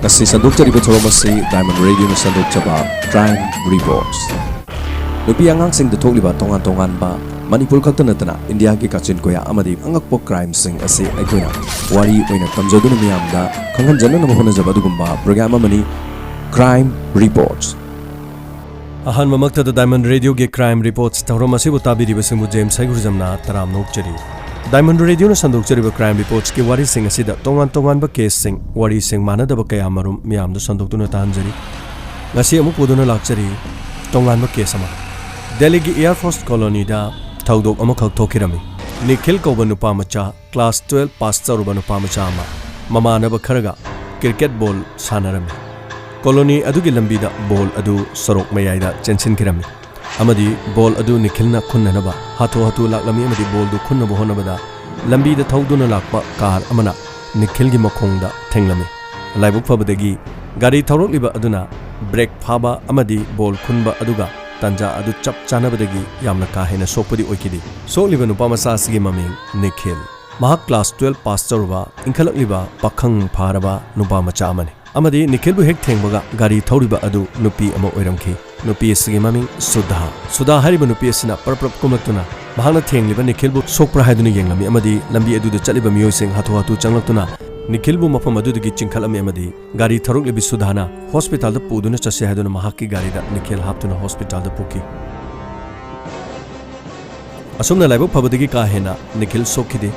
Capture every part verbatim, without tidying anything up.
ꯑꯁꯤ ꯁꯟꯗꯣꯛꯆꯔꯤꯕ ꯊꯧꯔꯝ ꯑꯁꯤ Diamond Radioꯅ ꯁꯟꯗꯣꯛꯆꯕ Crime Reports꯫ ꯅꯨꯄꯤ ꯑꯉꯥꯡꯁꯤꯡꯗ ꯊꯣꯛꯂꯤꯕ ꯇꯣꯉꯥꯟ ꯇꯣꯉꯥꯟꯕ, ꯃꯅꯤꯄꯨꯔ ꯈꯛꯇ ꯅꯠꯇꯅ ꯏꯟꯗꯤꯌꯥꯒꯤ ꯀꯥꯆꯤꯟ ꯀꯣꯌꯥ ꯑꯃꯗꯤ ꯑꯉꯛꯄ crimeꯁꯤꯡ ꯑꯁꯤ ꯑꯩꯈꯣꯏꯅ ꯋꯥꯔꯤ ꯑꯣꯏꯅ ꯇꯝꯖꯗꯨꯅ ꯃꯤꯌꯥꯝꯗ ꯈꯪꯍꯟꯖꯅꯅꯕ ꯍꯣꯠꯅꯖꯕ ꯑꯗꯨꯒꯨꯝꯕ program ꯑꯃꯅꯤ Crime Reports꯫ ꯑꯍꯥꯟꯕꯃꯛꯇꯗ Diamond Radioꯒꯤ Crime Reports ꯊꯧꯔꯝ ꯑꯁꯤꯕꯨ ꯇꯥꯕꯤꯔꯤꯕꯁꯤꯡꯕꯨ ꯖꯦꯝꯁ ꯍꯩꯒ꯭ꯔꯨꯖꯝꯅ ꯇꯔꯥꯝꯅ ꯑꯣꯛꯆꯔꯤ꯫ Diamond Radioꯅ ꯁꯟꯗꯣꯛꯆꯔꯤꯕ Crime Reportsꯀꯤ ꯋꯥꯔꯤꯁꯤꯡ ꯑꯁꯤꯗ ꯇꯣꯉꯥꯟ ꯇꯣꯉꯥꯟꯕ caseꯁꯤꯡ, ꯋꯥꯔꯤꯁꯤꯡ ꯃꯥꯟꯅꯗꯕ ꯀꯌꯥ ꯃꯔꯨꯝ ꯃꯤꯌꯥꯝꯗ ꯁꯟꯗꯣꯛꯇꯨꯅ ꯇꯥꯍꯟꯖꯔꯤ꯫ ꯉꯁꯤ ꯑꯃꯨꯛ ꯄꯨꯗꯨꯅ ꯂꯥꯛꯆꯔꯤ ꯇꯣꯉꯥꯟꯕ case ꯑꯃ꯫ ꯗꯦꯜꯂꯤꯒꯤ Air Force Colonyꯗ ꯊꯧꯗꯣꯛ ꯑꯃꯈꯛ ꯊꯣꯛꯈꯤꯔꯝꯃꯤ꯫ ꯅꯤꯈꯤꯜ ꯀꯧꯕ ꯅꯨꯄꯥ ꯃꯆꯥ, class twelve pass ꯇꯧꯔꯨꯕ ꯅꯨꯄꯥ ꯃꯆꯥ ꯑꯃ ꯃꯃꯥꯟꯅꯕ ꯈꯔꯒ cricket ball ꯁꯥꯟꯅꯔꯝꯃꯤ꯫ Colony ꯑꯗꯨꯒꯤ ꯂꯝꯕꯤꯗ ball ꯑꯗꯨ ꯁꯣꯔꯣꯛ ꯃꯌꯥꯏꯗ ꯆꯦꯟꯁꯤꯟꯈꯤꯔꯝꯃꯤ ꯑꯃꯗꯤ ball ꯑꯗꯨ ꯅꯤꯈꯤꯜꯅ ꯈꯨꯟꯅꯅꯕ ꯍꯥꯊꯨ ꯍꯥꯊꯨ ꯂꯥꯛꯂꯝꯃꯤ ꯑꯃꯗꯤ ballꯗꯨ ꯈꯨꯟꯅꯕ ꯍꯣꯠꯅꯕꯗ ꯂꯝꯕꯤꯗ ꯊꯧꯗꯨꯅ ꯂꯥꯛꯄ car ꯑꯃꯅ ꯅꯤꯈꯤꯜꯒꯤ ꯃꯈꯣꯡꯗ ꯊꯦꯡꯂꯝꯃꯤ꯫ ꯂꯥꯏꯕꯛ ꯐꯕꯗꯒꯤ ꯒꯥꯔꯤ ꯊꯧꯔꯛꯂꯤꯕ ꯑꯗꯨꯅ brake ꯐꯥꯕ ꯑꯃꯗꯤ ball ꯈꯨꯟꯕ ꯑꯗꯨꯒ ꯇꯥꯟꯖꯥ ꯑꯗꯨ ꯆꯞ ꯆꯥꯅꯕꯗꯒꯤ ꯌꯥꯝꯅ ꯀꯥ ꯍꯦꯟꯅ ꯁꯣꯛꯄꯗꯤ ꯑꯣꯏꯈꯤꯗꯦ꯫ ꯁꯣꯛꯂꯤꯕ ꯅꯨꯄꯥ ꯃꯆꯥ ꯑꯁꯤꯒꯤ ꯃꯃꯤꯡ ꯅꯤꯈꯤꯜ꯫ ꯃꯍꯥꯛ class twelve pass ꯇꯧꯔꯨꯕ ꯏꯟꯈꯠꯂꯛꯂꯤꯕ ꯄꯥꯈꯪ ꯐꯥꯔꯕ ꯅꯨꯄꯥ ꯃꯆꯥ ꯑꯃꯅꯤ ꯑꯃꯗꯤ ꯅꯤꯈꯤꯜꯕꯨ ꯍꯦꯛ ꯊꯦꯡꯕꯒ ꯒꯥꯔꯤ ꯊꯧꯔꯤꯕ ꯑꯗꯨ ꯅꯨꯄꯤ ꯑꯃ ꯑꯣꯏꯔꯝꯈꯤ꯫ ꯅꯨꯄꯤ ꯑꯁꯤꯒꯤ ꯃꯃꯤꯡ ꯁꯨꯙꯥ꯫ ꯁꯨꯙꯥ ꯍꯥꯏꯔꯤꯕ ꯅꯨꯄꯤ ꯑꯁꯤꯅ ꯄꯔꯞ ꯄꯔꯞ ꯀꯨꯝꯂꯛꯇꯨꯅ ꯃꯍꯥꯛꯅ ꯊꯦꯡꯂꯤꯕ ꯅꯤꯈꯤꯜꯕꯨ ꯁꯣꯛꯄ꯭ꯔꯥ ꯍꯥꯏꯗꯨꯅ ꯌꯦꯡꯂꯝꯃꯤ ꯑꯃꯗꯤ ꯂꯝꯕꯤ ꯑꯗꯨꯗ ꯆꯠꯂꯤꯕ ꯃꯤꯑꯣꯏꯁꯤꯡ ꯍꯥꯊꯨ ꯍꯥꯊꯨ ꯆꯪꯂꯛꯇꯨꯅ ꯅꯤꯈꯤꯜꯕꯨ ꯃꯐꯝ ꯑꯗꯨꯗꯒꯤ ꯆꯤꯡꯈꯠꯂꯝꯃꯤ ꯑꯃꯗꯤ ꯒꯥꯔꯤ ꯊꯧꯔꯛꯂꯤꯕꯤ ꯁꯨꯙꯥꯅ hospitalꯗ ꯄꯨꯗꯨꯅ ꯆꯠꯁꯤ ꯍꯥꯏꯗꯨꯅ ꯃꯍꯥꯛꯀꯤ ꯒꯥꯔꯤꯗ ꯅꯤꯈꯤꯜ ꯍꯥꯞꯇꯨꯅ hospitalꯗ ꯄꯨꯈꯤ꯫ ꯑꯁꯨꯝꯅ ꯂꯥꯏꯕꯛ ꯐꯕꯗꯒꯤ ꯀꯥ ꯍꯦꯟꯅ ꯅꯤꯈꯤꯜ ꯁꯣꯛꯈꯤꯗꯦ꯫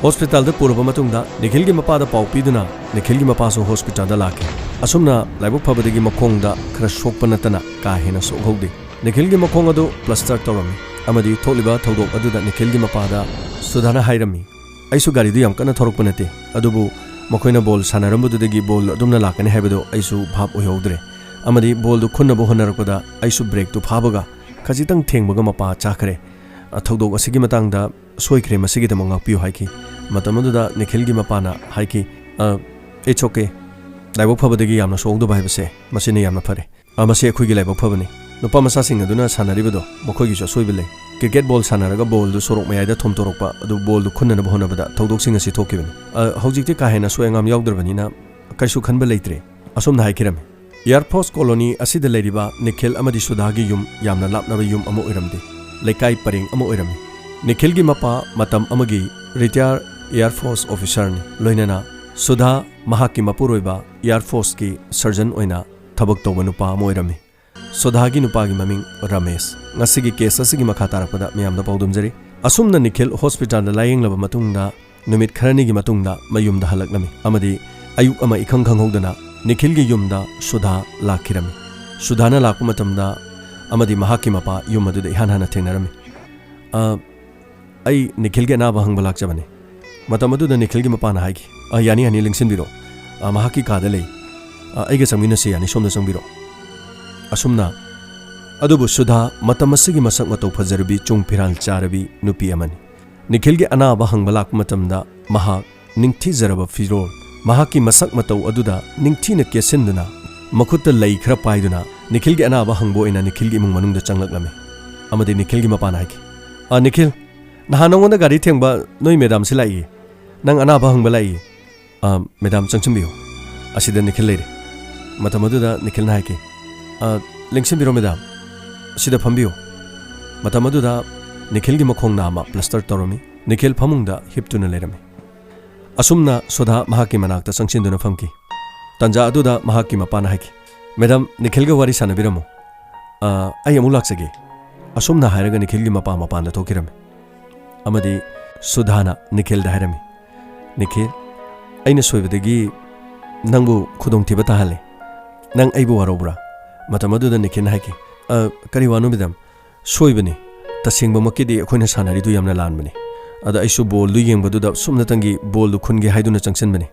Hospitalꯗ ꯄꯨꯔꯕ ꯃꯇꯨꯡꯗ ꯅꯤꯈꯤꯜꯒꯤ ꯃꯄꯥꯗ ꯄꯥꯎ ꯄꯤꯗꯨꯅ ꯅꯤꯈꯤꯜꯒꯤ ꯃꯄꯥꯁꯨ hospitalꯗ ꯂꯥꯛꯈꯤ꯫ ꯑꯁꯨꯝꯅ ꯂꯥꯏꯕꯛ ꯐꯕꯗꯒꯤ ꯃꯈꯣꯡꯗ ꯈꯔ ꯁꯣꯛꯄ ꯅꯠꯇꯅ ꯀꯥ ꯍꯦꯟꯅ ꯁꯣꯛꯍꯧꯗꯦ꯫ ꯅꯤꯈꯤꯜꯒꯤ ꯃꯈꯣꯡ ꯑꯗꯨ plaster ꯇꯧꯔꯝꯃꯤ ꯑꯃꯗꯤ ꯊꯣꯛꯂꯤꯕ ꯊꯧꯗꯣꯛ ꯑꯗꯨꯗ ꯅꯤꯈꯤꯜꯒꯤ ꯃꯄꯥꯗ ꯁꯨꯙꯥꯅ ꯍꯥꯏꯔꯝꯃꯤ, "ꯑꯩꯁꯨ ꯒꯥꯔꯤꯗꯨ ꯌꯥꯝ ꯀꯟꯅ ꯊꯧꯔꯛꯄ ꯅꯠꯇꯦ, ꯑꯗꯨꯕꯨ ꯃꯈꯣꯏꯅ ball ꯁꯥꯟꯅꯔꯝꯕꯗꯨꯗꯒꯤ ball ꯑꯗꯨꯝꯅ ꯂꯥꯛꯀꯅꯤ ꯍꯥꯏꯕꯗꯨ ꯑꯩꯁꯨ ꯚꯥꯞ ꯑꯣꯏꯍꯧꯗ꯭ꯔꯦ꯫ ꯑꯃꯗꯤ ballꯗꯨ ꯈꯨꯟꯅꯕ ꯍꯣꯠꯅꯔꯛꯄꯗ ꯑꯩꯁꯨ brakeꯇꯨ ꯐꯥꯕꯒ ꯈꯖꯤꯛꯇꯪ ꯊꯦꯡꯕꯒ ꯃꯄꯥ ꯆꯥꯈ꯭ꯔꯦ꯫ ꯊꯧꯗꯣꯛ ꯑꯁꯤꯒꯤ ꯃꯇꯥꯡꯗ ꯁꯣꯏꯈ꯭ꯔꯦ, ꯃꯁꯤꯒꯤꯗꯃꯛ ꯉꯥꯛꯄꯤꯌꯨ" ꯍꯥꯏꯈꯤ꯫ ꯃꯇꯝ ꯑꯗꯨꯗ ꯅꯤꯈꯤꯜꯒꯤ ꯃꯄꯥꯅ ꯍꯥꯏꯈꯤ, "ꯑ, it's okay꯫ ꯂꯥꯏꯕꯛ ꯐꯕꯗꯒꯤ ꯌꯥꯝꯅ ꯁꯣꯛꯍꯧꯗꯕ ꯍꯥꯏꯕꯁꯦ ꯃꯁꯤꯅ ꯌꯥꯝꯅ ꯐꯔꯦ꯫ ꯑ, ꯃꯁꯤ ꯑꯩꯈꯣꯏꯒꯤ ꯂꯥꯏꯕꯛ ꯐꯕꯅꯤ꯫ ꯅꯨꯄꯥ ꯃꯆꯥꯁꯤꯡ ꯑꯗꯨꯅ ꯁꯥꯟꯅꯔꯤꯕꯗꯣ ꯃꯈꯣꯏꯒꯤꯁꯨ ꯑꯁꯣꯏꯕ ꯂꯩ꯫ Cricket ball ꯁꯥꯟꯅꯔꯒ ballꯗꯨ ꯁꯣꯔꯣꯛ ꯃꯌꯥꯏꯗ ꯊꯣꯝꯇꯣꯔꯛꯄ ꯑꯗꯨ ballꯗꯨ ꯈꯨꯟꯅꯅꯕ ꯍꯣꯠꯅꯕꯗ ꯊꯧꯗꯣꯛꯁꯤꯡ ꯑꯁꯤ ꯊꯣꯛꯈꯤꯕꯅꯤ꯫ ꯑ, ꯍꯧꯖꯤꯛꯇꯤ ꯀꯥ ꯍꯦꯟꯅ ꯑꯁꯣꯏ ꯑꯉꯥꯝ ꯌꯥꯎꯗ꯭ꯔꯕꯅꯤꯅ ꯀꯩꯁꯨ ꯈꯟꯕ ꯂꯩꯇ꯭ꯔꯦ꯫ ꯑꯁꯨꯝꯅ ꯍꯥꯏꯈꯤꯔꯝꯃꯤ, "ꯑꯦꯌꯔ ꯐꯣꯔꯁ ꯀꯣꯂꯣꯅꯤ ꯑꯁꯤꯗ ꯂꯩꯔꯤꯕ ꯅꯤꯈꯤꯜ ꯑꯃꯗꯤ ꯁꯨꯙꯥꯒꯤ ꯌꯨꯝ ꯌꯥꯝꯅ ꯂꯥꯞꯅꯕ ꯌꯨꯝ ꯑꯃ ꯑꯣꯏꯔꯝꯗꯦ, ꯂꯩꯀꯥꯏ ꯄꯔꯦꯡ ꯑꯃ ꯑꯣꯏꯔꯝꯃꯤ꯫ ꯅꯤꯈꯤꯜꯒꯤ ꯃꯄꯥ ꯃꯇꯝ ꯑꯃꯒꯤ ꯔꯤꯇꯥꯌꯔ ꯑꯦꯌꯔ ꯐꯣꯔꯁ ꯑꯣꯐꯤꯁꯥꯔꯅꯤ꯫ ꯂꯣꯏꯅꯅ ꯁꯨꯙꯥ ꯃꯍꯥꯛꯀꯤ ꯃꯄꯨꯔꯣꯏꯕ ꯑꯦꯌꯔ ꯐꯣꯔꯁꯀꯤ ꯁꯔꯖꯟ ꯑꯣꯏꯅ ꯊꯕꯛ ꯇꯧꯕ ꯅꯨꯄꯥ ꯑꯃ ꯑꯣꯏꯔꯝꯃꯤ꯫ ꯁꯨꯙꯥꯒꯤ ꯅꯨꯄꯥꯒꯤ ꯃꯃꯤꯡ ꯔꯃꯦꯁ꯫ ꯉꯁꯤꯒꯤ ꯀꯦꯁ ꯑꯁꯤꯒꯤ ꯃꯈꯥ ꯇꯥꯔꯛꯄꯗ ꯃꯌꯥꯝꯗ ꯄꯥꯎꯗꯝꯖꯔꯤ꯫ ꯑꯁꯨꯝꯅ ꯅꯤꯈꯤꯜ ꯍꯣꯁꯄꯤꯇꯥꯜꯗ ꯂꯥꯌꯦꯡꯂꯕ ꯃꯇꯨꯡꯗ ꯅꯨꯃꯤꯠ ꯈꯔꯅꯤꯒꯤ ꯃꯇꯨꯡꯗ ꯃꯌꯨꯝꯗ ꯍꯜꯂꯛꯂꯝꯃꯤ ꯑꯃꯗꯤ ꯑꯌꯨꯛ ꯑꯃ ꯏꯈꯪ ꯈꯪꯍꯧꯗꯅ ꯅꯤꯈꯤꯜꯒꯤ ꯌꯨꯝꯗ ꯁꯨꯙꯥ ꯂꯥꯛꯈꯤꯔꯝꯃꯤ꯫ ꯁꯨꯙꯥꯅ ꯂꯥꯛꯄ ꯃꯇꯝꯗ ꯑꯃꯗꯤ ꯃꯍꯥꯛꯀꯤ ꯃꯄꯥ ꯌꯨꯝ ꯑꯗꯨꯗ ꯏꯍꯥꯟ ꯍꯥꯟꯅ ꯊꯦꯡꯅꯔꯝꯃꯤ꯫ "ꯑ, ꯑꯩ ꯅꯤꯈꯤꯜꯒꯤ ꯑꯅꯥꯕ ꯍꯪꯕ ꯂꯥꯛꯆꯕꯅꯤ꯫" ꯃꯇꯝ ꯑꯗꯨꯗ ꯅꯤꯈꯤꯜꯒꯤ ꯃꯄꯥꯅ ꯍꯥꯏꯈꯤ, "ꯑ, ꯌꯥꯅꯤ, ꯌꯥꯅꯤ, ꯂꯦꯡꯁꯤꯟꯕꯤꯔꯣ꯫ ꯑ, ꯃꯍꯥꯛꯀꯤ ꯀꯥꯗ ꯂꯩ꯫ ꯑ, ꯑꯩꯒ ꯆꯪꯃꯤꯟꯅꯁꯤ, ꯌꯥꯅꯤ, ꯁꯣꯝꯗ ꯆꯪꯕꯤꯔꯣ꯫" ꯑꯁꯨꯝꯅ, ꯑꯗꯨꯕꯨ ꯁꯨꯙꯥ ꯃꯇꯝ ꯑꯁꯤꯒꯤ ꯃꯁꯛ ꯃꯇꯧ ꯐꯖꯔꯕꯤ, ꯆꯨꯡ ꯐꯤꯔꯥꯜ ꯆꯥꯔꯕꯤ ꯅꯨꯄꯤ ꯑꯃꯅꯤ꯫ ꯅꯤꯈꯤꯜꯒꯤ ꯑꯅꯥꯕ ꯍꯪꯕ ꯂꯥꯛꯄ ꯃꯇꯝꯗ ꯃꯍꯥꯛ ꯅꯤꯡꯊꯤꯖꯔꯕ ꯐꯤꯔꯣꯜ, ꯃꯍꯥꯛꯀꯤ ꯃꯁꯛ ꯃꯇꯧ ꯑꯗꯨꯗ ꯅꯤꯡꯊꯤꯅ ꯀꯦꯁꯤꯟꯗꯨꯅ, ꯃꯈꯨꯠꯇ ꯂꯩ ꯈꯔ ꯄꯥꯏꯗꯨꯅ ꯅꯤꯈꯤꯜꯒꯤ ꯑꯅꯥꯕ ꯍꯪꯕ ꯑꯣꯏꯅ ꯅꯤꯈꯤꯜꯒꯤ ꯏꯃꯨꯡ ꯃꯅꯨꯡꯗ ꯆꯪꯂꯛꯂꯝꯃꯤ꯫ ꯑꯃꯗꯤ ꯅꯤꯈꯤꯜꯒꯤ ꯃꯄꯥꯅ ꯍꯥꯏꯈꯤ, "ꯑ, ꯅꯤꯈꯤꯜ, ꯅꯍꯥꯟ ꯅꯉꯣꯟꯗ ꯒꯥꯔꯤ ꯊꯦꯡꯕ ꯅꯣꯏ ꯃꯦꯗꯥꯝꯁꯤ ꯂꯥꯛꯏ꯫ ꯅꯪ ꯑꯅꯥꯕ ꯍꯪꯕ ꯂꯥꯛꯏ꯫ ꯑ, ꯃꯦꯗꯥꯝ, ꯆꯪꯁꯤꯟꯕꯤꯌꯨ꯫ ꯑꯁꯤꯗ ꯅꯤꯈꯤꯜ ꯂꯩꯔꯦ꯫" ꯃꯇꯝ ꯑꯗꯨꯗ ꯅꯤꯈꯤꯜꯅ ꯍꯥꯏꯈꯤ, "ꯑ, ꯂꯦꯡꯁꯤꯟꯕꯤꯔꯣ ꯃꯦꯗꯥꯝ, ꯁꯤꯗ ꯐꯝꯕꯤꯌꯨ꯫" ꯃꯇꯝ ꯑꯗꯨꯗ ꯅꯤꯈꯤꯜꯒꯤ ꯃꯈꯣꯡ ꯅꯥꯝꯃ ꯄ꯭ꯂꯁꯇꯔ ꯇꯧꯔꯝꯃꯤ꯫ ꯅꯤꯈꯤꯜ ꯐꯃꯨꯡꯗ ꯍꯤꯞꯇꯨꯅ ꯂꯩꯔꯝꯃꯤ꯫ ꯑꯁꯨꯝꯅ ꯁꯨꯙꯥ ꯃꯍꯥꯛꯀꯤ ꯃꯅꯥꯛꯇ ꯆꯪꯁꯤꯟꯗꯨꯅ ꯐꯝꯈꯤ꯫ ꯇꯥꯟꯖꯥ ꯑꯗꯨꯗ ꯃꯍꯥꯛꯀꯤ ꯃꯄꯥꯅ ꯍꯥꯏꯈꯤ, "ꯃꯦꯗꯥꯝ, ꯅꯤꯈꯤꯜꯒ ꯋꯥꯔꯤ ꯁꯥꯟꯅꯕꯤꯔꯝꯃꯨ꯫ ꯑ, ꯑꯩ ꯑꯃꯨꯛ ꯂꯥꯛꯆꯒꯦ꯫" ꯑꯁꯨꯝꯅ ꯍꯥꯏꯔꯒ ꯅꯤꯈꯤꯜꯒꯤ ꯃꯄꯥ ꯃꯄꯥꯟꯗ ꯊꯣꯛꯈꯤꯔꯝꯃꯤ꯫ ꯑꯃꯗꯤ ꯁꯨꯙꯥꯅ ꯅꯤꯈꯤꯜꯗ ꯍꯥꯏꯔꯝꯃꯤ, "ꯅꯤꯈꯤꯜ, ꯑꯩꯅ ꯁꯣꯏꯕꯗꯒꯤ ꯅꯪꯕꯨ ꯈꯨꯗꯣꯡꯊꯤꯕ ꯇꯥꯍꯜꯂꯦ꯫ ꯅꯪ ꯑꯩꯕꯨ ꯋꯥꯔꯧꯕ꯭ꯔꯥ?" ꯃꯇꯝ ꯑꯗꯨꯗ ꯅꯤꯈꯤꯜꯅ ꯍꯥꯏꯈꯤ, "ꯑ, ꯀꯔꯤ ꯋꯥꯅꯣ ꯃꯦꯗꯥꯝ? ꯁꯣꯏꯕꯅꯤ꯫ ꯇꯁꯦꯡꯕꯃꯛꯀꯤꯗꯤ ꯑꯩꯈꯣꯏꯅ ꯁꯥꯟꯅꯔꯤꯗꯨ ꯌꯥꯝꯅ ꯂꯥꯟꯕꯅꯤ꯫ ꯑꯗ ꯑꯩꯁꯨ ꯕꯣꯜꯗꯨ ꯌꯦꯡꯕꯗꯨꯗ ꯁꯨꯞꯅꯇꯪꯒꯤ ꯕꯣꯜꯗꯨ ꯈꯨꯟꯒꯦ ꯍꯥꯏꯗꯨꯅ ꯆꯪꯁꯤꯟꯕꯅꯤ꯫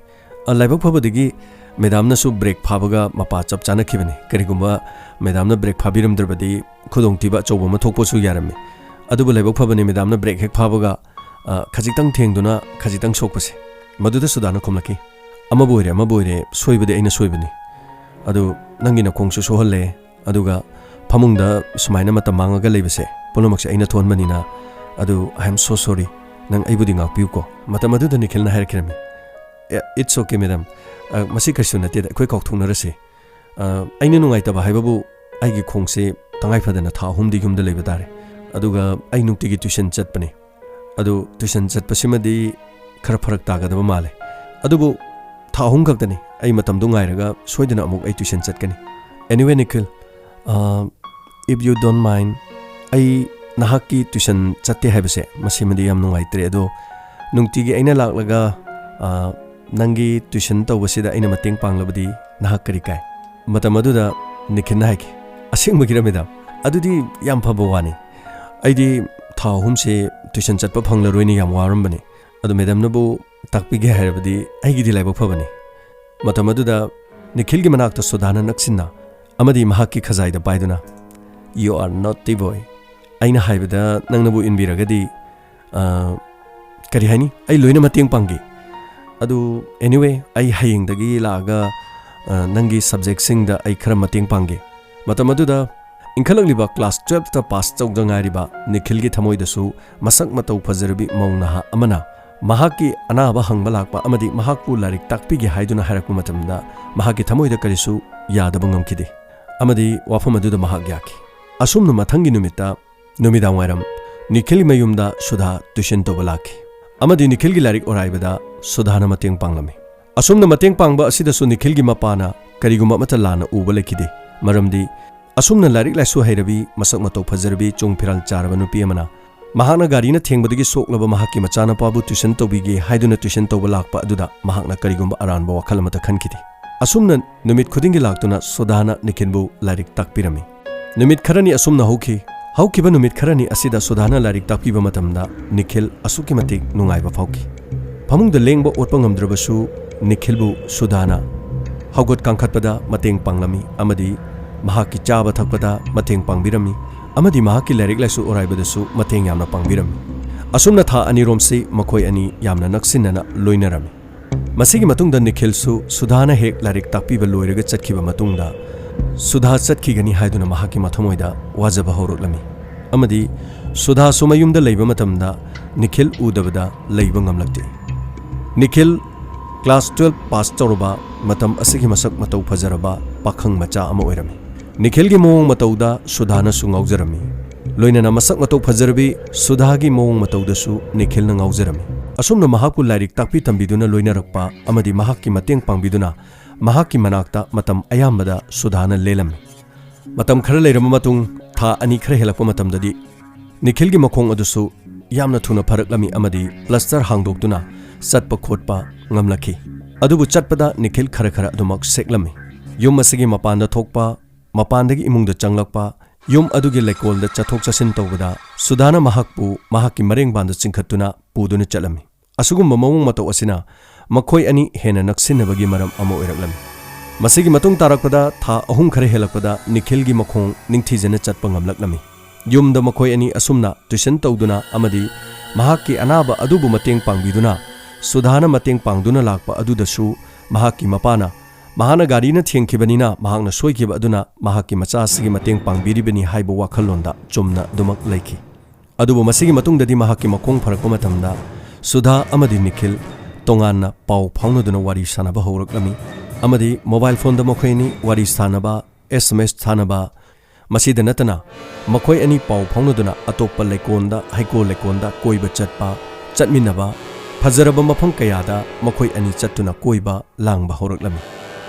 ꯑ, ꯂꯥꯏꯕꯛ ꯐꯕꯗꯒꯤ ꯃꯦꯗꯥꯝꯅꯁꯨ ꯕ꯭ꯔꯦꯛ ꯐꯥꯕꯒ ꯃꯄꯥ ꯆꯞ ꯆꯥꯅꯈꯤꯕꯅꯤ꯫ ꯀꯔꯤꯒꯨꯝꯕ ꯃꯦꯗꯥꯝꯅ ꯕ꯭ꯔꯦꯛ ꯐꯥꯕꯤꯔꯝꯗ꯭ꯔꯕꯗꯤ ꯈꯨꯗꯣꯡꯊꯤꯕ ꯑꯆꯧꯕ ꯑꯃ ꯊꯣꯛꯄꯁꯨ ꯌꯥꯔꯝꯃꯤ꯫ ꯑꯗꯨꯕꯨ ꯂꯥꯏꯕꯛ ꯐꯕꯅꯤ, ꯃꯦꯗꯥꯝꯅ ꯕ꯭ꯔꯦꯛ ꯍꯦꯛ ꯐꯥꯕꯒ, ꯑ, ꯈꯖꯤꯛꯇꯪ ꯊꯦꯡꯗꯨꯅ ꯈꯖꯤꯛꯇꯪ ꯁꯣꯛꯄꯁꯦ꯫" ꯃꯗꯨꯗ ꯁꯨꯙꯥꯅ ꯈꯨꯝꯂꯛꯈꯤ, "ꯑꯃꯕꯨ ꯑꯣꯏꯔꯦ, ꯑꯃꯕꯨ ꯑꯣꯏꯔꯦ, ꯁꯣꯏꯕꯗꯤ ꯑꯩꯅ ꯁꯣꯏꯕꯅꯤ꯫ ꯑꯗꯨ ꯅꯪꯒꯤ ꯅꯈꯣꯡꯁꯨ ꯁꯣꯛꯍꯜꯂꯦ, ꯑꯗꯨꯒ ꯐꯃꯨꯡꯗ ꯁꯨꯃꯥꯏꯅ ꯃꯇꯝ ꯃꯥꯡꯉꯒ ꯂꯩꯕꯁꯦ ꯄꯨꯝꯅꯃꯛꯁꯦ ꯑꯩꯅ ꯊꯣꯛꯍꯟꯕꯅꯤꯅ, ꯑꯗꯨ I am so sorry꯫ ꯅꯪ ꯑꯩꯕꯨꯗꯤ ꯉꯥꯛꯄꯤꯌꯨꯀꯣ꯫" ꯃꯇꯝ ꯑꯗꯨꯗ ꯅꯤꯈꯤꯜꯅ ꯍꯥꯏꯔꯛꯈꯤꯔꯝꯃꯤ, "ꯑꯦ, it's okay, madam꯫ "ꯑ, ꯃꯁꯤ ꯀꯔꯤꯁꯨ ꯅꯠꯇꯦꯗ, ꯑꯩꯈꯣꯏ ꯀꯥꯎꯊꯣꯛꯅꯔꯁꯦ꯫ ꯑ, ꯑꯩꯅ ꯅꯨꯡꯉꯥꯏꯇꯕ ꯍꯥꯏꯕꯕꯨ ꯑꯩꯒꯤ ꯈꯣꯡꯁꯦ ꯇꯉꯥꯏ ꯐꯗꯅ ꯊꯥ ꯑꯍꯨꯝꯗꯤ ꯌꯨꯝꯗ ꯂꯩꯕ ꯇꯥꯔꯦ꯫ ꯑꯗꯨꯒ ꯑꯩ ꯅꯨꯡꯇꯤꯒꯤ ꯇ꯭ꯌꯨꯁꯟ ꯆꯠꯄꯅꯦ꯫ ꯑꯗꯨ ꯇ꯭ꯌꯨꯁꯟ ꯆꯠꯄꯁꯤꯃꯗꯤ ꯈꯔ ꯐꯔꯛ ꯇꯥꯒꯗꯕ ꯃꯥꯜꯂꯦ꯫ ꯑꯗꯨꯕꯨ ꯊꯥ ꯑꯍꯨꯝ ꯈꯛꯇꯅꯤ꯫ ꯑꯩ ꯃꯇꯝꯗꯣ ꯉꯥꯏꯔꯒ ꯁꯣꯏꯗꯅ ꯑꯃꯨꯛ ꯑꯩ ꯇ꯭ꯌꯨꯁꯟ ꯆꯠꯀꯅꯤ꯫ Anyway, ꯅꯤꯈꯤꯜ, ꯑ, if you don't mind, ꯑꯩ ꯅꯍꯥꯛꯀꯤ ꯇ꯭ꯌꯨꯁꯟ ꯆꯠꯇꯦ ꯍꯥꯏꯕꯁꯦ ꯃꯁꯤꯃꯗꯤ ꯌꯥꯝ ꯅꯨꯡꯉꯥꯏꯇ꯭ꯔꯦ꯫ ꯑꯗꯣ ꯅꯨꯡꯇꯤꯒꯤ ꯑꯩꯅ ꯂꯥꯛꯂꯒ, ꯑ, ꯅꯪꯒꯤ ꯇ꯭ꯌꯨꯁꯟ ꯇꯧꯕꯁꯤꯗ ꯑꯩꯅ ꯃꯇꯦꯡ ꯄꯥꯡꯂꯕꯗꯤ ꯅꯍꯥꯛ ꯀꯔꯤ ꯀꯥꯏ?" ꯃꯇꯝ ꯑꯗꯨꯗ ꯅꯤꯈꯤꯜꯅ ꯍꯥꯏꯈꯤ, "ꯑꯁꯦꯡꯕꯒꯤꯔ ꯃꯦꯗꯥꯝ? ꯑꯗꯨꯗꯤ ꯌꯥꯝ ꯐꯕ ꯋꯥꯅꯤ꯫ ꯑꯩꯗꯤ ꯊꯥ ꯑꯍꯨꯝꯁꯦ ꯇ꯭ꯌꯨꯁꯟ ꯆꯠꯄ ꯐꯪꯂꯔꯣꯏꯅ ꯌꯥꯝ ꯋꯥꯔꯝꯕꯅꯤ꯫ ꯑꯗꯣ ꯃꯦꯗꯥꯝꯅꯕꯨ ꯇꯥꯛꯄꯤꯒꯦ ꯍꯥꯏꯔꯕꯗꯤ ꯑꯩꯒꯤꯗꯤ ꯂꯥꯏꯕꯛ ꯐꯕꯅꯤ꯫" ꯃꯇꯝ ꯑꯗꯨꯗ ꯅꯤꯈꯤꯜꯒꯤ ꯃꯅꯥꯛꯇ ꯁꯨꯙꯥꯅ ꯅꯛꯁꯤꯟꯅ ꯑꯃꯗꯤ ꯃꯍꯥꯛꯀꯤ ꯈꯖꯥꯏꯗ ꯄꯥꯏꯗꯨꯅ, "You are naughty boy꯫ ꯑꯩꯅ ꯍꯥꯏꯕꯗ ꯅꯪꯅꯕꯨ ꯏꯟꯕꯤꯔꯒꯗꯤ, ꯑ, ꯀꯔꯤ ꯍꯥꯏꯅꯤ, ꯑꯩ ꯂꯣꯏꯅ ꯃꯇꯦꯡ ꯄꯥꯡꯒꯦ꯫ ꯑꯗꯨ, anyway, ꯑꯩ ꯍꯌꯦꯡꯗꯒꯤ ꯂꯥꯛꯑꯒ, ꯑ, ꯅꯪꯒꯤ ꯁꯕꯖꯦꯛꯁꯤꯡꯗ ꯑꯩ ꯈꯔ ꯃꯇꯦꯡ ꯄꯥꯡꯒꯦ꯫" ꯃꯇꯝ ꯑꯗꯨꯗ ꯏꯟꯈꯠꯂꯛꯂꯤꯕ ꯀ꯭ꯂꯥꯁ ꯇꯨꯌꯦꯜꯐꯇ ꯄꯥꯁ ꯇꯧꯗ ꯉꯥꯏꯔꯤꯕ ꯅꯤꯈꯤꯜꯒꯤ ꯊꯃꯣꯏꯗꯁꯨ ꯃꯁꯛ ꯃꯇꯧ ꯐꯖꯔꯕꯤ ꯃꯧ ꯅꯍꯥ ꯑꯃꯅ ꯃꯍꯥꯛꯀꯤ ꯑꯅꯥꯕ ꯍꯪꯕ ꯂꯥꯛꯄ ꯑꯃꯗꯤ ꯃꯍꯥꯛꯄꯨ ꯂꯥꯏꯔꯤꯛ ꯇꯥꯛꯄꯤꯒꯦ ꯍꯥꯏꯗꯨꯅ ꯍꯥꯏꯔꯛꯄ ꯃꯇꯝꯗ ꯃꯍꯥꯛꯀꯤ ꯊꯃꯣꯏꯗ ꯀꯔꯤꯁꯨ ꯌꯥꯗꯕ ꯉꯝꯈꯤꯗꯦ ꯑꯃꯗꯤ ꯋꯥꯐꯝ ꯑꯗꯨꯗ ꯃꯍꯥꯛ ꯌꯥꯈꯤ꯫ ꯑꯁꯨꯝꯅ ꯃꯊꯪꯒꯤ ꯅꯨꯃꯤꯠꯇ ꯅꯨꯃꯤꯗꯥꯡꯋꯥꯏꯔꯝ ꯅꯤꯈꯤꯜ ꯃꯌꯨꯝꯗ ꯁꯨꯙꯥ ꯇ꯭ꯌꯨꯁꯟ ꯇꯧꯕ ꯂꯥꯛꯈꯤ ꯑꯃꯗꯤ ꯅꯤꯈꯤꯜꯒꯤ ꯂꯥꯏꯔꯤꯛ ꯑꯣꯔꯥꯏꯕꯗ ꯁꯨꯙꯥꯅ ꯃꯇꯦꯡ ꯄꯥꯡꯂꯝꯃꯤ꯫ ꯑꯁꯨꯝꯅ ꯃꯇꯦꯡ ꯄꯥꯡꯕ ꯑꯁꯤꯗꯁꯨ ꯅꯤꯈꯤꯜꯒꯤ ꯃꯄꯥꯅ ꯀꯔꯤꯒꯨꯝꯕ ꯑꯃꯠꯇ ꯂꯥꯟꯅ ꯎꯕ ꯂꯩꯈꯤꯗꯦ, ꯃꯔꯝꯗꯤ ꯑꯁꯨꯝꯅ ꯂꯥꯏꯔꯤꯛ ꯂꯥꯏꯁꯨ ꯍꯩꯔꯕꯤ, ꯃꯁꯛ ꯃꯇꯧ ꯐꯖꯔꯕꯤ, ꯆꯨꯡ ꯐꯤꯔꯥꯜ ꯆꯥꯔꯕ ꯅꯨꯄꯤ ꯑꯃꯅ ꯃꯍꯥꯛꯅ ꯒꯥꯔꯤꯅ ꯊꯦꯡꯕꯗꯒꯤ ꯁꯣꯛꯂꯕ ꯃꯍꯥꯛꯀꯤ ꯃꯆꯥꯅꯨꯄꯥꯕꯨ ꯇ꯭ꯌꯨꯁꯟ ꯇꯧꯕꯤꯒꯦ ꯍꯥꯏꯗꯨꯅ ꯇ꯭ꯌꯨꯁꯟ ꯇꯧꯕ ꯂꯥꯛꯄ ꯑꯗꯨꯗ ꯃꯍꯥꯛꯅ ꯀꯔꯤꯒꯨꯝꯕ ꯑꯔꯥꯟꯕ ꯋꯥꯈꯜ ꯑꯃꯠꯇ ꯈꯟꯈꯤꯗꯦ꯫ ꯑꯁꯨꯝꯅ ꯅꯨꯃꯤꯠ ꯈꯨꯗꯤꯡꯒꯤ ꯂꯥꯛꯇꯨꯅ ꯁꯨꯙꯥꯅ ꯅꯤꯈꯤꯜꯕꯨ ꯂꯥꯏꯔꯤꯛ ꯇꯥꯛꯄꯤꯔꯝꯃꯤ꯫ ꯅꯨꯃꯤꯠ ꯈꯔꯅꯤ ꯑꯁꯨꯝꯅ ꯍꯧꯈꯤ꯫ ꯍꯧꯈꯤꯕ ꯅꯨꯃꯤꯠ ꯈꯔꯅꯤ ꯑꯁꯤꯗ ꯁꯨꯙꯥꯅ ꯂꯥꯏꯔꯤꯛ ꯇꯥꯛꯄꯤꯕ ꯃꯇꯝꯗ ꯅꯤꯈꯤꯜ ꯑꯁꯨꯛꯀꯤ ꯃꯇꯤꯛ ꯅꯨꯡꯉꯥꯏꯕ ꯐꯥꯎꯈꯤ꯫ ꯐꯃꯨꯡꯗ ꯂꯦꯡꯕ ꯑꯣꯠꯄ ꯉꯝꯗ꯭ꯔꯕꯁꯨ ꯅꯤꯈꯤꯜꯕꯨ ꯁꯨꯙꯥꯅ ꯍꯧꯒꯠ ꯀꯥꯡꯈꯠꯄꯗ ꯃꯇꯦꯡ ꯄꯥꯡꯂꯝꯃꯤ ꯑꯃꯗꯤ ꯃꯍꯥꯛꯀꯤ ꯆꯥꯕ ꯊꯛꯄꯗ ꯃꯇꯦꯡ ꯄꯥꯡꯕꯤꯔꯝꯃꯤ ꯑꯃꯗꯤ ꯃꯍꯥꯛꯀꯤ ꯂꯥꯏꯔꯤꯛ ꯂꯥꯏꯁꯨ ꯑꯣꯔꯥꯏꯕꯗꯁꯨ ꯃꯇꯦꯡ ꯌꯥꯝꯅ ꯄꯥꯡꯕꯤꯔꯝꯃꯤ꯫ ꯑꯁꯨꯝꯅ ꯊꯥ ꯑꯅꯤꯔꯣꯝꯁꯤ ꯃꯈꯣꯏ ꯑꯅꯤ ꯌꯥꯝꯅ ꯅꯛꯁꯤꯟꯅꯅ ꯂꯣꯏꯅꯔꯝꯃꯤ꯫ ꯃꯁꯤꯒꯤ ꯃꯇꯨꯡꯗ ꯅꯤꯈꯤꯜꯁꯨ ꯁꯨꯙꯥꯅ ꯍꯦꯛ ꯂꯥꯏꯔꯤꯛ ꯇꯥꯛꯄꯤꯕ ꯂꯣꯏꯔꯒ ꯆꯠꯈꯤꯕ ꯃꯇꯨꯡꯗ ꯁꯨꯙꯥ ꯆꯠꯈꯤꯒꯅꯤ ꯍꯥꯏꯗꯨꯅ ꯃꯍꯥꯛꯀꯤ ꯃꯊꯃꯣꯏꯗ ꯋꯥꯖꯕ ꯍꯧꯔꯛꯂꯝꯃꯤ ꯑꯃꯗꯤ ꯁꯨꯙꯥꯁꯨ ꯃꯌꯨꯝꯗ ꯂꯩꯕ ꯃꯇꯝꯗ ꯅꯤꯈꯤꯜ ꯎꯗꯕꯗ ꯂꯩꯕ ꯉꯝꯂꯛꯇꯦ꯫ ꯅꯤꯈꯤꯜ ꯀ꯭ꯂꯥꯁ ꯇꯨꯌꯦꯜꯐ ꯄꯥꯁ ꯇꯧꯔꯕ ꯃꯇꯝ ꯑꯁꯤꯒꯤ ꯃꯁꯛ ꯃꯇꯧ ꯐꯖꯔꯕ ꯄꯥꯈꯪ ꯃꯆꯥ ꯑꯃ ꯑꯣꯏꯔꯝꯃꯤ꯫ ꯅꯤꯈꯤꯜꯒꯤ ꯃꯑꯣꯡ ꯃꯇꯧꯗ ꯁꯨꯙꯥꯅꯁꯨ ꯉꯥꯎꯖꯔꯝꯃꯤ꯫ ꯂꯣꯏꯅꯅ ꯃꯁꯛ ꯃꯇꯧ ꯐꯖꯔꯕꯤ ꯁꯨꯙꯥꯒꯤ ꯃꯑꯣꯡ ꯃꯇꯧꯗꯁꯨ ꯅꯤꯈꯤꯜꯅ ꯉꯥꯎꯖꯔꯝꯃꯤ꯫ ꯑꯁꯨꯝꯅ ꯃꯍꯥꯛꯄꯨ ꯂꯥꯏꯔꯤꯛ ꯇꯥꯛꯄꯤ ꯇꯝꯕꯤꯗꯨꯅ ꯂꯣꯏꯅꯔꯛꯄ ꯑꯃꯗꯤ ꯃꯍꯥꯛꯀꯤ ꯃꯇꯦꯡ ꯄꯥꯡꯕꯤꯗꯨꯅ ꯃꯍꯥꯛꯀꯤ ꯃꯅꯥꯛꯇ ꯃꯇꯝ ꯑꯌꯥꯝꯕꯗ ꯁꯨꯙꯥꯅ ꯂꯦꯜꯂꯝꯃꯤ꯫ ꯃꯇꯝ ꯈꯔ ꯂꯩꯔꯕ ꯃꯇꯨꯡ, ꯊꯥ ꯑꯅꯤ ꯈꯔ ꯍꯦꯜꯂꯛꯄ ꯃꯇꯝꯗꯗꯤ ꯅꯤꯈꯤꯜꯒꯤ ꯃꯈꯣꯡ ꯑꯗꯨꯁꯨ ꯌꯥꯝꯅ ꯊꯨꯅ ꯐꯔꯛꯂꯝꯃꯤ ꯑꯃꯗꯤ ꯄ꯭ꯂꯁꯇꯔ ꯍꯥꯡꯗꯣꯛꯇꯨꯅ ꯆꯠꯄ ꯈꯣꯠꯄ ꯉꯝꯂꯛꯈꯤ꯫ ꯑꯗꯨꯕꯨ ꯆꯠꯄꯗ ꯅꯤꯈꯤꯜ ꯈꯔ ꯈꯔ ꯑꯗꯨꯃꯛ ꯁꯦꯛꯂꯝꯃꯤ꯫ ꯌꯨꯝ ꯑꯁꯤꯒꯤ ꯃꯄꯥꯟꯗ ꯊꯣꯛꯄ, ꯃꯄꯥꯟꯗꯒꯤ ꯏꯃꯨꯡꯗ ꯆꯪꯂꯛꯄ, ꯌꯨꯝ ꯑꯗꯨꯒꯤ ꯂꯩꯀꯣꯜꯗ ꯆꯠꯊꯣꯛ ꯆꯠꯁꯤꯟ ꯇꯧꯕꯗ ꯁꯨꯙꯥꯅ ꯃꯍꯥꯛꯄꯨ ꯃꯍꯥꯛꯀꯤ ꯃꯔꯦꯡꯕꯥꯟꯗ ꯆꯤꯡꯈꯠꯇꯨꯅ ꯄꯨꯗꯨꯅ ꯆꯠꯂꯝꯃꯤ꯫ ꯑꯁꯤꯒꯨꯝꯕ ꯃꯑꯣꯡ ꯃꯇꯧ ꯑꯁꯤꯅ ꯃꯈꯣꯏ ꯑꯅꯤ ꯍꯦꯟꯅ ꯅꯛꯁꯤꯟꯅꯕꯒꯤ ꯃꯔꯝ ꯑꯃ ꯑꯣꯏꯔꯛꯂꯝꯃꯤ꯫ ꯃꯁꯤꯒꯤ ꯃꯇꯨꯡ ꯇꯥꯔꯛꯄꯗ ꯊꯥ ꯑꯍꯨꯝ ꯈꯔ ꯍꯦꯜꯂꯛꯄꯗ ꯅꯤꯈꯤꯜꯒꯤ ꯃꯈꯣꯡ ꯅꯤꯡꯊꯤꯖꯅ ꯆꯠꯄ ꯉꯝꯂꯛꯂꯝꯃꯤ꯫ ꯌꯨꯝꯗ ꯃꯈꯣꯏ ꯑꯅꯤ ꯑꯁꯨꯝꯅ ꯇꯨꯏꯁꯟ ꯇꯧꯗꯨꯅ ꯑꯃꯗꯤ ꯃꯍꯥꯛꯀꯤ ꯑꯅꯥꯕ ꯑꯗꯨꯕꯨ ꯃꯇꯦꯡ ꯄꯥꯡꯕꯤꯗꯨꯅ, ꯁꯨꯙꯥꯅ ꯃꯇꯦꯡ ꯄꯥꯡꯗꯨꯅ ꯂꯥꯛꯄ ꯑꯗꯨꯗꯁꯨ ꯃꯍꯥꯛꯀꯤ ꯃꯄꯥꯅ ꯃꯍꯥꯛꯅ ꯒꯥꯔꯤꯅ ꯊꯦꯡꯈꯤꯕꯅꯤꯅ ꯃꯍꯥꯛꯅ ꯁꯣꯏꯈꯤꯕ ꯑꯗꯨꯅ ꯃꯍꯥꯛꯀꯤ ꯃꯆꯥ ꯑꯁꯤꯒꯤ ꯃꯇꯦꯡ ꯄꯥꯡꯕꯤꯔꯤꯕꯅꯤ ꯍꯥꯏꯕ ꯋꯥꯈꯜꯂꯣꯟꯗ ꯆꯨꯝꯅ ꯑꯗꯨꯃꯛ ꯂꯩꯈꯤ꯫ ꯑꯗꯨꯕꯨ ꯃꯁꯤꯒꯤ ꯃꯇꯨꯡꯗꯗꯤ ꯃꯍꯥꯛꯀꯤ ꯃꯈꯣꯡ ꯐꯔꯛꯄ ꯃꯇꯝꯗ ꯁꯨꯙꯥ ꯑꯃꯗꯤ ꯅꯤꯈꯤꯜ ꯇꯣꯉꯥꯟꯅ ꯄꯥꯎ ꯐꯥꯎꯅꯗꯨꯅ ꯋꯥꯔꯤ ꯁꯥꯅꯕ ꯍꯧꯔꯛꯂꯝꯃꯤ ꯑꯃꯗꯤ ꯃꯣꯕꯥꯏꯜ ꯐꯣꯟꯗ ꯃꯈꯣꯏ ꯑꯅꯤ ꯋꯥꯔꯤ ꯁꯥꯅꯕ, ꯑꯦꯁ ꯑꯦꯝ ꯑꯦꯁ ꯊꯥꯅꯕ, ꯃꯁꯤꯗ ꯅꯠꯇꯅ ꯃꯈꯣꯏ ꯑꯅꯤ ꯄꯥꯎ ꯐꯥꯎꯅꯗꯨꯅ ꯑꯇꯣꯞꯄ ꯂꯩꯀꯣꯜꯗ, ꯍꯩꯀꯣꯜ ꯂꯩꯀꯣꯜꯗ ꯀꯣꯏꯕ ꯆꯠꯄ, ꯆꯠꯃꯤꯟꯅꯕ, ꯐꯖꯔꯕ ꯃꯐꯝ ꯀꯌꯥꯗ ꯃꯈꯣꯏ ꯑꯅꯤ ꯆꯠꯇꯨꯅ ꯀꯣꯏꯕ, ꯂꯥꯡꯕ ꯍꯧꯔꯛꯂꯝꯃꯤ꯫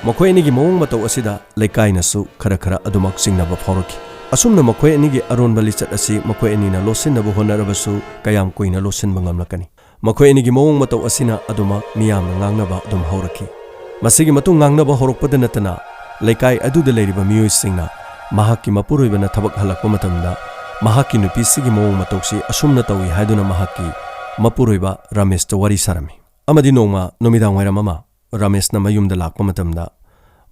ꯃꯈꯣꯏ ꯑꯅꯤꯒꯤ ꯃꯑꯣꯡ ꯃꯇꯧ ꯑꯁꯤꯗ ꯂꯩꯀꯥꯏꯅꯁꯨ ꯈꯔ ꯈꯔ ꯑꯗꯨꯃꯛ ꯆꯤꯡꯅꯕ ꯐꯥꯎꯔꯛꯈꯤ꯫ ꯑꯁꯨꯝꯅ ꯃꯈꯣꯏ ꯑꯅꯤꯒꯤ ꯑꯔꯣꯟꯕ ꯂꯤꯆꯠ ꯑꯁꯤ ꯃꯈꯣꯏ ꯑꯅꯤꯅ ꯂꯣꯠꯁꯤꯟꯅꯕ ꯍꯣꯠꯅꯔꯕꯁꯨ ꯀꯌꯥꯝ ꯀꯨꯏꯅ ꯂꯣꯠꯁꯤꯟꯕ ꯉꯝꯂꯛꯀꯅꯤ? ꯃꯈꯣꯏ ꯑꯅꯤꯒꯤ ꯃꯑꯣꯡ ꯃꯇꯧ ꯑꯁꯤꯅ ꯑꯗꯨꯃꯛ ꯃꯤꯌꯥꯝꯅ ꯉꯥꯡꯅꯕ ꯑꯗꯨꯝ ꯍꯧꯔꯛꯈꯤ꯫ ꯃꯁꯤꯒꯤ ꯃꯇꯨꯡ ꯉꯥꯡꯅꯕ ꯍꯧꯔꯛꯄꯗ ꯅꯠꯇꯅ ꯂꯩꯀꯥꯏ ꯑꯗꯨꯗ ꯂꯩꯔꯤꯕ ꯃꯤꯑꯣꯏꯁꯤꯡꯅ ꯃꯍꯥꯛꯀꯤ ꯃꯄꯨꯔꯣꯏꯕꯅ ꯊꯕꯛ ꯍꯜꯂꯛꯄ ꯃꯇꯝꯗ ꯃꯍꯥꯛꯀꯤ ꯅꯨꯄꯤꯁꯤꯒꯤ ꯃꯑꯣꯡ ꯃꯇꯧꯁꯤ ꯑꯁꯨꯝꯅ ꯇꯧꯏ ꯍꯥꯏꯗꯨꯅ ꯃꯍꯥꯛꯀꯤ ꯃꯄꯨꯔꯣꯏꯕ ꯔꯥꯃꯦꯁꯇ ꯋꯥꯔꯤ ꯁꯥꯔꯝꯃꯤ꯫ ꯑꯃꯗꯤ ꯅꯣꯡꯃ ꯅꯨꯃꯤꯗꯥꯡ ꯋꯥꯏꯔꯝ ꯑꯃ ꯔꯥꯃꯦꯁꯅ ꯃꯌꯨꯝꯗ ꯂꯥꯛꯄ ꯃꯇꯝꯗ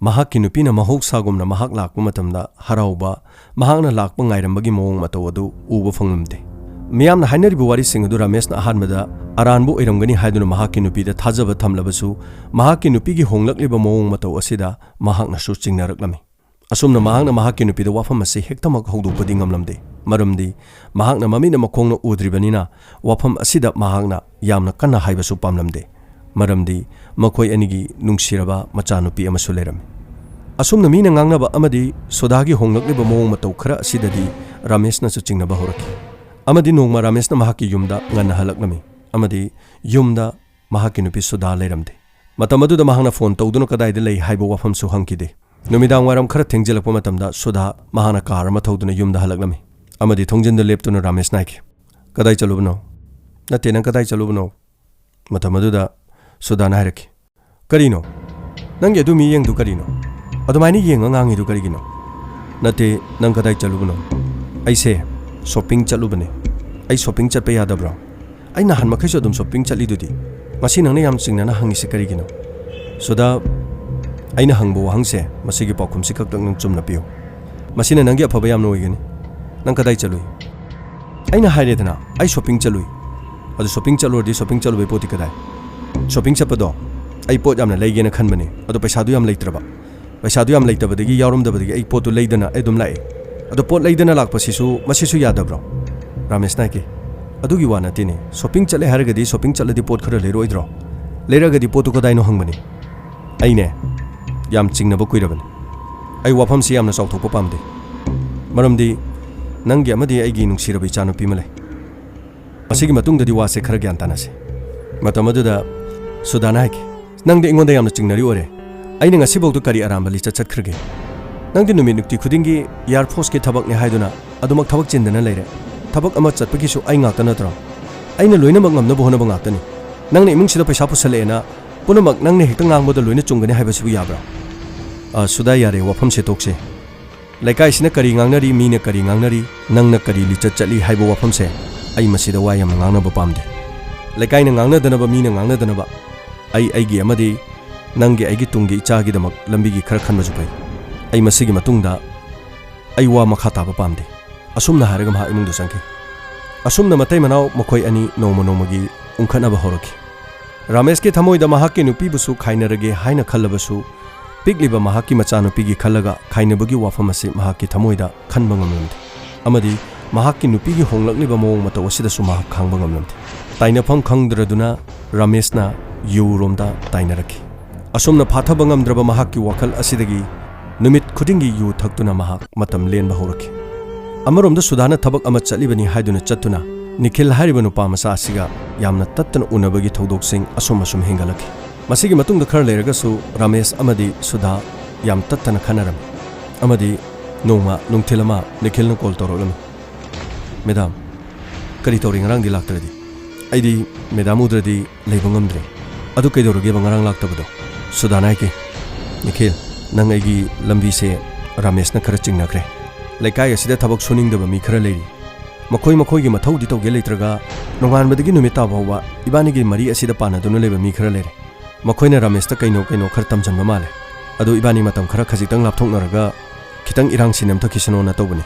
ꯃꯍꯥꯛꯀꯤ ꯅꯨꯄꯤꯅ ꯃꯍꯧꯁꯥꯒꯨꯝꯅ ꯃꯍꯥꯛ ꯂꯥꯛꯄ ꯃꯇꯝꯗ ꯍꯔꯥꯎꯕ, ꯃꯍꯥꯛꯅ ꯂꯥꯛꯄ ꯉꯥꯏꯔꯝꯕꯒꯤ ꯃꯑꯣꯡ ꯃꯇꯧ ꯑꯗꯨ ꯎꯕ ꯐꯪꯂꯝꯗꯦ꯫ ꯃꯤꯌꯥꯝꯅ ꯍꯥꯏꯅꯔꯤꯕ ꯋꯥꯔꯤꯁꯤꯡ ꯑꯗꯨ ꯔꯥꯃꯦꯁꯅ ꯑꯍꯥꯟꯕꯗ ꯑꯔꯥꯟꯕ ꯑꯣꯏꯔꯝꯒꯅꯤ ꯍꯥꯏꯗꯨꯅ ꯃꯍꯥꯛꯀꯤ ꯅꯨꯄꯤꯗ ꯊꯥꯖꯕ ꯊꯝꯂꯕꯁꯨ, ꯃꯍꯥꯛꯀꯤ ꯅꯨꯄꯤꯒꯤ ꯍꯣꯡꯂꯛꯂꯤꯕ ꯃꯑꯣꯡ ꯃꯇꯧ ꯑꯁꯤꯗ ꯃꯍꯥꯛꯅꯁꯨ ꯆꯤꯡꯅꯔꯛꯂꯝꯃꯤ꯫ ꯑꯁꯨꯝꯅ ꯃꯍꯥꯛꯅ ꯃꯍꯥꯛꯀꯤ ꯅꯨꯄꯤꯗ ꯋꯥꯐꯝ ꯑꯁꯤ ꯍꯦꯛꯇꯃꯛ ꯍꯧꯗꯣꯛꯄꯗꯤ ꯉꯝꯂꯝꯗꯦ, ꯃꯔꯝꯗꯤ ꯃꯍꯥꯛꯅ ꯃꯃꯤꯠꯅ ꯃꯈꯣꯡꯅ ꯎꯗ꯭ꯔꯤꯕꯅꯤꯅ ꯋꯥꯐꯝ ꯑꯁꯤꯗ ꯃꯍꯥꯛꯅ ꯌꯥꯝꯅ ꯀꯟꯅ ꯍꯥꯏꯕꯁꯨ ꯄꯥꯝꯂꯝꯗꯦ꯫ ꯃꯔꯝꯗꯤ ꯃꯈꯣꯏ ꯑꯅꯤꯒꯤ ꯅꯨꯡꯁꯤꯔꯕ ꯃꯆꯥꯅꯨꯄꯤ ꯑꯃꯁꯨ ꯂꯩꯔꯝꯃꯤ꯫ ꯑꯁꯨꯝꯅ ꯃꯤꯅ ꯉꯥꯡꯅꯕ ꯑꯃꯗꯤ ꯁꯨꯙꯥꯒꯤ ꯍꯣꯡꯂꯛꯂꯤꯕ ꯃꯑꯣꯡ ꯃꯇꯧ ꯈꯔ ꯑꯁꯤꯗꯗꯤ ꯔꯥꯃꯦꯁꯅꯁꯨ ꯆꯤꯡꯅꯕ ꯍꯧꯔꯛꯈꯤ꯫ ꯑꯃꯗꯤ ꯅꯣꯡꯃ ꯔꯥꯃꯦꯁꯅ ꯃꯍꯥꯛꯀꯤ ꯌꯨꯝꯗ ꯉꯟꯅ ꯍꯜꯂꯛꯂꯝꯃꯤ ꯑꯃꯗꯤ ꯌꯨꯝꯗ ꯃꯍꯥꯛꯀꯤ ꯅꯨꯄꯤ ꯁꯨꯙꯥ ꯂꯩꯔꯝꯗꯦ꯫ ꯃꯇꯝ ꯑꯗꯨꯗ ꯃꯍꯥꯛꯅ ꯐꯣꯟ ꯇꯧꯗꯨꯅ ꯀꯗꯥꯏꯗ ꯂꯩ ꯍꯥꯏꯕ ꯋꯥꯐꯝꯁꯨ ꯍꯪꯈꯤꯗꯦ꯫ ꯅꯨꯃꯤꯗꯥꯡ ꯋꯥꯏꯔꯝ ꯈꯔ ꯊꯦꯡꯖꯤꯜꯂꯛꯄ ꯃꯇꯝꯗ ꯁꯨꯙꯥ ꯃꯍꯥꯛꯅ ꯀꯥꯔ ꯑꯃ ꯊꯧꯗꯨꯅ ꯌꯨꯝꯗ ꯍꯜꯂꯛꯂꯝꯃꯤ ꯑꯃꯗꯤ ꯊꯣꯡꯖꯤꯟꯗ ꯂꯦꯞꯇꯨꯅ ꯔꯥꯃꯦꯁꯅ ꯍꯥꯏꯈꯤ, "ꯀꯗꯥꯏ ꯆꯠꯂꯨꯕꯅꯣ? ꯅꯠꯇꯦ, ꯅꯪ ꯀꯗꯥꯏ ꯆꯠꯂꯨꯕꯅꯣ?" ꯃꯇꯝ ꯑꯗꯨꯗ ꯁꯨꯙꯥꯅ ꯍꯥꯏꯔꯛꯈꯤ, "ꯀꯔꯤꯅꯣ? ꯅꯪꯒꯤ ꯑꯗꯨ ꯃꯤꯠꯌꯦꯡꯗꯨ ꯀꯔꯤꯅꯣ? ꯑꯗꯨꯃꯥꯏꯅ ꯌꯦꯡꯉ ꯉꯥꯡꯉꯤꯗꯨ ꯀꯔꯤꯒꯤꯅꯣ?" "ꯅꯠꯇꯦ, ꯅꯪ ꯀꯗꯥꯏ ꯆꯠꯂꯨꯕꯅꯣ?" "ꯑꯩꯁꯦ ꯁꯣꯞꯄꯤꯡ ꯆꯠꯂꯨꯕꯅꯦ꯫ ꯑꯩ ꯁꯣꯞꯄꯤꯡ ꯆꯠꯄ ꯌꯥꯗꯕ꯭ꯔꯣ? ꯑꯩ ꯅꯍꯥꯟ ꯃꯈꯩꯁꯨ ꯑꯗꯨꯝ ꯁꯣꯞꯄꯤꯡ ꯆꯠꯂꯤꯗꯨꯗꯤ꯫ ꯉꯁꯤ ꯅꯪꯅ ꯌꯥꯝ ꯆꯤꯡꯅꯅ ꯍꯪꯉꯤꯁꯤ ꯀꯔꯤꯒꯤꯅꯣ?" "ꯁꯨꯙꯥ, ꯑꯩꯅ ꯍꯪꯕ ꯋꯥꯍꯪꯁꯦ, ꯃꯁꯤꯒꯤ ꯄꯥꯎꯈꯨꯝꯁꯤ ꯈꯛꯇꯪ ꯅꯪ ꯆꯨꯝꯅ ꯄꯤꯌꯨ꯫ ꯃꯁꯤꯅ ꯅꯪꯒꯤ ꯑꯐꯕ ꯌꯥꯝꯅ ꯑꯣꯏꯒꯅꯤ꯫ ꯅꯪ ꯀꯗꯥꯏ ꯆꯠꯂꯨꯏ?" "ꯑꯩꯅ ꯍꯥꯏꯔꯦꯗꯅ, ꯑꯩ ꯁꯣꯞꯄꯤꯡ ꯆꯠꯂꯨꯏ꯫" "ꯑꯗꯨ ꯁꯣꯞꯄꯤꯡ ꯆꯠꯂꯨꯔꯗꯤ ꯁꯣꯞꯄꯤꯡ ꯆꯠꯂꯨꯕꯩ ꯄꯣꯠꯇꯤ ꯀꯗꯥꯏ? ꯁꯣꯞꯄꯤꯡ ꯆꯠꯄꯗꯣ ꯑꯩ ꯄꯣꯠ ꯌꯥꯝꯅ ꯂꯩꯒꯦꯅ ꯈꯟꯕꯅꯦ, ꯑꯗꯣ ꯄꯩꯁꯥꯗꯨ ꯌꯥꯝ ꯂꯩꯇ꯭ꯔꯕ꯫ ꯄꯩꯁꯥꯗꯨ ꯌꯥꯝ ꯂꯩꯇꯕꯗꯒꯤ, ꯌꯥꯎꯔꯝꯗꯕꯗꯒꯤ ꯑꯩ ꯄꯣꯠꯇꯨ ꯂꯩꯗꯅ ꯑꯩ ꯑꯗꯨꯝ ꯂꯥꯛꯑꯦ꯫ ꯑꯗꯣ ꯄꯣꯠ ꯂꯩꯗꯅ ꯂꯥꯛꯄꯁꯤꯁꯨ, ꯃꯁꯤꯁꯨ ꯌꯥꯗꯕ꯭ꯔꯣ?" ꯔꯥꯃꯦꯁꯅ ꯍꯥꯏꯈꯤ, "ꯑꯗꯨꯒꯤ ꯋꯥ ꯅꯠꯇꯦꯅꯦ꯫ ꯁꯣꯞꯄꯤꯡ ꯆꯠꯂꯦ ꯍꯥꯏꯔꯒꯗꯤ ꯁꯣꯞꯄꯤꯡ ꯆꯠꯂꯗꯤ ꯄꯣꯠ ꯈꯔ ꯂꯩꯔꯛꯑꯣꯏꯗ꯭ꯔꯣ? ꯂꯩꯔꯛꯑꯒꯗꯤ ꯄꯣꯠꯇꯨ ꯀꯗꯥꯏꯅꯣ ꯍꯪꯕꯅꯤ꯫ ꯑꯩꯅꯦ, ꯌꯥꯝ ꯆꯤꯡꯅꯕ ꯀꯨꯏꯔꯕꯅꯤ꯫ ꯑꯩ ꯋꯥꯐꯝꯁꯤ ꯌꯥꯝꯅ ꯆꯥꯎꯊꯣꯛꯄ ꯄꯥꯝꯗꯦ꯫ ꯃꯔꯝꯗꯤ ꯅꯪꯒꯤ ꯑꯃꯗꯤ ꯑꯩꯒꯤ ꯅꯨꯡꯁꯤꯔꯕ ꯏꯆꯥꯅꯨꯄꯤ ꯑꯃ ꯂꯩ꯫ ꯃꯁꯤꯒꯤ ꯃꯇꯨꯡꯗꯗꯤ ꯋꯥꯁꯦ ꯈꯔ ꯒ꯭ꯌꯥꯟ ꯇꯥꯅꯁꯤ꯫" ꯃꯇꯝ ꯑꯗꯨꯗ ꯁꯨꯙꯥꯅ ꯍꯥꯏꯈꯤ, "ꯅꯪꯗꯤ ꯑꯩꯉꯣꯟꯗ ꯌꯥꯝꯅ ꯆꯤꯡꯅꯔꯤ ꯑꯣꯏꯔꯦ꯫ ꯑꯩꯅ ꯉꯁꯤꯐꯥꯎꯗ ꯀꯔꯤ ꯑꯔꯥꯟꯕ ꯂꯤꯆꯠ ꯆꯠꯈ꯭ꯔꯒꯦ? ꯅꯪꯗꯤ ꯅꯨꯃꯤꯠ ꯅꯨꯡꯇꯤ ꯈꯨꯗꯤꯡꯒꯤ Air Forceꯀꯤ ꯊꯕꯛꯅꯦ ꯍꯥꯏꯗꯨꯅ ꯑꯗꯨꯃꯛ ꯊꯕꯛ ꯆꯤꯟꯗꯅ ꯂꯩꯔꯦ꯫ ꯊꯕꯛ ꯑꯃ ꯆꯠꯄꯒꯤꯁꯨ ꯑꯩ ꯉꯥꯛꯇ ꯅꯠꯇ꯭ꯔꯣ? ꯑꯩꯅ ꯂꯣꯏꯅꯃꯛ ꯉꯝꯅꯕ ꯍꯣꯠꯅꯕ ꯉꯥꯛꯇꯅꯤ꯫ ꯅꯪꯅ ꯏꯃꯨꯡꯁꯤꯗ ꯄꯩꯁꯥ ꯄꯨꯁꯜꯂꯛꯑꯦꯅ ꯄꯨꯝꯅꯃꯛ ꯅꯪꯅ ꯍꯦꯛꯇ ꯉꯥꯡꯕꯗ ꯂꯣꯏꯅ ꯆꯨꯝꯒꯅꯤ ꯍꯥꯏꯕꯁꯤꯕꯨ ꯌꯥꯕ꯭ꯔꯥ?" "ꯑ, ꯁꯨꯙꯥ, ꯌꯥꯔꯦ, ꯋꯥꯐꯝꯁꯦ ꯇꯣꯛꯁꯦ꯫ ꯂꯩꯀꯥꯏꯁꯤꯅ ꯀꯔꯤ ꯉꯥꯡꯅꯔꯤ, ꯃꯤꯅ ꯀꯔꯤ ꯉꯥꯡꯅꯔꯤ, ꯅꯪꯅ ꯀꯔꯤ ꯂꯤꯆꯠ ꯆꯠꯂꯤ ꯍꯥꯏꯕ ꯋꯥꯐꯝꯁꯦ ꯑꯩ ꯃꯁꯤꯗ ꯋꯥ ꯌꯥꯝꯅ ꯉꯥꯡꯅꯕ ꯄꯥꯝꯗꯦ꯫ ꯂꯩꯀꯥꯏꯅ ꯉꯥꯡꯅꯗꯅꯕ, ꯃꯤꯅ ꯉꯥꯡꯅꯗꯅꯕ ꯑꯩ ꯑꯩꯒꯤ ꯑꯃꯗꯤ ꯅꯪꯒꯤ, ꯑꯩꯒꯤ ꯇꯨꯡꯒꯤ ꯏꯆꯥꯒꯤꯗꯃꯛ ꯂꯝꯕꯤꯒꯤ ꯈꯔ ꯈꯟꯕꯁꯨ ꯐꯩ꯫ ꯑꯩ ꯃꯁꯤꯒꯤ ꯃꯇꯨꯡꯗ ꯑꯩ ꯋꯥ ꯃꯈꯥ ꯇꯥꯕ ꯄꯥꯝꯗꯦ꯫" ꯑꯁꯨꯝꯅ ꯍꯥꯏꯔꯒ ꯃꯍꯥꯛ ꯏꯃꯨꯡꯗ ꯆꯪꯈꯤ꯫ ꯑꯁꯨꯝꯅ ꯃꯇꯩ ꯃꯅꯥꯎ ꯃꯈꯣꯏ ꯑꯅꯤ ꯅꯣꯡꯃ ꯅꯣꯡꯃꯒꯤ ꯎꯪꯈꯠꯅꯕ ꯍꯧꯔꯛꯈꯤ꯫ ꯔꯥꯃꯦꯁꯀꯤ ꯊꯃꯣꯏꯗ ꯃꯍꯥꯛꯀꯤ ꯅꯨꯄꯤꯕꯨꯁꯨ ꯈꯥꯏꯅꯔꯒꯦ ꯍꯥꯏꯅ ꯈꯜꯂꯕꯁꯨ, ꯄꯤꯛꯂꯤꯕ ꯃꯍꯥꯛꯀꯤ ꯃꯆꯥꯅꯨꯄꯤꯒꯤ ꯈꯜꯂꯒ ꯈꯥꯏꯅꯕꯒꯤ ꯋꯥꯐꯝ ꯑꯁꯤ ꯃꯍꯥꯛꯀꯤ ꯊꯃꯣꯏꯗ ꯈꯟꯕ ꯉꯝꯂꯝꯗꯦ꯫ ꯑꯃꯗꯤ ꯃꯍꯥꯛꯀꯤ ꯅꯨꯄꯤꯒꯤ ꯍꯣꯡꯂꯛꯂꯤꯕ ꯃꯑꯣꯡ ꯃꯇꯧ ꯑꯁꯤꯗꯁꯨ ꯃꯍꯥꯛ ꯈꯥꯡꯕ ꯉꯝꯂꯝꯗꯦ꯫ ꯇꯥꯏꯅꯐꯝ ꯈꯪꯗ꯭ꯔꯗꯨꯅ ꯔꯥꯃꯦꯁꯅ ꯌꯨꯔꯣꯝꯗ ꯇꯥꯏꯅꯔꯛꯈꯤ꯫ ꯑꯁꯨꯝꯅ ꯐꯥꯊꯕ ꯉꯝꯗ꯭ꯔꯕ ꯃꯍꯥꯛꯀꯤ ꯋꯥꯈꯜ ꯑꯁꯤꯗꯒꯤ ꯅꯨꯃꯤꯠ ꯈꯨꯗꯤꯡꯒꯤ ꯌꯨ ꯊꯛꯇꯨꯅ ꯃꯍꯥꯛ ꯃꯇꯝ ꯂꯦꯟꯕ ꯍꯧꯔꯛꯈꯤ꯫ ꯑꯃꯔꯣꯝꯗ ꯁꯨꯗꯥꯅ ꯊꯕꯛ ꯑꯃ ꯆꯠꯂꯤꯕꯅꯤ ꯍꯥꯏꯗꯨꯅ ꯆꯠꯇꯨꯅ ꯅꯤꯈꯤꯜ ꯍꯥꯏꯔꯤꯕ ꯅꯨꯄꯥ ꯃꯆꯥ ꯑꯁꯤꯒ ꯌꯥꯝꯅ ꯇꯠꯇꯅ ꯎꯅꯕꯒꯤ ꯊꯧꯗꯣꯛꯁꯤꯡ ꯑꯁꯨꯝ ꯑꯁꯨꯝ ꯍꯦꯟꯒꯠꯂꯛꯈꯤ꯫ ꯃꯁꯤꯒꯤ ꯃꯇꯨꯡꯗ ꯈꯔ ꯂꯩꯔꯒꯁꯨ ꯔꯥꯃꯦꯁ ꯑꯃꯗꯤ ꯁꯨꯗꯥ ꯌꯥꯝ ꯇꯠꯇꯅ ꯈꯟꯅꯔꯝꯃꯤ꯫ ꯑꯃꯗꯤ ꯅꯣꯡꯃ ꯅꯨꯡꯊꯤꯜ ꯑꯃ ꯅꯤꯈꯤꯜꯅ ꯀꯣꯜ ꯇꯧꯔꯛꯂꯝꯃꯤ꯫ "ꯃꯦꯗꯥꯝ, ꯀꯔꯤ ꯇꯧꯔꯤ ꯉꯔꯥꯡꯗꯤ ꯂꯥꯛꯇ꯭ꯔꯗꯤ? ꯑꯩꯗꯤ ꯃꯦꯗꯥꯝ ꯎꯗ꯭ꯔꯗꯤ ꯂꯩꯕ ꯉꯝꯗ꯭ꯔꯦ꯫ ꯑꯗꯨ ꯀꯩꯗꯧꯔꯒꯦꯕ ꯉꯔꯥꯡ ꯂꯥꯛꯇꯕꯗꯣ?" ꯁꯨꯗꯥꯅ ꯍꯥꯏꯈꯤ, "ꯅꯤꯈꯤꯜ, ꯅꯪ ꯑꯩꯒꯤ ꯂꯝꯕꯤꯁꯦ ꯔꯥꯃꯦꯁꯅ ꯈꯔ ꯆꯤꯡꯅꯈ꯭ꯔꯦ꯫ ꯂꯩꯀꯥꯏ ꯑꯁꯤꯗ ꯊꯕꯛ ꯁꯨꯅꯤꯡꯗꯕ ꯃꯤ ꯈꯔ ꯂꯩꯔꯤ꯫ ꯃꯈꯣꯏ ꯃꯈꯣꯏꯒꯤ ꯃꯊꯧꯗꯤ ꯇꯧꯒꯦ ꯂꯩꯇ꯭ꯔꯒ ꯅꯣꯡꯉꯥꯟꯕꯗꯒꯤ ꯅꯨꯃꯤꯠ ꯇꯥꯕ ꯐꯥꯎꯕ ꯏꯕꯥꯅꯤꯒꯤ ꯃꯔꯤ ꯑꯁꯤꯗ ꯄꯥꯟꯅꯗꯨꯅ ꯂꯩꯕ ꯃꯤ ꯈꯔ ꯂꯩꯔꯦ꯫ ꯃꯈꯣꯏꯅ ꯔꯥꯃꯦꯁꯇ ꯀꯩꯅꯣ ꯀꯩꯅꯣ ꯈꯔ ꯇꯝꯁꯤꯟꯕ ꯃꯥꯜꯂꯦ꯫ ꯑꯗꯨ ꯏꯕꯥꯅꯤ ꯃꯇꯝ ꯈꯔ ꯈꯖꯤꯛꯇꯪ ꯂꯥꯞꯊꯣꯛꯅꯔꯒ ꯈꯤꯇꯪ ꯏꯔꯥꯡꯁꯤ ꯅꯦꯝꯊꯈꯤꯁꯅꯣꯅ ꯇꯧꯕꯅꯤ꯫"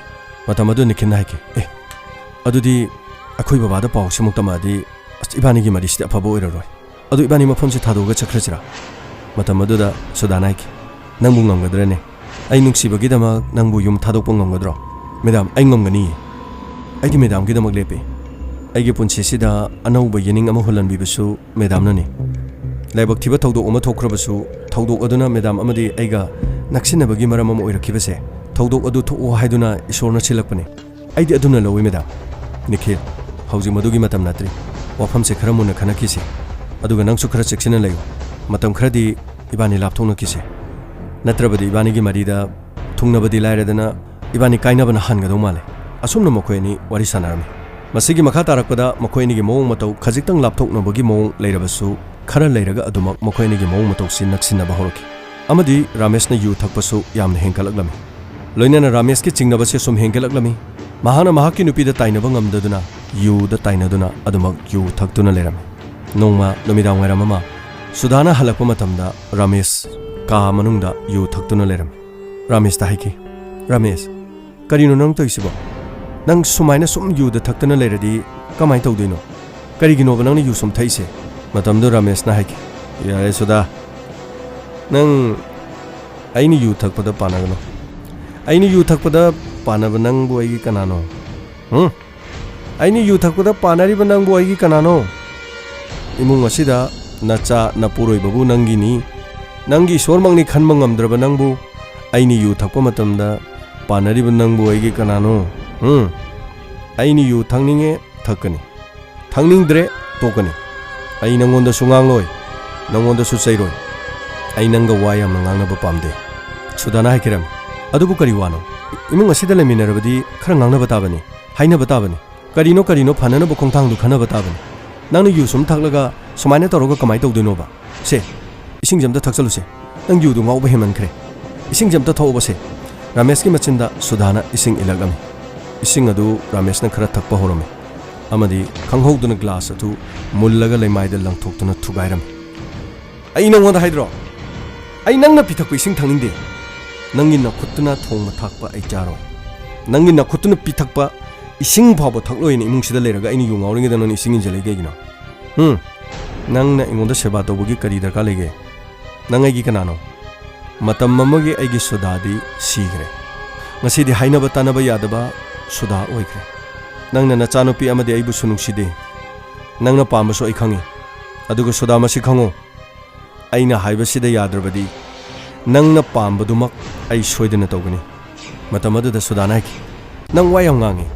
ꯃꯇꯝ ꯑꯗꯨ ꯅꯤꯈꯤꯜꯅ ꯍꯥꯏꯈꯤ, "ꯑꯦ, ꯑꯗꯨꯗꯤ ꯑꯩꯈꯣꯏ ꯕꯕꯥꯗ ꯄꯥꯎ ꯁꯤꯃꯨꯛ ꯇꯝꯃꯛꯑꯗꯤ ꯑꯁ ꯏꯕꯥꯅꯤꯒꯤ ꯃꯔꯤꯁꯤꯗꯤ ꯑꯐꯕ ꯑꯣꯏꯔꯔꯣꯏ꯫ ꯑꯗꯨ ꯏꯕꯥꯅꯤ ꯃꯐꯝꯁꯤ ꯊꯥꯗꯣꯛꯑꯒ ꯆꯠꯈ꯭ꯔꯁꯤꯔꯥ?" ꯃꯇꯝ ꯑꯗꯨꯗ ꯁꯨꯗꯥꯅ ꯍꯥꯏꯈꯤ, "ꯅꯪꯕꯨ ꯉꯝꯒꯗ꯭ꯔꯅꯦ? ꯑꯩ ꯅꯨꯡꯁꯤꯕꯒꯤꯗꯃꯛ ꯅꯪꯕꯨ ꯌꯨꯝ ꯊꯥꯗꯣꯛꯄ ꯉꯝꯒꯗ꯭ꯔꯣ?" "ꯃꯦꯗꯥꯝ, ꯑꯩ ꯉꯝꯒꯅꯤꯌꯦ꯫ ꯑꯩꯗꯤ ꯃꯦꯗꯥꯝꯒꯤꯗꯃꯛ ꯂꯦꯞꯄꯤ꯫ ꯑꯩꯒꯤ ꯄꯨꯟꯁꯤꯁꯤꯗ ꯑꯅꯧꯕ ꯌꯦꯅꯤꯡ ꯑꯃ ꯍꯨꯜꯍꯟꯕꯤꯕꯁꯨ ꯃꯦꯗꯥꯝꯅꯅꯤ꯫ ꯂꯥꯏꯕꯛ ꯊꯤꯕ ꯊꯧꯗꯣꯛ ꯑꯃ ꯊꯣꯛꯈ꯭ꯔꯕꯁꯨ, ꯊꯧꯗꯣꯛ ꯑꯗꯨꯅ ꯃꯦꯗꯥꯝ ꯑꯃꯗꯤ ꯑꯩꯒ ꯅꯛꯁꯤꯟꯅꯕꯒꯤ ꯃꯔꯝ ꯑꯃ ꯑꯣꯏꯔꯛꯈꯤꯕꯁꯦ, ꯊꯧꯗꯣꯛ ꯑꯗꯨ ꯊꯣꯛꯑꯣ ꯍꯥꯏꯗꯨꯅ ꯏꯁꯣꯔꯅ ꯁꯤꯜꯂꯛꯄꯅꯤ꯫ ꯑꯩꯗꯤ ꯑꯗꯨꯝꯅ ꯂꯧꯏ, ꯃꯦꯗꯥꯝ꯫" "ꯅꯤꯈꯤꯜ, ꯍꯧꯖꯤꯛ ꯃꯗꯨꯒꯤ ꯃꯇꯝ ꯅꯠꯇ꯭ꯔꯤ꯫ ꯋꯥꯐꯝꯁꯦ ꯈꯔ ꯃꯨꯟꯅ ꯈꯟꯅꯈꯤꯁꯤ꯫ ꯑꯗꯨꯒ ꯅꯪꯁꯨ ꯈꯔ ꯆꯦꯛꯁꯤꯟꯅ ꯂꯩꯌꯨ꯫ ꯃꯇꯝ ꯈꯔꯗꯤ ꯏꯕꯥꯅꯤ ꯂꯥꯞꯊꯣꯛꯅꯈꯤꯁꯤ꯫ ꯅꯠꯇ꯭ꯔꯕꯗꯤ ꯏꯕꯥꯅꯤꯒꯤ ꯃꯔꯤꯗ ꯊꯨꯡꯅꯕꯗꯤ ꯂꯥꯏꯔꯗꯅ ꯏꯕꯥꯅꯤ ꯀꯥꯏꯅꯕꯅ ꯍꯥꯟꯒꯗꯧ ꯃꯥꯜꯂꯦ꯫" ꯑꯁꯨꯝꯅ ꯃꯈꯣꯏ ꯑꯅꯤ ꯋꯥꯔꯤ ꯁꯥꯟꯅꯔꯝꯃꯤ꯫ ꯃꯁꯤꯒꯤ ꯃꯈꯥ ꯇꯥꯔꯛꯄꯗ ꯃꯈꯣꯏ ꯑꯅꯤꯒꯤ ꯃꯑꯣꯡ ꯃꯇꯧ ꯈꯖꯤꯛꯇꯪ ꯂꯥꯞꯊꯣꯛꯅꯕꯒꯤ ꯃꯑꯣꯡ ꯂꯩꯔꯕꯁꯨ, ꯈꯔ ꯂꯩꯔꯒ ꯑꯗꯨꯃꯛ ꯃꯈꯣꯏ ꯑꯅꯤꯒꯤ ꯃꯑꯣꯡ ꯃꯇꯧꯁꯤ ꯅꯛꯁꯤꯟꯅꯕ ꯍꯧꯔꯛꯈꯤ꯫ ꯑꯃꯗꯤ ꯔꯥꯃꯦꯁꯅ ꯌꯨ ꯊꯛꯄꯁꯨ ꯌꯥꯝꯅ ꯍꯦꯟꯒꯠꯂꯛꯂꯝꯃꯤ꯫ ꯂꯣꯏꯅꯅ ꯔꯥꯃꯦꯁꯀꯤ ꯆꯤꯡꯅꯕꯁꯦ ꯁꯨꯝ ꯍꯦꯟꯒꯠꯂꯛꯂꯝꯃꯤ꯫ ꯃꯍꯥꯛꯅ ꯃꯍꯥꯛꯀꯤ ꯅꯨꯄꯤꯗ ꯇꯥꯏꯅꯕ ꯉꯝꯗꯗꯨꯅ ꯌꯨꯗ ꯇꯥꯏꯅꯗꯨꯅ ꯑꯗꯨꯃꯛ ꯌꯨ ꯊꯛꯇꯨꯅ ꯂꯩꯔꯝꯃꯤ꯫ ꯅꯣꯡꯃ ꯅꯨꯃꯤꯗꯥꯡ ꯋꯥꯏꯔꯝ ꯑꯃ ꯁꯨꯗꯥꯅ ꯍꯜꯂꯛꯄ ꯃꯇꯝꯗ ꯔꯥꯃꯦꯁ ꯀꯥ ꯃꯅꯨꯡꯗ ꯌꯨ ꯊꯛꯇꯨꯅ ꯂꯩꯔꯝꯃꯤ꯫ ꯔꯥꯃꯦꯁꯇ ꯍꯥꯏꯈꯤ, "ꯔꯥꯃꯦꯁ, ꯀꯔꯤꯅꯣ ꯅꯪ ꯇꯧꯔꯤꯁꯤꯕꯣ? ꯅꯪ ꯁꯨꯃꯥꯏꯅ ꯁꯨꯝ ꯌꯨꯗ ꯊꯛꯇꯅ ꯂꯩꯔꯗꯤ ꯀꯃꯥꯏꯅ ꯇꯧꯗꯣꯏꯅꯣ? ꯀꯔꯤꯒꯤꯅꯣꯕ ꯅꯪꯅ ꯌꯨ ꯁꯨꯝ ꯊꯛꯏꯁꯦ?" ꯃꯇꯝꯗꯨ ꯔꯥꯃꯦꯁꯅ ꯍꯥꯏꯈꯤ, "ꯌꯥꯔꯦ ꯁꯨꯗꯥ, ꯅꯪ ꯑꯩꯅ ꯌꯨ ꯊꯛꯄꯗ ꯄꯥꯟꯅꯒꯅꯨ꯫ ꯑꯩꯅ ꯌꯨ ꯊꯛꯄꯗ ꯄꯥꯟꯅꯕ ꯅꯪꯕꯨ ꯑꯩꯒꯤ ꯀꯅꯥꯅꯣ? ꯍꯨꯝ? ꯑꯩꯅ ꯌꯨ ꯊꯛꯄꯗ ꯄꯥꯟꯅꯔꯤꯕ ꯅꯪꯕꯨ ꯑꯩꯒꯤ ꯀꯅꯥꯅꯣ? ꯏꯃꯨꯡ ꯑꯁꯤꯗ ꯅꯆꯥ ꯅꯄꯨꯔꯣꯏꯕꯕꯨ ꯅꯪꯒꯤꯅꯤ꯫ ꯅꯪꯒꯤ ꯏꯁꯣꯔꯃꯛꯅꯤ ꯈꯟꯕ ꯉꯝꯗ꯭ꯔꯕ ꯅꯪꯕꯨ, ꯑꯩꯅ ꯌꯨ ꯊꯛꯄ ꯃꯇꯝꯗ ꯄꯥꯟꯅꯔꯤꯕ ꯅꯪꯕꯨ ꯑꯩꯒꯤ ꯀꯅꯥꯅꯣ? ꯎꯝ? ꯑꯩꯅ ꯌꯨ ꯊꯛꯅꯤꯡꯉꯦ, ꯊꯛꯀꯅꯤ꯫ ꯊꯛꯅꯤꯡꯗ꯭ꯔꯦ, ꯇꯣꯛꯀꯅꯤ꯫ ꯑꯩ ꯅꯪꯉꯣꯟꯗꯁꯨ ꯉꯥꯡꯂꯣꯏ, ꯅꯪꯉꯣꯟꯗꯁꯨ ꯆꯩꯔꯣꯏ꯫ ꯑꯩ ꯅꯪꯒ ꯋꯥ ꯌꯥꯝꯅ ꯉꯥꯡꯅꯕ ꯄꯥꯝꯗꯦ꯫ ꯁꯨꯗꯥꯅ ꯍꯥꯏꯈꯤꯔꯝꯃꯤ꯫ ꯑꯗꯨꯕꯨ ꯀꯔꯤ ꯋꯥꯅꯣ? ꯏꯃꯨꯡ ꯑꯁꯤꯗ ꯂꯩꯃꯤꯟꯅꯔꯕꯗꯤ ꯈꯔ ꯉꯥꯡꯅꯕ ꯇꯥꯕꯅꯤ, ꯍꯥꯏꯅꯕ ꯇꯥꯕꯅꯤ꯫ ꯀꯔꯤꯅꯣ ꯀꯔꯤꯅꯣ ꯐꯅꯅꯕ ꯈꯣꯡꯊꯥꯡꯗꯨ ꯈꯟꯅꯕ ꯇꯥꯕꯅꯤ꯫ ꯅꯪꯅ ꯌꯨ ꯁꯨꯝ ꯊꯛꯂꯒ ꯁꯨꯃꯥꯏꯅ ꯇꯧꯔꯒ ꯀꯃꯥꯏꯅ ꯇꯧꯗꯣꯏꯅꯣꯕ? ꯁꯦ, ꯏꯁꯤꯡꯁꯦ ꯑꯝꯇ ꯊꯛꯆꯜꯂꯨꯁꯦ꯫ ꯅꯪ ꯌꯨꯗꯨ ꯉꯥꯎꯕ ꯍꯦꯟꯃꯟꯈ꯭ꯔꯦ꯫ ꯏꯁꯤꯡꯁꯦ ꯑꯝꯇ ꯊꯛꯑꯣꯕꯁꯦ꯫ ꯔꯥꯃꯦꯁꯀꯤ ꯃꯆꯤꯟꯗ ꯁꯨꯗꯥꯅ ꯏꯁꯤꯡ ꯏꯜꯂꯛꯂꯝꯃꯤ꯫ ꯏꯁꯤꯡ ꯑꯗꯨ ꯔꯥꯃꯦꯁꯅ ꯈꯔ ꯊꯛꯄ ꯍꯧꯔꯝꯃꯤ ꯑꯃꯗꯤ ꯈꯪꯍꯧꯗꯅ ꯒ꯭ꯂꯥꯁ ꯑꯗꯨ ꯃꯨꯜꯂꯒ ꯂꯩꯃꯥꯏꯗ ꯂꯪꯊꯣꯛꯇꯨꯅ ꯊꯨꯒꯥꯏꯔꯝꯃꯤ꯫ "ꯑꯩ ꯅꯪꯉꯣꯟꯗ ꯍꯥꯏꯗ꯭ꯔꯣ? ꯑꯩ ꯅꯪꯅ ꯄꯤꯊꯛꯄ ꯏꯁꯤꯡ ꯊꯛꯅꯤꯡꯗꯦ꯫ ꯅꯪꯒꯤ ꯅꯈꯨꯠꯇꯨꯅ ꯊꯣꯡꯕ ꯊꯥꯛꯄ ꯑꯩ ꯆꯥꯔꯣꯏ꯫ ꯅꯪꯒꯤ ꯅꯈꯨꯠꯇꯨꯅ ꯄꯤꯊꯛꯄ ꯏꯁꯤꯡ ꯐꯥꯎꯕ ꯊꯛꯂꯣꯏꯅ ꯏꯃꯨꯡꯁꯤꯗ ꯂꯩꯔꯒ ꯑꯩꯅ ꯌꯨ ꯉꯥꯎꯔꯤꯉꯩꯗ ꯅꯪꯅ ꯏꯁꯤꯡ ꯏꯟꯁꯤꯜꯂꯛꯏ ꯀꯩꯒꯤꯅꯣ? ꯍꯨꯝ? ꯅꯪꯅ ꯑꯩꯉꯣꯟꯗ ꯁꯦꯕꯥ ꯇꯧꯕꯒꯤ ꯀꯔꯤ ꯗꯔꯀꯥꯔ ꯂꯩꯒꯦ? ꯅꯪ ꯑꯩꯒꯤ ꯀꯅꯥꯅꯣ?" ꯃꯇꯝ ꯑꯃꯒꯤ ꯑꯩꯒꯤ ꯁꯨꯗꯥꯗꯤ ꯁꯤꯈ꯭ꯔꯦ꯫ ꯉꯁꯤꯗꯤ ꯍꯥꯏꯅꯕ ꯇꯥꯅꯕ ꯌꯥꯗꯕ ꯁꯨꯗꯥ ꯑꯣꯏꯈ꯭ꯔꯦ꯫ ꯅꯪꯅ ꯅꯆꯥꯅꯨꯄꯤ ꯑꯃꯗꯤ ꯑꯩꯕꯨꯁꯨ ꯅꯨꯡꯁꯤꯗꯦ꯫ ꯅꯪꯅ ꯄꯥꯝꯕꯁꯨ ꯑꯩ ꯈꯪꯉꯤ꯫ ꯑꯗꯨꯒ ꯁꯨꯗꯥ, ꯃꯁꯤ ꯈꯪꯉꯨ, ꯑꯩꯅ ꯍꯥꯏꯕꯁꯤꯗ ꯌꯥꯗ꯭ꯔꯕꯗꯤ ꯅꯪꯅ ꯄꯥꯝꯕꯗꯨꯃꯛ ꯑꯩ ꯁꯣꯏꯗꯅ ꯇꯧꯒꯅꯤ꯫ ꯃꯇꯝ ꯑꯗꯨꯗ ꯁꯨꯗꯥꯅ ꯍꯥꯏꯈꯤ, "ꯅꯪ ꯋꯥ ꯌꯥꯝ ꯉꯥꯡꯉꯤ꯫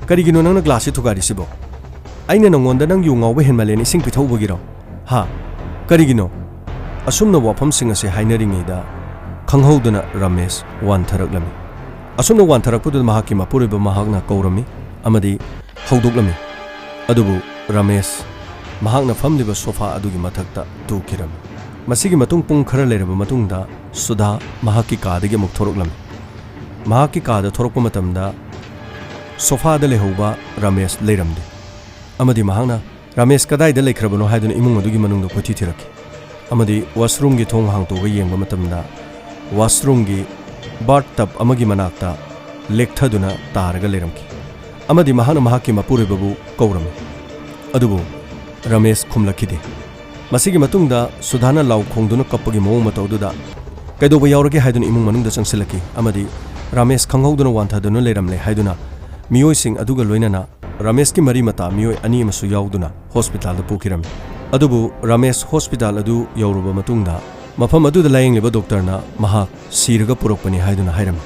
ꯀꯔꯤꯒꯤꯅꯣ ꯅꯪꯅ ꯒ꯭ꯂꯥꯁꯁꯤ ꯊꯨꯒꯥꯏꯔꯤꯁꯤꯕꯣ? ꯑꯩꯅ ꯅꯪꯉꯣꯟꯗ ꯅꯪ ꯌꯨ ꯉꯥꯎꯕ ꯍꯦꯟꯃꯜꯂꯦꯅ ꯏꯁꯤꯡ ꯄꯤꯊꯛꯎꯕꯒꯤꯔꯣ? ꯍꯥ? ꯀꯔꯤꯒꯤꯅꯣ?" ꯑꯁꯨꯝꯅ ꯋꯥꯐꯝꯁꯤꯡ ꯑꯁꯤ ꯍꯥꯏꯅꯔꯤꯉꯩꯗ ꯈꯪꯍꯧꯗꯅ ꯔꯥꯃꯦꯁ ꯋꯥꯟꯊꯔꯛꯂꯝꯃꯤ꯫ ꯑꯁꯨꯝꯅ ꯋꯥꯟꯊꯔꯛꯄꯗꯨꯗ ꯃꯍꯥꯛꯀꯤ ꯃꯄꯨꯔꯣꯏꯕ ꯃꯍꯥꯛꯅ ꯀꯧꯔꯝꯃꯤ ꯑꯃꯗꯤ ꯍꯧꯗꯣꯛꯂꯝꯃꯤ꯫ ꯑꯗꯨꯕꯨ ꯔꯥꯃꯦꯁ ꯃꯍꯥꯛꯅ ꯐꯝꯂꯤꯕ ꯁꯣꯐꯥ ꯑꯗꯨꯒꯤ ꯃꯊꯛꯇ ꯇꯨꯈꯤꯔꯝꯃꯤ꯫ ꯃꯁꯤꯒꯤ ꯃꯇꯨꯡ ꯄꯨꯡ ꯈꯔ ꯂꯩꯔꯕ ꯃꯇꯨꯡꯗ ꯁꯨꯗꯥ ꯃꯍꯥꯛꯀꯤ ꯀꯥꯗꯒꯤ ꯑꯃꯨꯛ ꯊꯣꯔꯛꯂꯝꯃꯤ꯫ ꯃꯍꯥꯛꯀꯤ ꯀꯥꯗ ꯊꯣꯔꯛꯄ ꯃꯇꯝꯗ ꯁꯣꯐꯥꯗ ꯂꯩꯍꯧꯕ ꯔꯥꯃꯦꯁ ꯂꯩꯔꯝꯗꯦ ꯑꯃꯗꯤ ꯃꯍꯥꯛꯅ "ꯔꯥꯃꯦꯁ ꯀꯗꯥꯏꯗ ꯂꯩꯈ꯭ꯔꯕꯅꯣ?" ꯍꯥꯏꯗꯨꯅ ꯏꯃꯨꯡ ꯑꯗꯨꯒꯤ ꯃꯅꯨꯡꯗ ꯀꯣꯏꯊꯤ ꯊꯤꯔꯛꯈꯤ ꯑꯃꯗꯤ ꯋꯥꯁꯔꯨꯝꯒꯤ ꯊꯣꯡ ꯍꯥꯡꯇꯣꯛꯑꯒ ꯌꯦꯡꯕ ꯃꯇꯝꯗ ꯋꯥꯁꯔꯨꯝꯒꯤ ꯕꯥꯔꯠ ꯇꯕ ꯑꯃꯒꯤ ꯃꯅꯥꯛꯇ ꯂꯦꯛꯊꯗꯨꯅ ꯇꯥꯔꯒ ꯂꯩꯔꯝꯈꯤ ꯑꯃꯗꯤ ꯃꯍꯥꯛꯅ ꯃꯍꯥꯛꯀꯤ ꯃꯄꯨꯔꯣꯏꯕꯕꯨ ꯀꯧꯔꯝꯃꯤ꯫ ꯑꯗꯨꯕꯨ ꯔꯥꯃꯦꯁ ꯈꯨꯝꯂꯛꯈꯤꯗꯦ꯫ ꯃꯁꯤꯒꯤ ꯃꯇꯨꯡꯗ ꯁꯨꯗꯥꯅ ꯂꯥꯎ ꯈꯣꯡꯗꯨꯅ ꯀꯞꯄꯒꯤ ꯃꯑꯣꯡ ꯃꯇꯧ ꯑꯗꯨꯗ "ꯀꯩꯗꯧꯕ ꯌꯥꯎꯔꯒꯦ?" ꯍꯥꯏꯗꯨꯅ ꯏꯃꯨꯡ ꯃꯅꯨꯡꯗ ꯆꯪꯁꯤꯜꯂꯛꯈꯤ ꯑꯃꯗꯤ ꯔꯥꯃꯦꯁ ꯈꯪꯍꯧꯗꯅ ꯋꯥꯟꯊꯗꯨꯅ ꯂꯩꯔꯝꯂꯦ ꯍꯥꯏꯗꯨꯅ ꯃꯤꯑꯣꯏꯁꯤꯡ ꯑꯗꯨꯒ ꯂꯣꯏꯅꯅ ꯔꯥꯃꯦꯁꯀꯤ ꯃꯔꯤ ꯃꯇꯥ ꯃꯤꯑꯣꯏ ꯑꯅꯤ ꯑꯃꯁꯨ ꯌꯥꯎꯗꯨꯅ ꯍꯣꯁꯄꯤꯇꯥꯜꯗ ꯄꯨꯈꯤꯔꯝꯃꯤ꯫ ꯑꯗꯨꯕꯨ ꯔꯥꯃꯦꯁ ꯍꯣꯁꯄꯤꯇꯥꯜ ꯑꯗꯨ ꯌꯧꯔꯨꯕ ꯃꯇꯨꯡꯗ, ꯃꯐꯝ ꯑꯗꯨꯗ ꯂꯥꯌꯦꯡꯂꯤꯕ ꯗꯣꯛꯇꯔꯅ ꯃꯍꯥꯛ ꯁꯤꯔꯒ ꯄꯨꯔꯛꯄꯅꯤ ꯍꯥꯏꯗꯨꯅ ꯍꯥꯏꯔꯝꯃꯤ꯫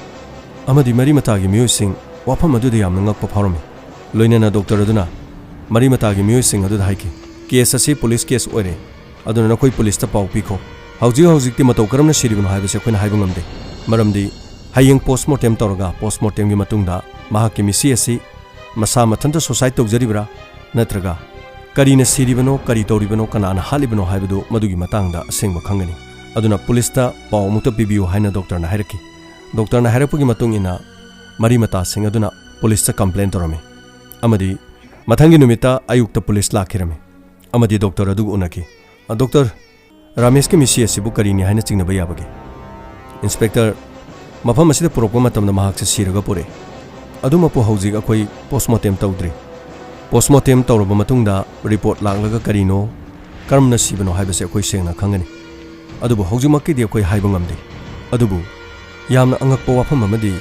ꯑꯃꯗꯤ ꯃꯔꯤ ꯃꯇꯥꯒꯤ ꯃꯤꯑꯣꯏꯁꯤꯡ ꯋꯥꯐꯝ ꯑꯗꯨꯗ ꯌꯥꯝꯅ ꯉꯛꯄ ꯐꯥꯎꯔꯝꯃꯤ꯫ ꯂꯣꯏꯅꯅ ꯗꯣꯛꯇꯔ ꯑꯗꯨꯅ ꯃꯔꯤ ꯃꯇꯥꯒꯤ ꯃꯤꯑꯣꯏꯁꯤꯡ ꯑꯗꯨꯗ ꯍꯥꯏꯈꯤ, "ꯀꯦꯁ ꯑꯁꯤ ꯄꯨꯂꯤꯁ ꯀꯦꯁ ꯑꯣꯏꯔꯦ, ꯑꯗꯨꯅ ꯅꯈꯣꯏ ꯄꯨꯂꯤꯁꯇ ꯄꯥꯎ ꯄꯤꯈꯣ꯫ ꯍꯧꯖꯤꯛ ꯍꯧꯖꯤꯛꯇꯤ ꯃꯇꯧ ꯀꯔꯝꯅ ꯁꯤꯔꯤꯕꯅꯣ ꯍꯥꯏꯕꯁꯤ ꯑꯩꯈꯣꯏꯅ ꯍꯥꯏꯕ ꯉꯝꯗꯦ, ꯃꯔꯝꯗꯤ ꯍꯌꯦꯡ ꯄꯣꯁꯃꯣꯔꯇꯦꯝ ꯇꯧꯔꯒ, ꯄꯣꯁꯃꯣꯔꯇꯦꯝꯒꯤ ꯃꯇꯨꯡꯗ ꯃꯍꯥꯛꯀꯤ ꯃꯤꯁꯤ ꯑꯁꯤ ꯃꯁꯥ ꯃꯊꯟꯇ ꯁꯨꯁꯥꯏꯗ ꯇꯧꯖꯔꯤꯕ꯭ꯔꯥ, ꯅꯠꯇ꯭ꯔꯒ ꯀꯔꯤꯅ ꯁꯤꯔꯤꯕꯅꯣ, ꯀꯔꯤ ꯇꯧꯔꯤꯕꯅꯣ, ꯀꯅꯥꯅ ꯍꯥꯠꯂꯤꯕꯅꯣ ꯍꯥꯏꯕꯗꯨ ꯃꯗꯨꯒꯤ ꯃꯇꯥꯡꯗ ꯑꯁꯦꯡꯕ ꯈꯪꯒꯅꯤ꯫ ꯑꯗꯨꯅ ꯄꯨꯂꯤꯁꯇ ꯄꯥꯎ ꯑꯃꯨꯛꯇ ꯄꯤꯕꯤꯌꯨ" ꯍꯥꯏꯅ ꯗꯣꯛꯇꯔꯅ ꯍꯥꯏꯔꯛꯈꯤ꯫ ꯗꯣꯛꯇꯔꯅ ꯍꯥꯏꯔꯛꯄꯒꯤ ꯃꯇꯨꯡ ꯏꯟꯅ ꯃꯔꯤ ꯃꯇꯥꯁꯤꯡ ꯑꯗꯨꯅ ꯄꯨꯂꯤꯁꯇ ꯀꯝꯄ꯭ꯂꯦꯟ ꯇꯧꯔꯝꯃꯤ꯫ ꯑꯃꯗꯤ ꯃꯊꯪꯒꯤ ꯅꯨꯃꯤꯠꯇ ꯑꯌꯨꯛꯇ ꯄꯨꯂꯤꯁ ꯂꯥꯛꯈꯤꯔꯝꯃꯤ꯫ ꯑꯃꯗꯤ ꯗꯣꯛꯇꯔ ꯑꯗꯨꯒ ꯎꯅꯈꯤ꯫ "ꯑ, ꯗꯣꯛꯇꯔ, ꯔꯥꯃꯦꯁꯀꯤ ꯃꯤꯁꯤ ꯑꯁꯤꯕꯨ ꯀꯔꯤꯅꯤ ꯍꯥꯏꯅ ꯆꯤꯡꯅꯕ ꯌꯥꯕꯒꯦ?" "ꯏꯟꯁꯄꯦꯛꯇꯔ, ꯃꯐꯝ ꯑꯁꯤꯗ ꯄꯨꯔꯛꯄ ꯃꯇꯝꯗ ꯃꯍꯥꯛꯁꯦ ꯁꯤꯔꯒ ꯄꯨꯔꯛꯏ꯫ ꯑꯗꯨꯃꯛꯄꯨ ꯍꯧꯖꯤꯛ ꯑꯩꯈꯣꯏ ꯄꯣꯁꯃꯣꯔꯇꯦꯝ ꯇꯧꯗ꯭ꯔꯤ꯫ ꯄꯣꯁꯃꯣꯔꯇꯦꯝ ꯇꯧꯔꯕ ꯃꯇꯨꯡꯗ ꯔꯤꯄꯣꯔꯠ ꯂꯥꯛꯂꯒ ꯀꯔꯤꯅꯣ, ꯀꯔꯝꯅ ꯁꯤꯕꯅꯣ ꯍꯥꯏꯕꯁꯦ ꯑꯩꯈꯣꯏ ꯁꯦꯡꯅ ꯈꯪꯒꯅꯤ꯫ ꯑꯗꯨꯕꯨ ꯍꯧꯖꯤꯛꯃꯛꯀꯤꯗꯤ ꯑꯩꯈꯣꯏ ꯍꯥꯏꯕ ꯉꯝꯗꯦ꯫ ꯑꯗꯨꯕꯨ ꯌꯥꯝꯅ ꯑꯉꯛꯄ ꯋꯥꯐꯝ ꯑꯃꯗꯤ,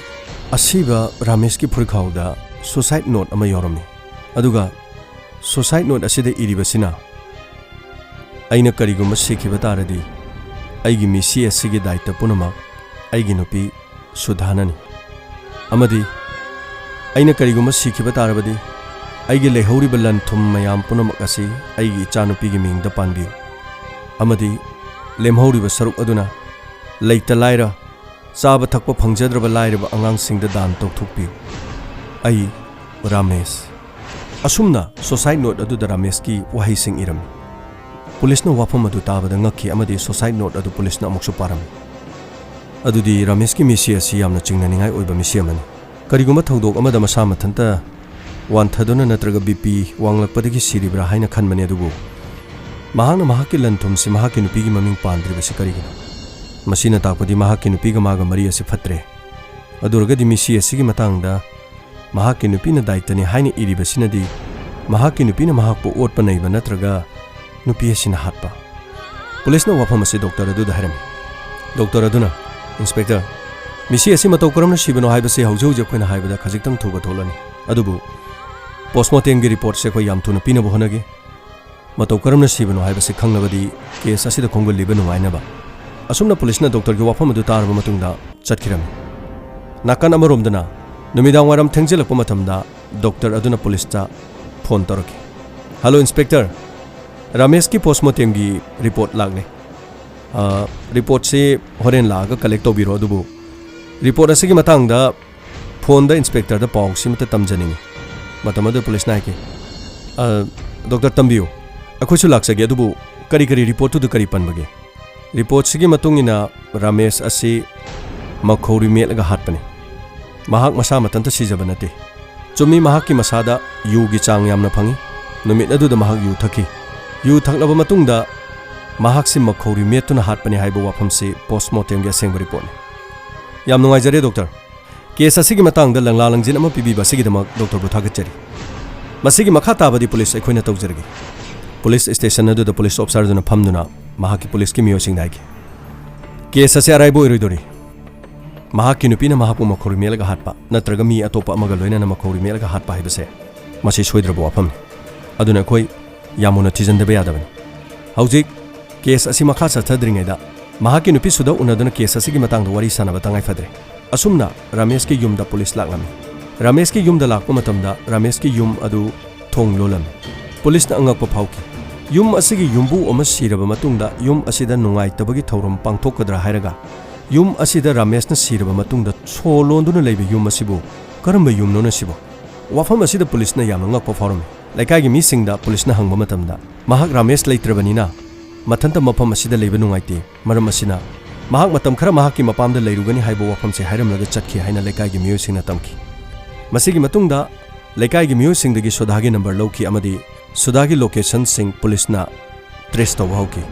ꯑꯁꯤꯕ ꯔꯥꯃꯦꯁꯀꯤ ꯐꯨꯔꯤꯠꯈꯥꯎꯗ ꯁꯨꯁꯥꯏꯗ ꯅꯣꯠ ꯑꯃ ꯌꯥꯎꯔꯝꯃꯤ꯫ ꯑꯗꯨꯒ ꯁꯨꯁꯥꯏꯗ ꯅꯣꯠ ꯑꯁꯤꯗ ꯏꯔꯤꯕꯁꯤꯅ, 'ꯑꯩꯅ ꯀꯔꯤꯒꯨꯝꯕ ꯁꯤꯈꯤꯕ ꯇꯥꯔꯗꯤ, ꯑꯩꯒꯤ ꯃꯤꯁꯤ ꯑꯁꯤꯒꯤ ꯗꯥꯏꯇ ꯄꯨꯝꯅꯃꯛ ꯑꯩꯒꯤ ꯅꯨꯄꯤ ꯁꯨꯙꯥꯅꯅꯤ꯫ ꯑꯃꯗꯤ ꯑꯩꯅ ꯀꯔꯤꯒꯨꯝꯕ ꯁꯤꯈꯤꯕ ꯇꯥꯔꯕꯗꯤ, ꯑꯩꯒꯤ ꯂꯩꯍꯧꯔꯤꯕ ꯂꯟ ꯊꯨꯝ ꯃꯌꯥꯝ ꯄꯨꯝꯅꯃꯛ ꯑꯁꯤ ꯑꯩꯒꯤ ꯏꯆꯥꯅꯨꯄꯤꯒꯤ ꯃꯤꯡꯗ ꯄꯥꯟꯕꯤꯌꯨ꯫ ꯑꯃꯗꯤ ꯂꯦꯝꯍꯧꯔꯤꯕ ꯁꯔꯨꯛ ꯑꯗꯨꯅ ꯂꯩꯇ ꯂꯥꯏꯔ, ꯆꯥꯕ ꯊꯛꯄ ꯐꯪꯖꯗ꯭ꯔꯕ ꯂꯥꯏꯔꯕ ꯑꯉꯥꯡꯁꯤꯡꯗ ꯗꯥꯟ ꯇꯧꯊꯣꯛꯄꯤꯌꯨ꯫ ꯑꯩ, ꯔꯥꯃꯦꯁ"꯫ ꯑꯁꯨꯝꯅ ꯁꯨꯁꯥꯏꯗ ꯅꯣꯠ ꯑꯗꯨꯗ ꯔꯥꯃꯦꯁꯀꯤ ꯋꯥꯍꯩꯁꯤꯡ ꯏꯔꯝꯃꯤ꯫ ꯄꯨꯂꯤꯁꯅ ꯋꯥꯐꯝ ꯑꯗꯨ ꯇꯥꯕꯗ ꯉꯛꯈꯤ ꯑꯃꯗꯤ ꯁꯨꯁꯥꯏꯗ ꯅꯣꯠ ꯑꯗꯨ ꯄꯨꯂꯤꯁꯅ ꯑꯃꯨꯛꯁꯨ ꯄꯥꯔꯝꯃꯤ꯫ "ꯑꯗꯨꯗꯤ ꯔꯥꯃꯦꯁꯀꯤ ꯃꯤꯁꯤ ꯑꯁꯤ ꯌꯥꯝꯅ ꯆꯤꯡꯅꯅꯤꯡꯉꯥꯏ ꯑꯣꯏꯕ ꯃꯤꯁꯤ ꯑꯃꯅꯤ꯫ ꯀꯔꯤꯒꯨꯝꯕ ꯊꯧꯗꯣꯛ ꯑꯃꯗ ꯃꯁꯥ ꯃꯊꯟꯇ ꯋꯥꯟꯊꯗꯨꯅ ꯅꯠꯇ꯭ꯔꯒ ꯕꯤ ꯄꯤ ꯋꯥꯡꯂꯛꯄꯗꯒꯤ ꯁꯤꯔꯤꯕ꯭ꯔꯥ ꯍꯥꯏꯅ ꯈꯟꯕꯅꯤ, ꯑꯗꯨꯕꯨ ꯃꯍꯥꯛꯅ ꯃꯍꯥꯛꯀꯤ ꯂꯟ ꯊꯨꯝꯁꯤ ꯃꯍꯥꯛꯀꯤ ꯅꯨꯄꯤꯒꯤ ꯃꯃꯤꯡ ꯄꯥꯟꯗ꯭ꯔꯤꯕꯁꯤ ꯀꯔꯤꯒꯤꯅꯣ? ꯃꯁꯤꯅ ꯇꯥꯛꯄꯗꯤ ꯃꯍꯥꯛꯀꯤ ꯅꯨꯄꯤꯒ ꯃꯥꯒ ꯃꯔꯤ ꯑꯁꯤ ꯐꯠꯇ꯭ꯔꯦ꯫ ꯑꯗꯨ ꯑꯣꯏꯔꯒꯗꯤ ꯃꯤꯁꯤ ꯑꯁꯤꯒꯤ ꯃꯇꯥꯡꯗ ꯃꯍꯥꯛꯀꯤ ꯅꯨꯄꯤꯅ ꯗꯥꯏꯇꯅꯤ ꯍꯥꯏꯅ ꯏꯔꯤꯕꯁꯤꯅꯗꯤ ꯃꯍꯥꯛꯀꯤ ꯅꯨꯄꯤꯅ ꯃꯍꯥꯛꯄꯨ ꯑꯣꯠꯄ ꯅꯩꯕ ꯅꯠꯇ꯭ꯔꯒ ꯅꯨꯄꯤ ꯑꯁꯤꯅ ꯍꯥꯠꯄ?" ꯄꯨꯂꯤꯁꯅ ꯋꯥꯐꯝ ꯑꯁꯤ ꯗꯣꯛꯇꯔ ꯑꯗꯨꯗ ꯍꯥꯏꯔꯝꯃꯤ꯫ ꯗꯣꯛꯇꯔ ꯑꯗꯨꯅ, "ꯏꯟꯁꯄꯦꯛꯇꯔ, ꯃꯤꯁꯤ ꯑꯁꯤ ꯃꯇꯧ ꯀꯔꯝꯅ ꯁꯤꯕꯅꯣ ꯍꯥꯏꯕꯁꯤ ꯍꯧꯖꯤꯛ ꯍꯧꯖꯤꯛ ꯑꯩꯈꯣꯏꯅ ꯍꯥꯏꯕꯗ ꯈꯖꯤꯛꯇꯪ ꯊꯨꯕ ꯊꯣꯛꯂꯅꯤ, ꯑꯗꯨꯕꯨ ꯄꯣꯁꯃꯣꯔꯇꯦꯝꯒꯤ ꯔꯤꯄꯣꯔꯠꯁꯦ ꯑꯩꯈꯣꯏ ꯌꯥꯝ ꯊꯨꯅ ꯄꯤꯅꯕ ꯍꯣꯠꯅꯒꯦ꯫ ꯃꯇꯧ ꯀꯔꯝꯅ ꯁꯤꯕꯅꯣ ꯍꯥꯏꯕꯁꯤ ꯈꯪꯂꯕꯗꯤ ꯀꯦꯁ ꯑꯁꯤꯗ ꯈꯣꯡꯒꯨꯜꯂꯤꯕ ꯅꯨꯡꯉꯥꯏꯅꯕ꯫ ꯑꯁꯨꯝꯅ ꯄꯨꯂꯤꯁꯅ ꯗꯣꯛꯇꯔꯒꯤ ꯋꯥꯐꯝ ꯑꯗꯨ ꯇꯥꯔꯕ ꯃꯇꯨꯡꯗ ꯆꯠꯈꯤꯔꯝꯃꯤ꯫ ꯅꯥꯀꯟ ꯑꯃꯔꯣꯝꯗꯅ ꯅꯨꯃꯤꯗꯥꯡ ꯋꯥꯏꯔꯝ ꯊꯦꯡꯖꯤꯜꯂꯛꯄ ꯃꯇꯝꯗ ꯗꯣꯛꯇꯔ ꯑꯗꯨꯅ ꯄꯨꯂꯤꯁꯇ ꯐꯣꯟ ꯇꯧꯔꯛꯈꯤ꯫ "ꯍꯜꯂꯣ ꯏꯟꯁꯄꯦꯛꯇꯔ, ꯔꯥꯃꯦꯁꯀꯤ ꯄꯣꯁꯃꯣꯔꯇꯦꯝꯒꯤ ꯔꯤꯄꯣꯔꯠ ꯂꯥꯛꯂꯦ꯫ ꯑ, ꯔꯤꯄꯣꯔꯠꯁꯤ ꯍꯣꯔꯦꯟ ꯂꯥꯛꯑꯒ ꯀꯂꯦꯛ ꯇꯧꯕꯤꯔꯣ, ꯑꯗꯨꯕꯨ ꯔꯤꯄꯣꯔꯠ ꯑꯁꯤꯒꯤ ꯃꯇꯥꯡꯗ ꯐꯣꯟꯗ ꯏꯟꯁꯄꯦꯛꯇꯔꯗ ꯄꯥꯎ ꯁꯤꯃꯇ ꯇꯝꯖꯅꯤꯡꯏ꯫" ꯃꯇꯝ ꯑꯗꯨꯗ ꯄꯨꯂꯤꯁꯅ ꯍꯥꯏꯈꯤ, "ꯑ, ꯗꯣꯛꯇꯔ ꯇꯝꯕꯤꯌꯨ, ꯑꯩꯈꯣꯏꯁꯨ ꯂꯥꯛꯆꯒꯦ, ꯑꯗꯨꯕꯨ ꯀꯔꯤ ꯀꯔꯤ ꯔꯤꯄꯣꯔꯠꯇꯨꯗ ꯀꯔꯤ ꯄꯟꯕꯒꯦ?" "ꯔꯤꯄꯣꯔꯠꯁꯤꯒꯤ ꯃꯇꯨꯡ ꯏꯟꯅ ꯔꯥꯃꯦꯁ ꯑꯁꯤ ꯃꯈꯧꯔꯤ ꯃꯦꯠꯂꯒ ꯍꯥꯠꯄꯅꯤ꯫ ꯃꯍꯥꯛ ꯃꯁꯥ ꯃꯊꯟꯇ ꯁꯤꯖꯕ ꯅꯠꯇꯦ꯫ ꯆꯨꯝꯃꯤ, ꯃꯍꯥꯛꯀꯤ ꯃꯁꯥꯗ ꯌꯨꯒꯤ ꯆꯥꯡ ꯌꯥꯝꯅ ꯐꯪꯏ꯫ ꯅꯨꯃꯤꯠ ꯑꯗꯨꯗ ꯃꯍꯥꯛ ꯌꯨ ꯊꯛꯈꯤ꯫ ꯌꯨ ꯊꯛꯂꯕ ꯃꯇꯨꯡꯗ ꯃꯍꯥꯛꯁꯤ ꯃꯈꯧꯔꯤ ꯃꯦꯠꯇꯨꯅ ꯍꯥꯠꯄꯅꯤ ꯍꯥꯏꯕ ꯋꯥꯐꯝꯁꯤ ꯄꯣꯁꯃꯣꯔꯇꯦꯝꯒꯤ ꯑꯁꯦꯡꯕ ꯔꯤꯄꯣꯔꯠꯅꯤ꯫" "ꯌꯥꯝ ꯅꯨꯡꯉꯥꯏꯖꯔꯦ ꯗꯣꯛꯇꯔ꯫ ꯀꯦꯁ ꯑꯁꯤꯒꯤ ꯃꯇꯥꯡꯗ ꯂꯪꯂꯥ ꯂꯪꯖꯤꯟ ꯑꯃ ꯄꯤꯕꯤꯕ ꯑꯁꯤꯒꯤꯗꯃꯛ ꯗꯣꯛꯇꯔꯕꯨ ꯊꯥꯒꯠꯆꯔꯤ꯫ ꯃꯁꯤꯒꯤ ꯃꯈꯥ ꯇꯥꯕꯗꯤ ꯄꯨꯂꯤꯁ ꯑꯩꯈꯣꯏꯅ ꯇꯧꯖꯔꯒꯦ꯫" ꯄꯨꯂꯤꯁ ꯁ꯭ꯇꯦꯁꯟ ꯑꯗꯨꯗ ꯄꯨꯂꯤꯁ ꯑꯣꯐꯤꯁꯥꯔꯗꯨꯅ ꯐꯝꯗꯨꯅ ꯃꯍꯥꯛꯀꯤ ꯄꯨꯂꯤꯁꯀꯤ ꯃꯤꯑꯣꯏꯁꯤꯡꯗ ꯍꯥꯏꯈꯤ, "ꯀꯦꯁ ꯑꯁꯤ ꯑꯔꯥꯏꯕ ꯑꯣꯏꯔꯣꯏꯗꯧꯔꯤ꯫ ꯃꯍꯥꯛꯀꯤ ꯅꯨꯄꯤꯅ ꯃꯍꯥꯛꯄꯨ ꯃꯈꯧꯔꯤ ꯃꯦꯠꯂꯒ ꯍꯥꯠꯄ ꯅꯠꯇ꯭ꯔꯒ ꯃꯤ ꯑꯇꯣꯞꯄ ꯑꯃꯒ ꯂꯣꯏꯅꯅ ꯃꯈꯧꯔꯤ ꯃꯦꯠꯂꯒ ꯍꯥꯠꯄ ꯍꯥꯏꯕꯁꯦ, ꯃꯁꯤ ꯁꯣꯏꯗ꯭ꯔꯕ ꯋꯥꯐꯝꯅꯤ꯫ ꯑꯗꯨꯅ ꯑꯩꯈꯣꯏ ꯌꯥꯝ ꯃꯨꯟꯅ ꯊꯤꯖꯤꯟꯗꯕ ꯌꯥꯗꯕꯅꯤ꯫ ꯍꯧꯖꯤꯛ ꯀꯦꯁ ꯑꯁꯤ ꯃꯈꯥ ꯆꯠꯊꯗ꯭ꯔꯤꯉꯩꯗ ꯃꯍꯥꯛꯀꯤ ꯅꯨꯄꯤ ꯁꯨꯗꯥ ꯎꯅꯗꯨꯅ ꯀꯦꯁ ꯑꯁꯤꯒꯤ ꯃꯇꯥꯡꯗ ꯋꯥꯔꯤ ꯁꯥꯟꯅꯕ ꯇꯉꯥꯏ ꯐꯗ꯭ꯔꯦ꯫" ꯑꯁꯨꯝꯅ ꯔꯥꯃꯦꯁꯀꯤ ꯌꯨꯝꯗ ꯄꯨꯂꯤꯁ ꯂꯥꯛꯂꯝꯃꯤ꯫ ꯔꯥꯃꯦꯁꯀꯤ ꯌꯨꯝꯗ ꯂꯥꯛꯄ ꯃꯇꯝꯗ ꯔꯥꯃꯦꯁꯀꯤ ꯌꯨꯝ ꯑꯗꯨ ꯊꯣꯡ ꯂꯣꯜꯂꯝꯃꯤ꯫ ꯄꯨꯂꯤꯁꯅ ꯑꯉꯛꯄ ꯐꯥꯎꯈꯤ꯫ ꯌꯨꯝ ꯑꯁꯤꯒꯤ ꯌꯨꯝꯕꯨ ꯑꯃ ꯁꯤꯔꯕ ꯃꯇꯨꯡꯗ ꯌꯨꯝ ꯑꯁꯤꯗ ꯅꯨꯡꯉꯥꯏꯇꯕꯒꯤ ꯊꯧꯔꯝ ꯄꯥꯡꯊꯣꯛꯀꯗ꯭ꯔꯥ ꯍꯥꯏꯔꯒ, ꯌꯨꯝ ꯑꯁꯤꯗ ꯔꯥꯃꯦꯁꯅ ꯁꯤꯔꯕ ꯃꯇꯨꯡꯗ ꯁꯣ ꯂꯣꯟꯗꯨꯅ ꯂꯩꯕ ꯌꯨꯝ ꯑꯁꯤꯕꯨ ꯀꯔꯝꯕ ꯌꯨꯝꯅꯣꯅ ꯁꯤꯕꯣ? ꯋꯥꯐꯝ ꯑꯁꯤꯗ ꯄꯨꯂꯤꯁꯅ ꯌꯥꯝꯅ ꯉꯛꯄ ꯐꯥꯎꯔꯝꯃꯤ꯫ ꯂꯩꯀꯥꯏꯒꯤ ꯃꯤꯁꯤꯡꯗ ꯄꯨꯂꯤꯁꯅ ꯍꯪꯕ ꯃꯇꯝꯗ, ꯃꯍꯥꯛ ꯔꯥꯃꯦꯁ ꯂꯩꯇ꯭ꯔꯕꯅꯤꯅ ꯃꯊꯟꯇ ꯃꯐꯝ ꯑꯁꯤꯗ ꯂꯩꯕ ꯅꯨꯡꯉꯥꯏꯇꯦ꯫ ꯃꯔꯝ ꯑꯁꯤꯅ, ꯃꯍꯥꯛ ꯃꯇꯝ ꯈꯔ ꯃꯍꯥꯛꯀꯤ ꯃꯄꯥꯝꯗ ꯂꯩꯔꯨꯒꯅꯤ ꯍꯥꯏꯕ ꯋꯥꯐꯝꯁꯦ ꯍꯥꯏꯔꯝꯂꯒ ꯆꯠꯈꯤ ꯍꯥꯏꯅ ꯂꯩꯀꯥꯏꯒꯤ ꯃꯤꯑꯣꯏꯁꯤꯡꯅ ꯇꯝꯈꯤ꯫ ꯃꯁꯤꯒꯤ ꯃꯇꯨꯡꯗ ꯂꯩꯀꯥꯏꯒꯤ ꯃꯤꯑꯣꯏꯁꯤꯡꯗꯒꯤ ꯁꯨꯗꯥꯒꯤ ꯅꯝꯕꯔ ꯂꯧꯈꯤ ꯑꯃꯗꯤ ꯁꯨꯗꯥꯒꯤ ꯂꯣꯀꯦꯁꯟꯁꯤꯡ ꯄꯨꯂꯤꯁꯅ ꯇ꯭ꯔꯦꯁ ꯇꯧꯕ ꯍꯧꯈꯤ꯫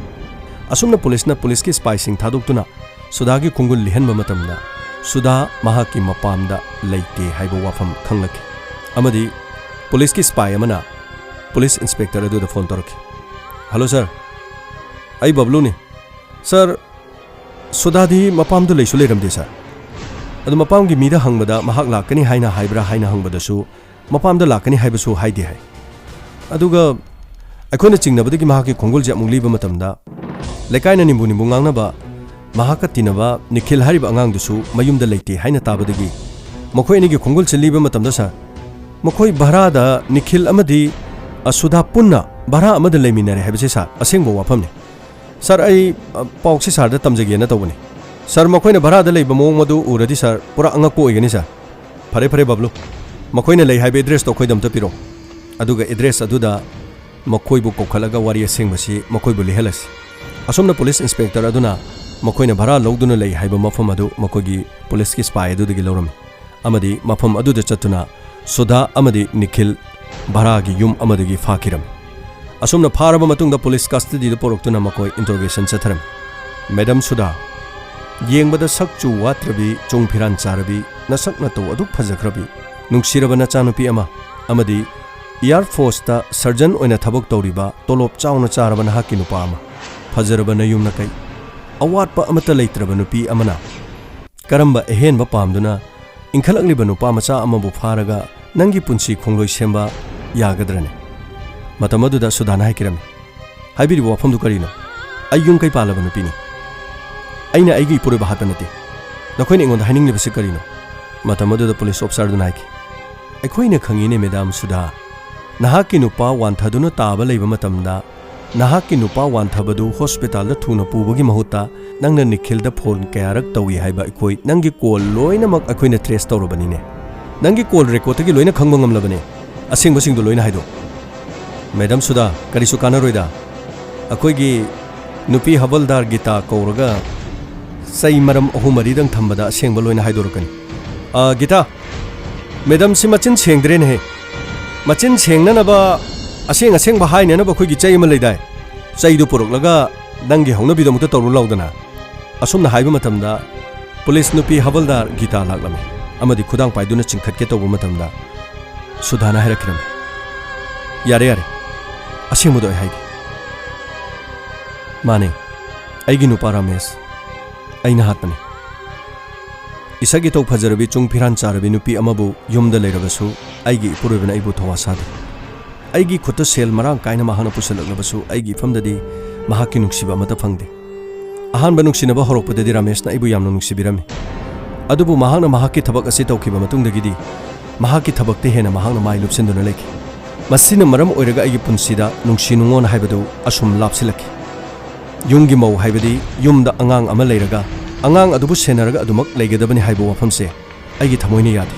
ꯑꯁꯨꯝꯅ ꯄꯨꯂꯤꯁꯅ ꯄꯨꯂꯤꯁꯀꯤ ꯁꯤꯄꯥꯏꯁꯤꯡ ꯊꯥꯗꯣꯛꯇꯨꯅ ꯁꯨꯗꯥꯒꯤ ꯈꯣꯡꯒꯨꯜ ꯂꯤꯍꯟꯕ ꯃꯇꯝꯗ ꯁꯨꯗꯥ ꯃꯍꯥꯛꯀꯤ ꯃꯄꯥꯝꯗ ꯂꯩꯇꯦ ꯍꯥꯏꯕ ꯋꯥꯐꯝ ꯈꯪꯂꯛꯈꯤ꯫ ꯑꯃꯗꯤ ꯄꯨꯂꯤꯁꯀꯤ ꯁꯤꯄꯥꯏ ꯑꯃꯅ ꯄꯨꯂꯤꯁ ꯏꯟꯁꯄꯦꯛꯇꯔ ꯑꯗꯨꯗ ꯐꯣꯟ ꯇꯧꯔꯛꯈꯤ꯫ "ꯍꯜꯂꯣ ꯁꯥꯔ, ꯑꯩ ꯕꯕꯂꯨꯅꯤ꯫ ꯁꯥꯔ, ꯁꯨꯗꯥꯗꯤ ꯃꯄꯥꯝꯗ ꯂꯩꯁꯨ ꯂꯩꯔꯝꯗꯦ ꯁꯥꯔ꯫ ꯑꯗꯨ ꯃꯄꯥꯝꯒꯤ ꯃꯤꯗ ꯍꯪꯕꯗ ꯃꯍꯥꯛ ꯂꯥꯛꯀꯅꯤ ꯍꯥꯏꯅ ꯍꯥꯏꯕ꯭ꯔꯥ ꯍꯥꯏꯅ ꯍꯪꯕꯗꯁꯨ ꯃꯄꯥꯝꯗ ꯂꯥꯛꯀꯅꯤ ꯍꯥꯏꯕꯁꯨ ꯍꯥꯏꯗꯦ ꯍꯥꯏ꯫ ꯑꯗꯨꯒ ꯑꯩꯈꯣꯏꯅ ꯆꯤꯡꯅꯕꯗꯒꯤ ꯃꯍꯥꯛꯀꯤ ꯈꯣꯡꯒꯨꯜꯁꯦ ꯑꯃꯨꯛ ꯂꯤꯕ ꯃꯇꯝꯗ, ꯂꯩꯀꯥꯏꯅ ꯅꯤꯝꯕꯨ ꯅꯤꯝꯕꯨ ꯉꯥꯡꯅꯕ ꯃꯍꯥꯛꯀ ꯇꯤꯟꯅꯕ ꯅꯤꯈꯤꯜ ꯍꯥꯏꯔꯤꯕ ꯑꯉꯥꯡꯗꯨꯁꯨ ꯃꯌꯨꯝꯗ ꯂꯩꯇꯦ ꯍꯥꯏꯅ ꯇꯥꯕꯗꯒꯤ, ꯃꯈꯣꯏ ꯑꯅꯤꯒꯤ ꯈꯣꯡꯒꯨꯜꯁꯦ ꯂꯤꯕ ꯃꯇꯝꯗ, ꯁꯥꯔ, ꯃꯈꯣꯏ ꯚꯔꯥꯗ ꯅꯤꯈꯤꯜ ꯑꯃꯗꯤ, ꯑ, ꯁꯨꯙꯥ ꯄꯨꯟꯅ ꯚꯔꯥ ꯑꯃꯗ ꯂꯩꯃꯤꯟꯅꯔꯦ ꯍꯥꯏꯕꯁꯦ, ꯁꯥꯔ, ꯑꯁꯦꯡꯕ ꯋꯥꯐꯝꯅꯤ꯫ ꯁꯥꯔ, ꯑꯩ, ꯑ, ꯄꯥꯎꯁꯤ ꯁꯥꯔꯗ ꯇꯝꯖꯒꯦꯅ ꯇꯧꯕꯅꯤ꯫ ꯁꯥꯔ, ꯃꯈꯣꯏꯅ ꯚꯔꯥꯗ ꯂꯩꯕ ꯃꯑꯣꯡ ꯑꯗꯨ ꯎꯔꯗꯤ, ꯁꯥꯔ, ꯄꯨꯔꯥ ꯑꯉꯛꯄ ꯑꯣꯏꯒꯅꯤ, ꯁꯥꯔ꯫ ꯐꯔꯦ, ꯐꯔꯦ, ꯕꯕ꯭ꯂꯨ꯫ ꯃꯈꯣꯏꯅ ꯂꯩ ꯍꯥꯏꯕ ꯑꯦꯗ꯭ꯔꯦꯁꯇꯣ ꯑꯩꯈꯣꯏꯗ ꯑꯝꯇ ꯄꯤꯔꯛꯑꯣ꯫ ꯑꯗꯨꯒ ꯑꯦꯗ꯭ꯔꯦꯁ ꯑꯗꯨꯗ ꯃꯈꯣꯏꯕꯨ ꯀꯧꯈꯠꯂꯒ ꯋꯥꯔꯤ ꯑꯁꯦꯡꯕꯁꯤ ꯃꯈꯣꯏꯕꯨ ꯂꯤꯍꯜꯂꯁꯤ꯫ ꯑꯁꯨꯝꯅ ꯄꯨꯂꯤꯁ ꯏꯟꯁꯄꯦꯛꯇꯔ ꯑꯗꯨꯅ ꯃꯈꯣꯏꯅ ꯚꯔꯥ ꯂꯧꯗꯨꯅ ꯂꯩ ꯍꯥꯏꯕ ꯃꯐꯝ ꯑꯗꯨ ꯃꯈꯣꯏꯒꯤ ꯄꯨꯂꯤꯁꯀꯤ ꯁꯤꯄꯥꯏ ꯑꯗꯨꯗꯒꯤ ꯂꯧꯔꯝꯃꯤ꯫ ꯑꯃꯗꯤ ꯃꯐꯝ ꯑꯗꯨꯗ ꯆꯠꯇꯨꯅ ꯁꯨꯙꯥ ꯑꯃꯗꯤ ꯅꯤꯈꯤꯜ ꯚꯔꯥꯒꯤ ꯌꯨꯝ ꯑꯃꯗꯒꯤ ꯐꯥꯈꯤꯔꯝꯃꯤ꯫ ꯑꯁꯨꯝꯅ ꯐꯥꯔꯕ ꯃꯇꯨꯡꯗ ꯄꯨꯂꯤꯁ ꯀꯁꯇꯗꯤꯗ ꯄꯨꯔꯛꯇꯨꯅ ꯃꯈꯣꯏ ꯏꯟꯇꯔꯣꯒꯦꯁꯟ ꯆꯠꯊꯔꯝꯃꯤ꯫ "ꯃꯦꯗꯝ ꯁꯨꯙꯥ, ꯌꯦꯡꯕꯗ ꯁꯛ ꯆꯨ ꯋꯥꯠꯇ꯭ꯔꯕꯤ, ꯆꯨꯡ ꯐꯤꯔꯥꯟ ꯆꯥꯔꯕꯤ, ꯅꯁꯛ ꯅꯇꯧ ꯑꯗꯨꯛ ꯐꯖꯈ꯭ꯔꯕꯤ, ꯅꯨꯡꯁꯤꯔꯕ ꯅꯆꯥꯅꯨꯄꯤ ꯑꯃ, ꯑꯃꯗꯤ ꯏꯌꯥꯔ ꯐꯣꯔꯁꯇ ꯁꯔꯖꯟ ꯑꯣꯏꯅ ꯊꯕꯛ ꯇꯧꯔꯤꯕ, ꯇꯣꯂꯣꯞ ꯆꯥꯎꯅ ꯆꯥꯔꯕ ꯅꯍꯥꯛꯀꯤ ꯅꯨꯄꯥ ꯑꯃ, ꯐꯖꯔꯕ ꯅꯌꯨꯝ ꯅꯀꯩ, ꯑꯋꯥꯠꯄ ꯑꯃꯠꯇ ꯂꯩꯇ꯭ꯔꯕ ꯅꯨꯄꯤ ꯑꯃꯅ ꯀꯔꯝꯕ ꯑꯍꯦꯟꯕ ꯄꯥꯝꯗꯨꯅ ꯏꯟꯈꯠꯂꯛꯂꯤꯕ ꯅꯨꯄꯥ ꯃꯆꯥ ꯑꯃꯕꯨ ꯐꯥꯔꯒ ꯅꯪꯒꯤ ꯄꯨꯟꯁꯤ ꯈꯣꯡꯂꯣꯏ ꯁꯦꯝꯕ ꯌꯥꯒꯗ꯭ꯔꯅꯦ?" ꯃꯇꯝ ꯑꯗꯨꯗ ꯁꯨꯙꯥꯅ ꯍꯥꯏꯈꯤꯔꯝꯃꯤ, "ꯍꯥꯏꯕꯤꯔꯤꯕ ꯋꯥꯐꯝꯗꯨ ꯀꯔꯤꯅꯣ? ꯑꯩ ꯌꯨꯝ ꯀꯩ ꯄꯥꯜꯂꯕ ꯅꯨꯄꯤꯅꯤ꯫ ꯑꯩꯅ ꯑꯩꯒꯤ ꯏꯄꯨꯔꯣꯏꯕ ꯍꯥꯠꯄ ꯅꯠꯇꯦ꯫ ꯅꯈꯣꯏꯅ ꯑꯩꯉꯣꯟꯗ ꯍꯥꯏꯅꯤꯡꯂꯤꯕꯁꯤ ꯀꯔꯤꯅꯣ?" ꯃꯇꯝ ꯑꯗꯨꯗ ꯄꯨꯂꯤꯁ ꯑꯣꯐꯤꯁꯥꯔꯗꯨꯅ ꯍꯥꯏꯈꯤ, "ꯑꯩꯈꯣꯏꯅ ꯈꯪꯉꯤꯅꯦ, ꯃꯦꯗꯥꯝ ꯁꯨꯙꯥ꯫ ꯅꯍꯥꯛꯀꯤ ꯅꯨꯄꯥ ꯋꯥꯟꯊꯗꯨꯅ ꯇꯥꯕ ꯂꯩꯕ ꯃꯇꯝꯗ, ꯅꯍꯥꯛꯀꯤ ꯅꯨꯄꯥ ꯋꯥꯟꯊꯕꯗꯨ ꯍꯣꯁꯄꯤꯇꯥꯜꯗ ꯊꯨꯅ ꯄꯨꯕꯒꯤ ꯃꯍꯨꯠꯇ ꯅꯪꯅ ꯅꯤꯈꯤꯜꯗ ꯐꯣꯟ ꯀꯌꯥꯔꯛ ꯇꯧꯏ ꯍꯥꯏꯕ ꯑꯩꯈꯣꯏ ꯅꯪꯒꯤ ꯀꯣꯜ ꯂꯣꯏꯅꯃꯛ ꯑꯩꯈꯣꯏꯅ ꯇ꯭ꯔꯦꯁ ꯇꯧꯔꯕꯅꯤꯅꯦ꯫ ꯅꯪꯒꯤ ꯀꯣꯜ ꯔꯦꯀꯣꯔꯗꯇꯒꯤ ꯂꯣꯏꯅ ꯈꯪꯕ ꯉꯝꯂꯕꯅꯦ꯫ ꯑꯁꯦꯡꯕꯁꯤꯡꯗꯣ ꯂꯣꯏꯅ ꯍꯥꯏꯗꯣꯛ꯫" "ꯃꯦꯗꯥꯝ ꯁꯨꯙꯥ, ꯀꯔꯤꯁꯨ ꯀꯥꯟꯅꯔꯣꯏꯗ꯫ ꯑꯩꯈꯣꯏꯒꯤ ꯅꯨꯄꯤ ꯍꯕꯜꯗꯥꯔ ꯒꯤꯇꯥ ꯀꯧꯔꯒ ꯆꯩ ꯃꯔꯝ ꯑꯍꯨꯝ ꯃꯔꯤꯗꯪ ꯊꯝꯕꯗ ꯑꯁꯦꯡꯕ ꯂꯣꯏꯅ ꯍꯥꯏꯗꯣꯔꯛꯀꯅꯤ꯫ ꯑ, ꯒꯤꯇꯥ, ꯃꯦꯗꯥꯝꯁꯤ ꯃꯆꯤꯟ ꯁꯦꯡꯗ꯭ꯔꯦꯅꯦꯍꯦ꯫ ꯃꯆꯤꯟ ꯁꯦꯡꯅꯅꯕ, ꯑꯁꯦꯡ ꯑꯁꯦꯡꯕ ꯍꯥꯏꯅꯅꯕ ꯑꯩꯈꯣꯏꯒꯤ ꯆꯩ ꯑꯃ ꯂꯩꯗꯥꯏ? ꯆꯩꯗꯨ ꯄꯨꯔꯛꯂꯒ ꯅꯪꯒꯤ ꯍꯧꯅꯕꯤꯗꯃꯛꯇ ꯇꯧꯔꯨ ꯂꯥꯎꯗꯅ꯫" ꯑꯁꯨꯝꯅ ꯍꯥꯏꯕ ꯃꯇꯝꯗ ꯄꯨꯂꯤꯁ ꯅꯨꯄꯤ ꯍꯕꯜꯗꯥꯔ ꯒꯤꯇꯥ ꯂꯥꯛꯂꯝꯃꯤ ꯑꯃꯗꯤ ꯈꯨꯗꯥꯡ ꯄꯥꯏꯗꯨꯅ ꯆꯤꯡꯈꯠꯀꯦ ꯇꯧꯕ ꯃꯇꯝꯗ ꯁꯨꯙꯥꯅ ꯍꯥꯏꯔꯛꯈꯤꯔꯝꯃꯤ, "ꯌꯥꯔꯦ, ꯌꯥꯔꯦ, ꯑꯁꯦꯡꯕꯗꯣ ꯑꯩ ꯍꯥꯏꯒꯦ꯫ ꯃꯥꯅꯦ, ꯑꯩꯒꯤ ꯅꯨꯄꯥ ꯔꯥꯃꯦꯁ, ꯑꯩꯅ ꯍꯥꯠꯄꯅꯤ꯫ ꯏꯁꯛ ꯏꯇꯧ ꯐꯖꯔꯕꯤ, ꯆꯨꯡ ꯐꯤꯔꯥꯟ ꯆꯥꯔꯕꯤ ꯅꯨꯄꯤ ꯑꯃꯕꯨ ꯌꯨꯝꯗ ꯂꯩꯔꯕꯁꯨ ꯑꯩꯒꯤ ꯏꯄꯨꯔꯣꯏꯕꯅ ꯑꯩꯕꯨ ꯊꯧꯋꯥ ꯁꯥꯗꯦ꯫ ꯑꯩꯒꯤ ꯈꯨꯠꯇ ꯁꯦꯜ ꯃꯔꯥꯡ ꯀꯥꯏꯅ ꯃꯍꯥꯛꯅ ꯄꯨꯁꯜꯂꯛꯂꯕꯁꯨ, ꯑꯩꯒꯤ ꯏꯐꯝꯗꯗꯤ ꯃꯍꯥꯛꯀꯤ ꯅꯨꯡꯁꯤꯕ ꯑꯃꯠꯇ ꯐꯪꯗꯦ꯫ ꯑꯍꯥꯟꯕ ꯅꯨꯡꯁꯤꯅꯕ ꯍꯧꯔꯛꯄꯗꯗꯤ ꯔꯥꯃꯦꯁꯅ ꯑꯩꯕꯨ ꯌꯥꯝꯅ ꯅꯨꯡꯁꯤꯕꯤꯔꯝꯃꯤ꯫ ꯑꯗꯨꯕꯨ ꯃꯍꯥꯛꯅ ꯃꯍꯥꯛꯀꯤ ꯊꯕꯛ ꯑꯁꯤ ꯇꯧꯈꯤꯕ ꯃꯇꯨꯡꯗꯒꯤꯗꯤ ꯃꯍꯥꯛꯀꯤ ꯊꯕꯛꯇ ꯍꯦꯟꯅ ꯃꯍꯥꯛꯅ ꯃꯥꯏ ꯂꯨꯞꯁꯤꯟꯗꯨꯅ ꯂꯩꯈꯤ꯫ ꯃꯁꯤꯅ ꯃꯔꯝ ꯑꯣꯏꯔꯒ ꯑꯩꯒꯤ ꯄꯨꯟꯁꯤꯗ ꯅꯨꯡꯁꯤ ꯅꯨꯡꯉꯣꯟ ꯍꯥꯏꯕꯗꯨ ꯑꯁꯨꯝ ꯂꯥꯞꯁꯤꯜꯂꯛꯈꯤ꯫ ꯌꯨꯝꯒꯤ ꯃꯧ ꯍꯥꯏꯕꯗꯤ ꯌꯨꯝꯗ ꯑꯉꯥꯡ ꯑꯃ ꯂꯩꯔꯒ ꯑꯉꯥꯡ ꯑꯗꯨꯕꯨ ꯁꯦꯟꯅꯔꯒ ꯑꯗꯨꯃꯛ ꯂꯩꯒꯗꯕꯅꯤ ꯍꯥꯏꯕ ꯋꯥꯐꯝꯁꯦ ꯑꯩꯒꯤ ꯊꯃꯣꯏꯅ ꯌꯥꯗꯦ꯫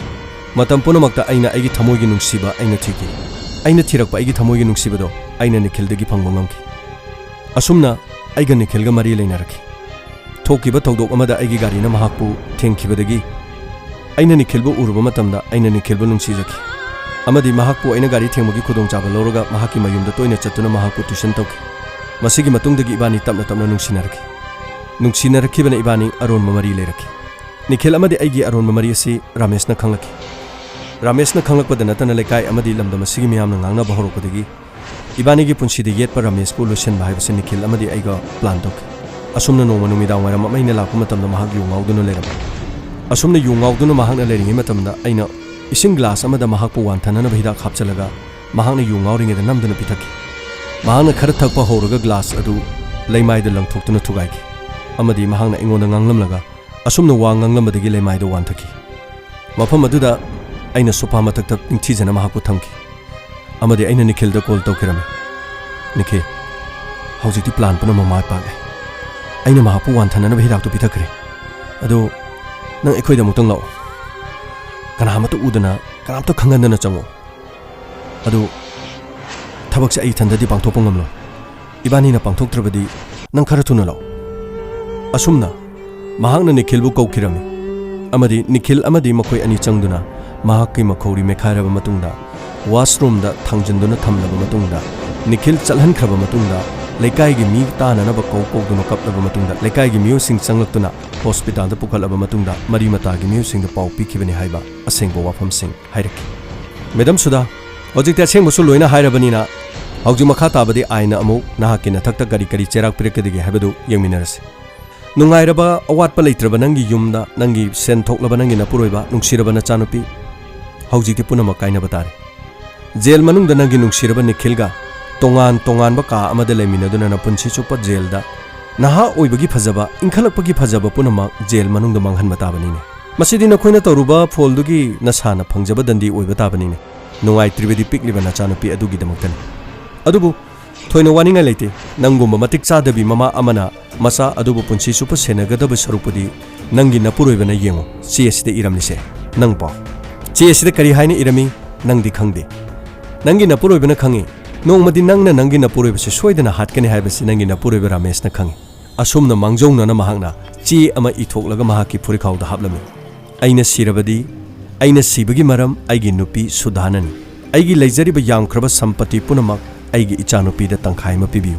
ꯃꯇꯝ ꯄꯨꯝꯅꯃꯛꯇ ꯑꯩꯅ ꯑꯩꯒꯤ ꯊꯃꯣꯏꯒꯤ ꯅꯨꯡꯁꯤꯕ ꯑꯩꯅ ꯊꯤꯈꯤ꯫ ꯑꯩꯅ ꯊꯤꯔꯛꯄ ꯑꯩꯒꯤ ꯊꯃꯣꯏꯒꯤ ꯅꯨꯡꯁꯤꯕꯗꯣ ꯑꯩꯅ ꯅꯤꯈꯤꯜꯗꯒꯤ ꯐꯪꯕ ꯉꯝꯈꯤ꯫ ꯑꯁꯨꯝꯅ ꯑꯩꯒ ꯅꯤꯈꯤꯜꯒ ꯃꯔꯤ ꯂꯩꯅꯔꯛꯈꯤ꯫ ꯊꯣꯛꯈꯤꯕ ꯊꯧꯗꯣꯛ ꯑꯃꯗ ꯑꯩꯒꯤ ꯒꯥꯔꯤꯅ ꯃꯍꯥꯛꯄꯨ ꯊꯦꯡꯈꯤꯕꯗꯒꯤ ꯑꯩꯅ ꯅꯤꯈꯤꯜꯕꯨ ꯎꯔꯨꯕ ꯃꯇꯝꯗ ꯑꯩꯅ ꯅꯤꯈꯤꯜꯕꯨ ꯅꯨꯡꯁꯤꯖꯈꯤ꯫ ꯑꯃꯗꯤ ꯃꯍꯥꯛꯄꯨ ꯑꯩꯅ ꯒꯥꯔꯤ ꯊꯦꯡꯕꯒꯤ ꯈꯨꯗꯣꯡꯆꯥꯕ ꯂꯧꯔꯒ ꯃꯍꯥꯛꯀꯤ ꯃꯌꯨꯝꯗ ꯇꯣꯏꯅ ꯆꯠꯇꯨꯅ ꯃꯍꯥꯛꯄꯨ ꯇ꯭ꯌꯨꯁꯟ ꯇꯧꯈꯤ꯫ ꯃꯁꯤꯒꯤ ꯃꯇꯨꯡꯗꯒꯤ ꯏꯕꯥꯅꯤ ꯇꯞꯅ ꯇꯞꯅ ꯅꯨꯡꯁꯤꯅꯔꯛꯈꯤ꯫ ꯅꯨꯡꯁꯤꯅꯔꯛꯈꯤꯕꯅ ꯏꯕꯥꯅꯤ ꯑꯔꯣꯟꯕ ꯃꯔꯤ ꯂꯩꯔꯛꯈꯤ꯫ ꯅꯤꯈꯤꯜ ꯑꯃꯗꯤ ꯑꯩꯒꯤ ꯑꯔꯣꯟꯕ ꯃꯔꯤ ꯑꯁꯤ ꯔꯥꯃꯦꯁꯅ ꯈꯪꯂꯛꯈꯤ꯫ ꯔꯥꯃꯦꯁꯅ ꯈꯪꯂꯛꯄꯗ ꯅꯠꯇꯅ ꯂꯩꯀꯥꯏ ꯑꯃꯗꯤ ꯂꯝꯗꯝ ꯑꯁꯤꯒꯤ ꯃꯤꯌꯥꯝꯅ ꯉꯥꯡꯅꯕ ꯍꯧꯔꯛꯄꯗꯒꯤ ꯏꯕꯥꯅꯤꯒꯤ ꯄꯨꯟꯁꯤꯗ ꯌꯦꯠꯄ ꯔꯥꯃꯦꯁꯄꯨ ꯂꯣꯏꯁꯤꯟꯕ ꯍꯥꯏꯕꯁꯤ ꯅꯤꯈꯤꯜ ꯑꯃꯗꯤ ꯑꯩꯒ ꯄ꯭ꯂꯥꯟ ꯇꯧꯈꯤ꯫ ꯑꯁꯨꯝꯅ ꯅꯣꯡꯃ ꯅꯨꯃꯤꯗꯥꯡ ꯋꯥꯏꯔꯝ ꯑꯃ ꯑꯩꯅ ꯂꯥꯛꯄ ꯃꯇꯝꯗ ꯃꯍꯥꯛ ꯌꯨ ꯉꯥꯎꯗꯨꯅ ꯂꯩꯔꯝꯃꯤ꯫ ꯑꯁꯨꯝꯅ ꯌꯨ ꯉꯥꯎꯗꯨꯅ ꯃꯍꯥꯛꯅ ꯂꯩꯔꯤꯉꯩ ꯃꯇꯝꯗ ꯑꯩꯅ ꯏꯁꯤꯡ ꯒ꯭ꯂꯥꯁ ꯑꯃꯗ ꯃꯍꯥꯛꯄꯨ ꯋꯥꯟꯊꯅꯅꯕ ꯍꯤꯗꯥꯛ ꯍꯥꯞꯆꯤꯜꯂꯒ ꯃꯍꯥꯛꯅ ꯌꯨ ꯉꯥꯎꯔꯤꯉꯩꯗ ꯅꯝꯗꯨꯅ ꯄꯤꯊꯛꯈꯤ꯫ ꯃꯍꯥꯛꯅ ꯈꯔ ꯊꯛꯄ ꯍꯧꯔꯒ ꯒ꯭ꯂꯥꯁ ꯑꯗꯨ ꯂꯩꯃꯥꯏꯗ ꯂꯪꯊꯣꯛꯇꯨꯅ ꯊꯨꯒꯥꯏꯈꯤ꯫ ꯑꯃꯗꯤ ꯃꯍꯥꯛꯅ ꯑꯩꯉꯣꯟꯗ ꯉꯥꯡꯂꯝꯂꯒ ꯑꯁꯨꯝꯅ ꯋꯥ ꯉꯥꯡꯂꯝꯕꯗꯒꯤ ꯂꯩꯃꯥꯏꯗ ꯋꯥꯟꯊꯈꯤ꯫ ꯃꯐꯝ ꯑꯗꯨꯗ ꯑꯩꯅ ꯁꯣꯐꯥ ꯃꯊꯛꯇ ꯅꯤꯡꯊꯤꯖꯅ ꯃꯍꯥꯛꯄꯨ ꯊꯝꯈꯤ꯫ ꯑꯃꯗꯤ ꯑꯩꯅ ꯅꯤꯈꯤꯜꯗ ꯀꯣꯜ ꯇꯧꯈꯤꯔꯝꯃꯤ꯫ "ꯅꯤꯈꯤꯜ, ꯍꯧꯖꯤꯛꯇꯤ ꯄ꯭ꯂꯥꯟ ꯄꯨꯝꯅꯃꯛ ꯃꯥꯏ ꯄꯥꯛꯂꯦ꯫ ꯑꯩꯅ ꯃꯍꯥꯛꯄꯨ ꯋꯥꯟꯊꯅꯅꯕ ꯍꯤꯗꯥꯛꯇꯨ ꯄꯤꯊꯛꯈ꯭ꯔꯦ꯫ ꯑꯗꯨ ꯅꯪ ꯑꯩꯈꯣꯏꯗ ꯑꯃꯨꯛꯇꯪ ꯂꯥꯛꯑꯣ꯫ ꯀꯅꯥ ꯑꯃꯠꯇ ꯎꯗꯅ, ꯀꯅꯥꯝꯇ ꯈꯪꯍꯟꯗꯅ ꯆꯪꯉꯛꯑꯣ꯫ ꯑꯗꯨ ꯊꯕꯛꯁꯦ ꯑꯩ ꯏꯊꯟꯗꯗꯤ ꯄꯥꯡꯊꯣꯛꯄ ꯉꯝꯂꯣꯏ꯫ ꯏꯕꯥꯅꯤꯅ ꯄꯥꯡꯊꯣꯛꯇ꯭ꯔꯕꯗꯤ ꯅꯪ ꯈꯔ ꯊꯨꯅ ꯂꯥꯛꯑꯣ꯫" ꯑꯁꯨꯝꯅ ꯃꯍꯥꯛꯅ ꯅꯤꯈꯤꯜꯕꯨ ꯀꯧꯈꯤꯔꯝꯃꯤ꯫ ꯑꯃꯗꯤ ꯅꯤꯈꯤꯜ ꯑꯃꯗꯤ ꯃꯈꯣꯏ ꯑꯅꯤ ꯆꯪꯗꯨꯅ ꯃꯍꯥꯛꯀꯤ ꯃꯈꯧꯔꯤ ꯃꯦꯠꯈꯥꯏꯔꯕ ꯃꯇꯨꯡꯗ, ꯋꯥꯁꯔꯨꯝꯗ ꯊꯥꯡꯖꯤꯟꯗꯨꯅ ꯊꯝꯂꯕ ꯃꯇꯨꯡꯗ, ꯅꯤꯈꯤꯜ ꯆꯠꯍꯟꯈ꯭ꯔꯕ ꯃꯇꯨꯡꯗ, ꯂꯩꯀꯥꯏꯒꯤ ꯃꯤ ꯇꯥꯅꯅꯕ ꯀꯧ ꯀꯧꯗꯨꯅ ꯀꯞꯂꯕ ꯃꯇꯨꯡꯗ, ꯂꯩꯀꯥꯏꯒꯤ ꯃꯤꯑꯣꯏꯁꯤꯡ ꯆꯪꯂꯛꯇꯨꯅ ꯍꯣꯁꯄꯤꯇꯥꯜꯗ ꯄꯨꯈꯠꯂꯕ ꯃꯇꯨꯡꯗ, ꯃꯔꯤ ꯃꯇꯥꯒꯤ ꯃꯤꯑꯣꯏꯁꯤꯡꯗ ꯄꯥꯎ ꯄꯤꯈꯤꯕꯅꯤ ꯍꯥꯏꯕ ꯑꯁꯦꯡꯕ ꯋꯥꯐꯝꯁꯤꯡ ꯍꯥꯏꯔꯛꯈꯤ꯫ ꯃꯦꯗꯝ ꯁꯨꯙꯥ, ꯍꯧꯖꯤꯛꯇꯤ ꯑꯁꯦꯡꯕꯁꯨ ꯂꯣꯏꯅ ꯍꯥꯏꯔꯕꯅꯤꯅ, ꯍꯧꯖꯤꯛ ꯃꯈꯥ ꯇꯥꯕꯗꯤ ꯑꯥꯏꯟꯅ ꯑꯃꯨꯛ ꯅꯍꯥꯛꯀꯤ ꯅꯊꯛꯇ ꯀꯔꯤ ꯀꯔꯤ ꯆꯩꯔꯥꯛ ꯄꯤꯔꯛꯀꯗꯒꯦ ꯍꯥꯏꯕꯗꯨ ꯌꯦꯡꯃꯤꯟꯅꯔꯁꯤ꯫ ꯅꯨꯡꯉꯥꯏꯔꯕ, ꯑꯋꯥꯠꯄ ꯂꯩꯇ꯭ꯔꯕ ꯅꯪꯒꯤ ꯌꯨꯝꯗ, ꯅꯪꯒꯤ ꯁꯦꯟ ꯊꯣꯛꯂꯕ ꯅꯪꯒꯤ ꯅꯄꯨꯔꯣꯏꯕ, ꯅꯨꯡꯁꯤꯔꯕ ꯅꯆꯥꯅꯨꯄꯤ, ꯍꯧꯖꯤꯛꯇꯤ ꯄꯨꯝꯅꯃꯛ ꯀꯥꯏꯅꯕ ꯇꯥꯔꯦ꯫ ꯖꯦꯜ ꯃꯅꯨꯡꯗ ꯅꯪꯒꯤ ꯅꯨꯡꯁꯤꯔꯕ ꯅꯤꯈꯤꯜꯒ ꯇꯣꯉꯥꯟ ꯇꯣꯉꯥꯟꯕ ꯀꯥ ꯑꯃꯗ ꯂꯩꯃꯤꯟꯅꯗꯨꯅ ꯅꯄꯨꯟꯁꯤ ꯆꯨꯞꯄ ꯖꯦꯜꯗ ꯅꯍꯥ ꯑꯣꯏꯕꯒꯤ ꯐꯖꯕ, ꯏꯟꯈꯠꯂꯛꯄꯒꯤ ꯐꯖꯕ ꯄꯨꯝꯅꯃꯛ ꯖꯦꯜ ꯃꯅꯨꯡꯗ ꯃꯥꯡꯍꯟꯕ ꯇꯥꯕꯅꯤꯅꯦ꯫ ꯃꯁꯤꯗꯤ ꯅꯈꯣꯏꯅ ꯇꯧꯔꯨꯕ ꯐꯣꯜꯗꯨꯒꯤ ꯅꯁꯥꯅ ꯐꯪꯖꯕ ꯗꯟꯗꯤ ꯑꯣꯏꯕ ꯇꯥꯕꯅꯤꯅꯦ꯫ ꯅꯨꯡꯉꯥꯏꯇ꯭ꯔꯤꯕꯗꯤ ꯄꯤꯛꯂꯤꯕ ꯅꯆꯥꯅꯨꯄꯤ ꯑꯗꯨꯒꯤꯗꯃꯛꯇꯅꯤ꯫ ꯑꯗꯨꯕꯨ ꯊꯣꯏꯅ ꯋꯥꯅꯤꯡꯉꯥꯏ ꯂꯩꯇꯦ꯫ ꯅꯪꯒꯨꯝꯕ ꯃꯇꯤꯛ ꯆꯥꯗꯕꯤ ꯃꯃꯥ ꯑꯃꯅ ꯃꯆꯥ ꯑꯗꯨꯕꯨ ꯄꯨꯟꯁꯤ ꯆꯨꯞꯄ ꯁꯦꯟꯅꯒꯗꯕ ꯁꯔꯨꯛꯄꯨꯗꯤ ꯅꯪꯒꯤ ꯅꯄꯨꯔꯣꯏꯕꯅ ꯌꯦꯡꯉꯨ꯫ ꯆꯦ ꯑꯁꯤꯗ ꯏꯔꯝꯂꯤꯁꯦ ꯅꯪ ꯄꯥꯎ꯫ ꯆꯦ ꯑꯁꯤꯗ ꯀꯔꯤ ꯍꯥꯏꯅ ꯏꯔꯝꯃꯤ ꯅꯪꯗꯤ ꯈꯪꯗꯦ꯫ ꯅꯪꯒꯤ ꯅꯄꯨꯔꯣꯏꯕꯅ ꯈꯪꯉꯤ꯫ ꯅꯣꯡꯃꯗꯤ ꯅꯪꯅ ꯅꯪꯒꯤ ꯅꯄꯨꯔꯣꯏꯕꯁꯦ ꯁꯣꯏꯗꯅ ꯍꯥꯠꯀꯅꯤ ꯍꯥꯏꯕꯁꯤ ꯅꯪꯒꯤ ꯅꯄꯨꯔꯣꯏꯕ ꯔꯥꯃꯦꯁꯅ ꯈꯪꯉꯤ꯫ ꯑꯁꯨꯝꯅ ꯃꯥꯡꯖꯧꯅꯅ ꯃꯍꯥꯛꯅ ꯆꯦ ꯑꯃ ꯏꯊꯣꯛꯂꯒ ꯃꯍꯥꯛꯀꯤ ꯐꯨꯔꯤꯈꯥꯎꯗ ꯍꯥꯞꯂꯝꯃꯤ꯫ ꯑꯩꯅ ꯁꯤꯔꯕꯗꯤ, ꯑꯩꯅ ꯁꯤꯕꯒꯤ ꯃꯔꯝ ꯑꯩꯒꯤ ꯅꯨꯄꯤ ꯁꯨꯙꯥꯅꯅꯤ꯫ ꯑꯩꯒꯤ ꯂꯩꯖꯔꯤꯕ ꯌꯥꯝꯈ꯭ꯔꯕ ꯁꯝꯄꯇꯤ ꯄꯨꯝꯅꯃꯛ ꯑꯩꯒꯤ ꯏꯆꯥꯅꯨꯄꯤꯗ ꯇꯪꯈꯥꯏ ꯑꯃ ꯄꯤꯕꯤꯌꯨ꯫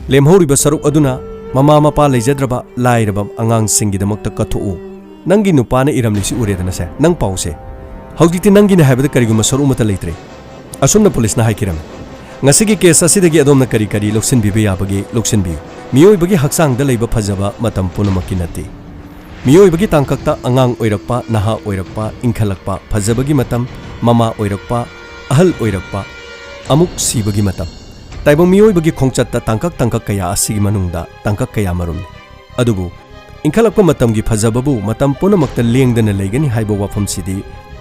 ꯂꯦꯝꯍꯧꯔꯤꯕ ꯁꯔꯨꯛ ꯑꯗꯨꯅ ꯃꯃꯥ ꯃꯄꯥ ꯂꯩꯖꯗ꯭ꯔꯕ ꯂꯥꯏꯔꯕ ꯑꯉꯥꯡꯁꯤꯡꯒꯤꯗꯃꯛꯇ ꯀꯠꯊꯣꯛꯎ꯫ ꯅꯪꯒꯤ ꯅꯨꯄꯥꯅ ꯏꯔꯝꯂꯤꯁꯤ ꯎꯔꯦꯗꯅꯁꯦ, ꯅꯪ ꯄꯥꯎꯁꯦ꯫ ꯍꯧꯖꯤꯛꯇꯤ ꯅꯪꯒꯤꯅꯦ ꯍꯥꯏꯕꯗ ꯀꯔꯤꯒꯨꯝꯕ ꯁꯔꯨꯛ ꯑꯃꯠꯇ ꯂꯩꯇ꯭ꯔꯦ꯫ ꯑꯁꯨꯝꯅ ꯄꯨꯂꯤꯁꯅ ꯍꯥꯏꯈꯤꯔꯝꯃꯤ꯫ ꯉꯁꯤꯒꯤ ꯀꯦꯁ ꯑꯁꯤꯗꯒꯤ ꯑꯗꯣꯝꯅ ꯀꯔꯤ ꯀꯔꯤ ꯂꯧꯁꯤꯟꯕꯤꯕ ꯌꯥꯕꯒꯦ, ꯂꯧꯁꯤꯟꯕꯤꯌꯨ꯫ ꯃꯤꯑꯣꯏꯕꯒꯤ ꯍꯛꯆꯥꯡꯗ ꯂꯩꯕ ꯐꯖꯕ ꯃꯇꯝ ꯄꯨꯝꯅꯃꯛꯀꯤ ꯅꯠꯇꯦ꯫ ꯃꯤꯑꯣꯏꯕꯒꯤ ꯇꯥꯡꯀꯛꯇ ꯑꯉꯥꯡ ꯑꯣꯏꯔꯛꯄ, ꯅꯍꯥ ꯑꯣꯏꯔꯛꯄ, ꯏꯟꯈꯠꯂꯛꯄ, ꯐꯖꯕꯒꯤ ꯃꯇꯝ, ꯃꯃꯥ ꯑꯣꯏꯔꯛꯄ, ꯑꯍꯜ ꯑꯣꯏꯔꯛꯄ, ꯑꯃꯨꯛ ꯁꯤꯕꯒꯤ ꯃꯇꯝ꯫ ꯇꯥꯏꯕꯪ ꯃꯤꯑꯣꯏꯕꯒꯤ ꯈꯣꯡꯆꯠꯇ ꯇꯥꯡꯀꯛ ꯇꯥꯡꯀꯛ ꯀꯌꯥ ꯑꯁꯤꯒꯤ ꯃꯅꯨꯡꯗ ꯇꯥꯡꯀꯛ ꯀꯌꯥ ꯃꯔꯨꯝꯅꯤ꯫ ꯑꯗꯨꯕꯨ ꯏꯟꯈꯠꯂꯛꯄ ꯃꯇꯝꯒꯤ ꯐꯖꯕꯕꯨ ꯃꯇꯝ ꯄꯨꯝꯅꯃꯛꯇ ꯂꯦꯡꯗꯅ ꯂꯩꯒꯅꯤ ꯍꯥꯏꯕ ꯋꯥꯐꯝꯁꯤꯗꯤ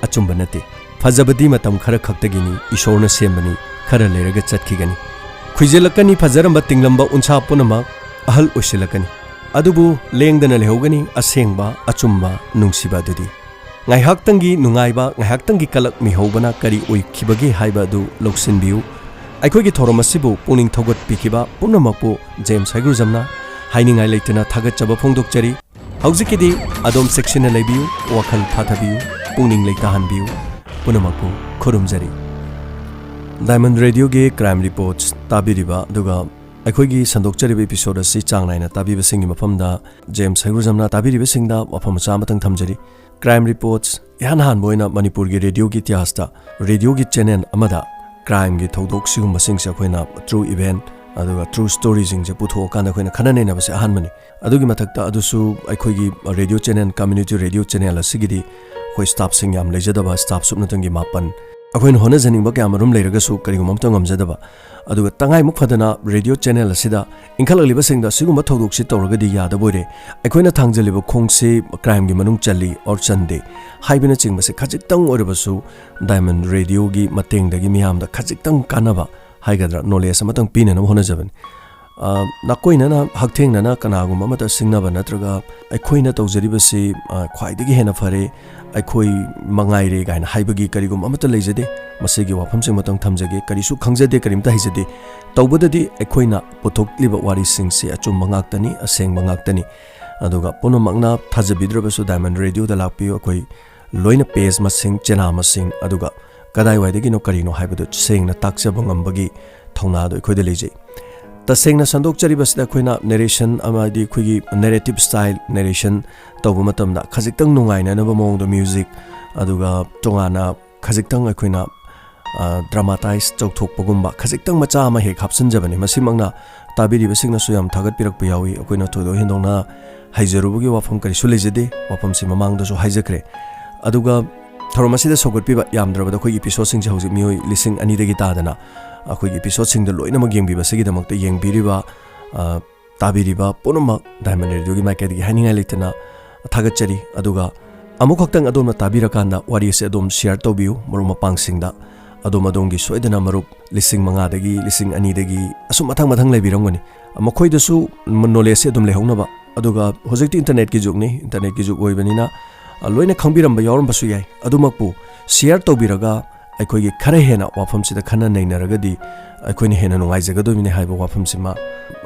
ꯑꯆꯨꯝꯕ ꯅꯠꯇꯦ꯫ ꯐꯖꯕꯗꯤ ꯃꯇꯝ ꯈꯔ ꯈꯛꯇꯒꯤꯅꯤ, ꯏꯁꯣꯔꯅ ꯁꯦꯝꯕꯅꯤ, ꯈꯔ ꯂꯩꯔꯒ ꯆꯠꯈꯤꯒꯅꯤ꯫ ꯈꯨꯏꯖꯤꯜꯂꯛꯀꯅꯤ ꯐꯖꯔꯝꯕ ꯇꯤꯡꯂꯝꯕ ꯎꯟꯁꯥ ꯄꯨꯝꯅꯃꯛ, ꯑꯍꯜ ꯑꯣꯏꯁꯤꯜꯂꯛꯀꯅꯤ꯫ ꯑꯗꯨꯕꯨ ꯂꯦꯡꯗꯅ ꯂꯩꯍꯧꯒꯅꯤ ꯑꯁꯦꯡꯕ, ꯑꯆꯨꯝꯕ, ꯅꯨꯡꯁꯤꯕ ꯑꯗꯨꯗꯤ꯫ ꯉꯥꯏꯍꯥꯛꯇꯪꯒꯤ ꯅꯨꯡꯉꯥꯏꯕ, ꯉꯥꯏꯍꯥꯛꯇꯪꯒꯤ ꯀꯂꯛ ꯃꯤꯍꯧꯕꯅ ꯀꯔꯤ ꯑꯣꯏꯈꯤꯕꯒꯦ ꯍꯥꯏꯕ ꯑꯗꯨ ꯂꯧꯁꯤꯟꯕꯤꯌꯨ꯫ ꯑꯩꯈꯣꯏꯒꯤ ꯊꯧꯔꯝ ꯑꯁꯤꯕꯨ ꯄꯨꯛꯅꯤꯡ ꯊꯧꯒꯠꯄꯤꯈꯤꯕ ꯄꯨꯝꯅꯃꯛꯄꯨ ꯖꯦꯝꯁ ꯍꯩꯒ꯭ꯔꯨꯖꯝꯅ ꯍꯥꯏꯅꯤꯡꯉꯥꯏ ꯂꯩꯇꯅ ꯊꯥꯒꯠꯆꯕ ꯐꯣꯡꯗꯣꯛꯆꯔꯤ꯫ ꯍꯧꯖꯤꯛꯀꯤꯗꯤ ꯑꯗꯣꯝ ꯆꯦꯛꯁꯤꯟꯅ ꯂꯩꯕꯤꯌꯨ, ꯋꯥꯈꯜ ꯐꯥꯊꯕꯤꯌꯨ, ꯄꯨꯛꯅꯤꯡ ꯂꯩꯇꯥꯍꯟꯕꯤꯌꯨ꯫ ꯄꯨꯝꯅꯃꯛꯄꯨ ꯈꯨꯔꯨꯝꯖꯔꯤ꯫ ꯗꯥꯏꯃꯟ ꯔꯦꯗꯤꯑꯣꯒꯤ ꯀ꯭ꯔꯥꯏꯝ ꯔꯤꯄꯣꯔꯠꯁ ꯇꯥꯕꯤꯔꯤꯕ, ꯑꯗꯨꯒ ꯑꯩꯈꯣꯏꯒꯤ ꯁꯟꯗꯣꯛꯆꯔꯤꯕ ꯏꯄꯤꯁꯣꯗ ꯑꯁꯤ ꯆꯥꯡ ꯅꯥꯏꯅ ꯇꯥꯕꯤꯕꯁꯤꯡꯒꯤ ꯃꯐꯝꯗ ꯖꯦꯝꯁ ꯍꯩꯒ꯭ꯔꯨꯖꯝꯅ ꯇꯥꯕꯤꯔꯤꯕꯁꯤꯡꯗ ꯋꯥꯐꯝ ꯃꯆꯥ ꯑꯃꯇꯪ ꯊꯝꯖꯔꯤ꯫ ꯀ꯭ꯔꯥꯏꯝ ꯔꯤꯄꯣꯔꯠꯁ ꯏꯍꯥꯟ ꯍꯥꯟꯕ ꯑꯣꯏꯅ ꯃꯅꯤꯄꯨꯔꯒꯤ ꯔꯦꯗꯤꯑꯣꯒꯤ ꯏꯇꯤꯍꯥꯁꯇ ꯔꯦꯗꯤꯑꯣꯒꯤ ꯆꯦꯅꯦꯜ ꯑꯃꯗ ꯀ꯭ꯔꯥꯏꯝꯒꯤ ꯊꯧꯗꯣꯛ ꯁꯤꯒꯨꯝꯕꯁꯤꯡꯁꯦ ꯑꯩꯈꯣꯏꯅ ꯇ꯭ꯔꯨ ꯏꯚꯦꯟꯠ ꯑꯗꯨꯒ ꯇ꯭ꯔꯨ ꯁ꯭ꯇꯣꯔꯤꯁꯤꯡꯁꯦ ꯄꯨꯊꯣꯛꯑꯀꯥꯟꯗ ꯑꯩꯈꯣꯏꯅ ꯈꯟꯅ ꯅꯩꯅꯕꯁꯦ ꯑꯍꯥꯟꯕꯅꯤ꯫ ꯑꯗꯨꯒꯤ ꯃꯊꯛꯇ ꯑꯗꯨꯁꯨ ꯑꯩꯈꯣꯏꯒꯤ radio channel, community radio channel ꯑꯁꯤꯒꯤꯗꯤ ꯑꯩꯈꯣꯏ ꯁ꯭ꯇꯥꯐꯁꯤꯡ ꯌꯥꯝ ꯂꯩꯖꯗꯕ, ꯁ꯭ꯇꯥꯐ ꯁꯨꯞꯅꯇꯪꯒꯤ ꯃꯥꯄꯟ ꯑꯩꯈꯣꯏꯅ ꯍꯣꯠꯅꯖꯅꯤꯡꯕ ꯀꯌꯥ ꯃꯔꯨꯝ ꯂꯩꯔꯒꯁꯨ ꯀꯔꯤꯒꯨꯝꯕ ꯑꯃꯇ ꯉꯝꯖꯗꯕ꯫ ꯑꯗꯨꯒ ꯇꯉꯥꯏꯃꯨꯛ ꯐꯗꯅ ꯔꯦꯗꯤꯑꯣ ꯆꯦꯅꯦꯜ ꯑꯁꯤꯗ ꯏꯟꯈꯠꯂꯛꯂꯤꯕꯁꯤꯡꯗ ꯁꯤꯒꯨꯝꯕ ꯊꯧꯗꯣꯛꯁꯤ ꯇꯧꯔꯒꯗꯤ ꯌꯥꯗꯕ ꯑꯣꯏꯔꯦ, ꯑꯩꯈꯣꯏꯅ ꯊꯥꯡꯖꯜꯂꯤꯕ ꯈꯣꯡꯁꯤ ꯀ꯭ꯔꯥꯏꯝꯒꯤ ꯃꯅꯨꯡ ꯆꯜꯂꯤ ꯑꯣꯔ ꯆꯟꯗꯦ ꯍꯥꯏꯕꯅꯆꯤꯡꯕꯁꯦ ꯈꯖꯤꯛꯇꯪ ꯑꯣꯏꯔꯕꯁꯨ ꯗꯥꯏꯃꯟ ꯔꯦꯗꯤꯑꯣꯒꯤ ꯃꯇꯦꯡꯗꯒꯤ ꯃꯤꯌꯥꯝꯗ ꯈꯖꯤꯛꯇꯪ ꯀꯥꯟꯅꯕ ꯍꯥꯏꯒꯗ꯭ꯔꯥ, ꯅꯣꯂꯦꯖ ꯑꯃꯇꯪ ꯄꯤꯅꯅꯕ ꯍꯣꯠꯅꯖꯕꯅꯤ꯫ ꯑ, ꯅꯥꯀꯣꯏꯅꯅ ꯍꯛꯊꯦꯡꯅꯅ ꯀꯅꯥꯒꯨꯝꯕ ꯑꯃꯠꯇ ꯁꯤꯡꯅꯕ ꯅꯠꯇ꯭ꯔꯒ ꯑꯩꯈꯣꯏꯅ ꯇꯧꯖꯔꯤꯕꯁꯤ, ꯑ, ꯈ꯭ꯋꯥꯏꯗꯒꯤ ꯍꯦꯟꯅ ꯐꯔꯦ, ꯑꯩꯈꯣꯏ ꯃꯉꯥꯏꯔꯦ ꯀꯥꯏꯅ ꯍꯥꯏꯕꯒꯤ ꯀꯔꯤꯒꯨꯝꯕ ꯑꯃꯠꯇ ꯂꯩꯖꯗꯦ꯫ ꯃꯁꯤꯒꯤ ꯋꯥꯐꯝꯁꯤꯃꯇꯪ ꯊꯝꯖꯒꯦ꯫ ꯀꯔꯤꯁꯨ ꯈꯪꯖꯗꯦ, ꯀꯔꯤꯝꯇ ꯍꯩꯖꯗꯦ꯫ ꯇꯧꯕꯗꯗꯤ ꯑꯩꯈꯣꯏꯅ ꯄꯨꯊꯣꯛꯂꯤꯕ ꯋꯥꯔꯤꯁꯤꯡꯁꯤ ꯑꯆꯨꯝꯕ ꯉꯥꯛꯇꯅꯤ, ꯑꯁꯦꯡꯕ ꯉꯥꯛꯇꯅꯤ꯫ ꯑꯗꯨꯒ ꯄꯨꯝꯅꯃꯛꯅ ꯊꯥꯖꯕꯤꯗ꯭ꯔꯕꯁꯨ ꯗꯥꯏꯃꯟ ꯔꯦꯗꯤꯑꯣꯗ ꯂꯥꯛꯄꯤꯌꯨ꯫ ꯑꯩꯈꯣꯏ ꯂꯣꯏꯅ ꯄꯦꯖ ꯃꯁꯤꯡ, ꯆꯦꯅꯥ ꯃꯁꯤꯡ, ꯑꯗꯨꯒ ꯀꯗꯥꯏꯋꯥꯏꯗꯒꯤꯅꯣ ꯀꯔꯤꯅꯣ ꯍꯥꯏꯕꯗꯨ ꯁꯦꯡꯅ ꯇꯥꯛꯆꯕ ꯉꯝꯕꯒꯤ ꯊꯧꯅꯥꯗꯣ ꯑꯩꯈꯣꯏꯗ ꯂꯩꯖꯩ꯫ ꯇꯁꯦꯡꯅ ꯁꯟꯗꯣꯛꯆꯔꯤꯕꯁꯤꯗ ꯑꯩꯈꯣꯏꯅ ꯅꯦꯔꯦꯁꯟ ꯑꯃꯗꯤ ꯑꯩꯈꯣꯏꯒꯤ ꯅꯦꯔꯦꯇꯤꯞ ꯁ꯭ꯇꯥꯏꯜ ꯅꯦꯔꯦꯁꯟ ꯇꯧꯕ ꯃꯇꯝꯗ ꯈꯖꯤꯛꯇꯪ ꯅꯨꯡꯉꯥꯏꯅꯅꯕ ꯃꯑꯣꯡꯗ ꯃ꯭ꯌꯨꯖꯤꯛ, ꯑꯗꯨꯒ ꯇꯣꯉꯥꯟꯅ ꯈꯖꯤꯛꯇꯪ ꯑꯩꯈꯣꯏꯅ, ꯑ, ꯗ꯭ꯔꯃꯥꯇꯥꯏꯁ ꯇꯧꯊꯣꯛꯄꯒꯨꯝꯕ ꯈꯖꯤꯛꯇꯪ ꯃꯆꯥ ꯑꯃ ꯍꯦꯛ ꯍꯥꯞꯆꯤꯟꯖꯕꯅꯤ꯫ ꯃꯁꯤꯃꯛꯅ ꯇꯥꯕꯤꯔꯤꯕꯁꯤꯡꯅꯁꯨ ꯌꯥꯝ ꯊꯥꯒꯠꯄꯤꯔꯛꯄ ꯌꯥꯎꯏ꯫ ꯑꯩꯈꯣꯏꯅ ꯊꯣꯏꯗꯣꯛ ꯍꯦꯟꯗꯣꯛꯅ ꯍꯩꯖꯔꯨꯕꯒꯤ ꯋꯥꯐꯝ ꯀꯔꯤꯁꯨ ꯂꯩꯖꯗꯦ꯫ ꯋꯥꯐꯝꯁꯤ ꯃꯃꯥꯡꯗꯁꯨ ꯍꯥꯏꯖꯈ꯭ꯔꯦ꯫ ꯑꯗꯨꯒ ꯊꯧꯔꯝ ꯑꯁꯤꯗ ꯁꯧꯒꯠꯄꯤꯕ ꯌꯥꯝꯗ꯭ꯔꯕꯗ ꯑꯩꯈꯣꯏꯒꯤ ꯏꯄꯤꯁꯣꯠꯁꯤꯡꯁꯦ ꯍꯧꯖꯤꯛ ꯃꯤꯑꯣꯏ ꯂꯤꯁꯤꯡ ꯑꯅꯤꯗꯒꯤ ꯇꯥꯗꯅ ꯑꯩꯈꯣꯏꯒꯤ ꯏꯄꯤꯁꯣꯠꯁꯤꯡꯗ ꯂꯣꯏꯅꯃꯛ ꯌꯦꯡꯕꯤꯕꯁꯤꯒꯤꯗꯃꯛꯇ ꯌꯦꯡꯕꯤꯔꯤꯕ, ꯑ, ꯇꯥꯕꯤꯔꯤꯕ ꯄꯨꯝꯅꯃꯛ ꯗꯥꯏꯃꯟ ꯔꯦꯗꯤꯑꯣꯒꯤ ꯃꯥꯏꯀꯩꯗꯒꯤ ꯍꯥꯏꯅꯤꯡꯉꯥꯏ ꯂꯩꯇꯅ ꯊꯥꯒꯠꯆꯔꯤ꯫ ꯑꯗꯨꯒ ꯑꯃꯨꯛꯈꯛꯇꯪ ꯑꯗꯣꯝꯅ ꯇꯥꯕꯤꯔꯀꯥꯟꯗ ꯋꯥꯔꯤ ꯑꯁꯤ ꯑꯗꯣꯝ ꯁꯤꯌꯔ ꯇꯧꯕꯤꯌꯨ ꯃꯔꯨꯞ ꯃꯄꯥꯡꯁꯤꯡꯗ꯫ ꯑꯗꯣꯝ ꯑꯗꯣꯝꯒꯤ ꯁꯣꯏꯗꯅ ꯃꯔꯨꯞ ꯂꯤꯁꯤꯡ ꯃꯉꯥꯗꯒꯤ, ꯂꯤꯁꯤꯡ ꯑꯅꯤꯗꯒꯤ ꯑꯁꯨꯝ ꯃꯊꯪ ꯃꯊꯪ ꯂꯩꯕꯤꯔꯝꯒꯅꯤ꯫ ꯃꯈꯣꯏꯗꯁꯨ ꯅꯣꯂꯦꯖꯁꯤ ꯑꯗꯨꯝ ꯂꯩꯍꯧꯅꯕ꯫ ꯑꯗꯨꯒ ꯍꯧꯖꯤꯛꯇꯤ ꯏꯟꯇꯔꯅꯦꯠꯀꯤ ꯖꯨꯒꯅꯤ, ꯏꯟꯇꯔꯅꯦꯠꯀꯤ ꯖꯨꯒ ꯑꯣꯏꯕꯅꯤꯅ, ꯑ, ꯂꯣꯏꯅ ꯈꯪꯕꯤꯔꯝꯕ ꯌꯥꯎꯔꯝꯕꯁꯨ ꯌꯥꯏ꯫ ꯑꯗꯨꯃꯛꯄꯨ ꯁꯤꯌꯔ ꯇꯧꯕꯤꯔꯒ ꯑꯩꯈꯣꯏꯒꯤ ꯈꯔ ꯍꯦꯟꯅ ꯋꯥꯐꯝꯁꯤꯗ ꯈꯟꯅ ꯅꯩꯅꯔꯒꯗꯤ ꯑꯩꯈꯣꯏꯅ ꯍꯦꯟꯅ ꯅꯨꯡꯉꯥꯏꯖꯒꯗꯣꯏꯕꯅꯤ ꯍꯥꯏꯕ ꯋꯥꯐꯝꯁꯤꯃ,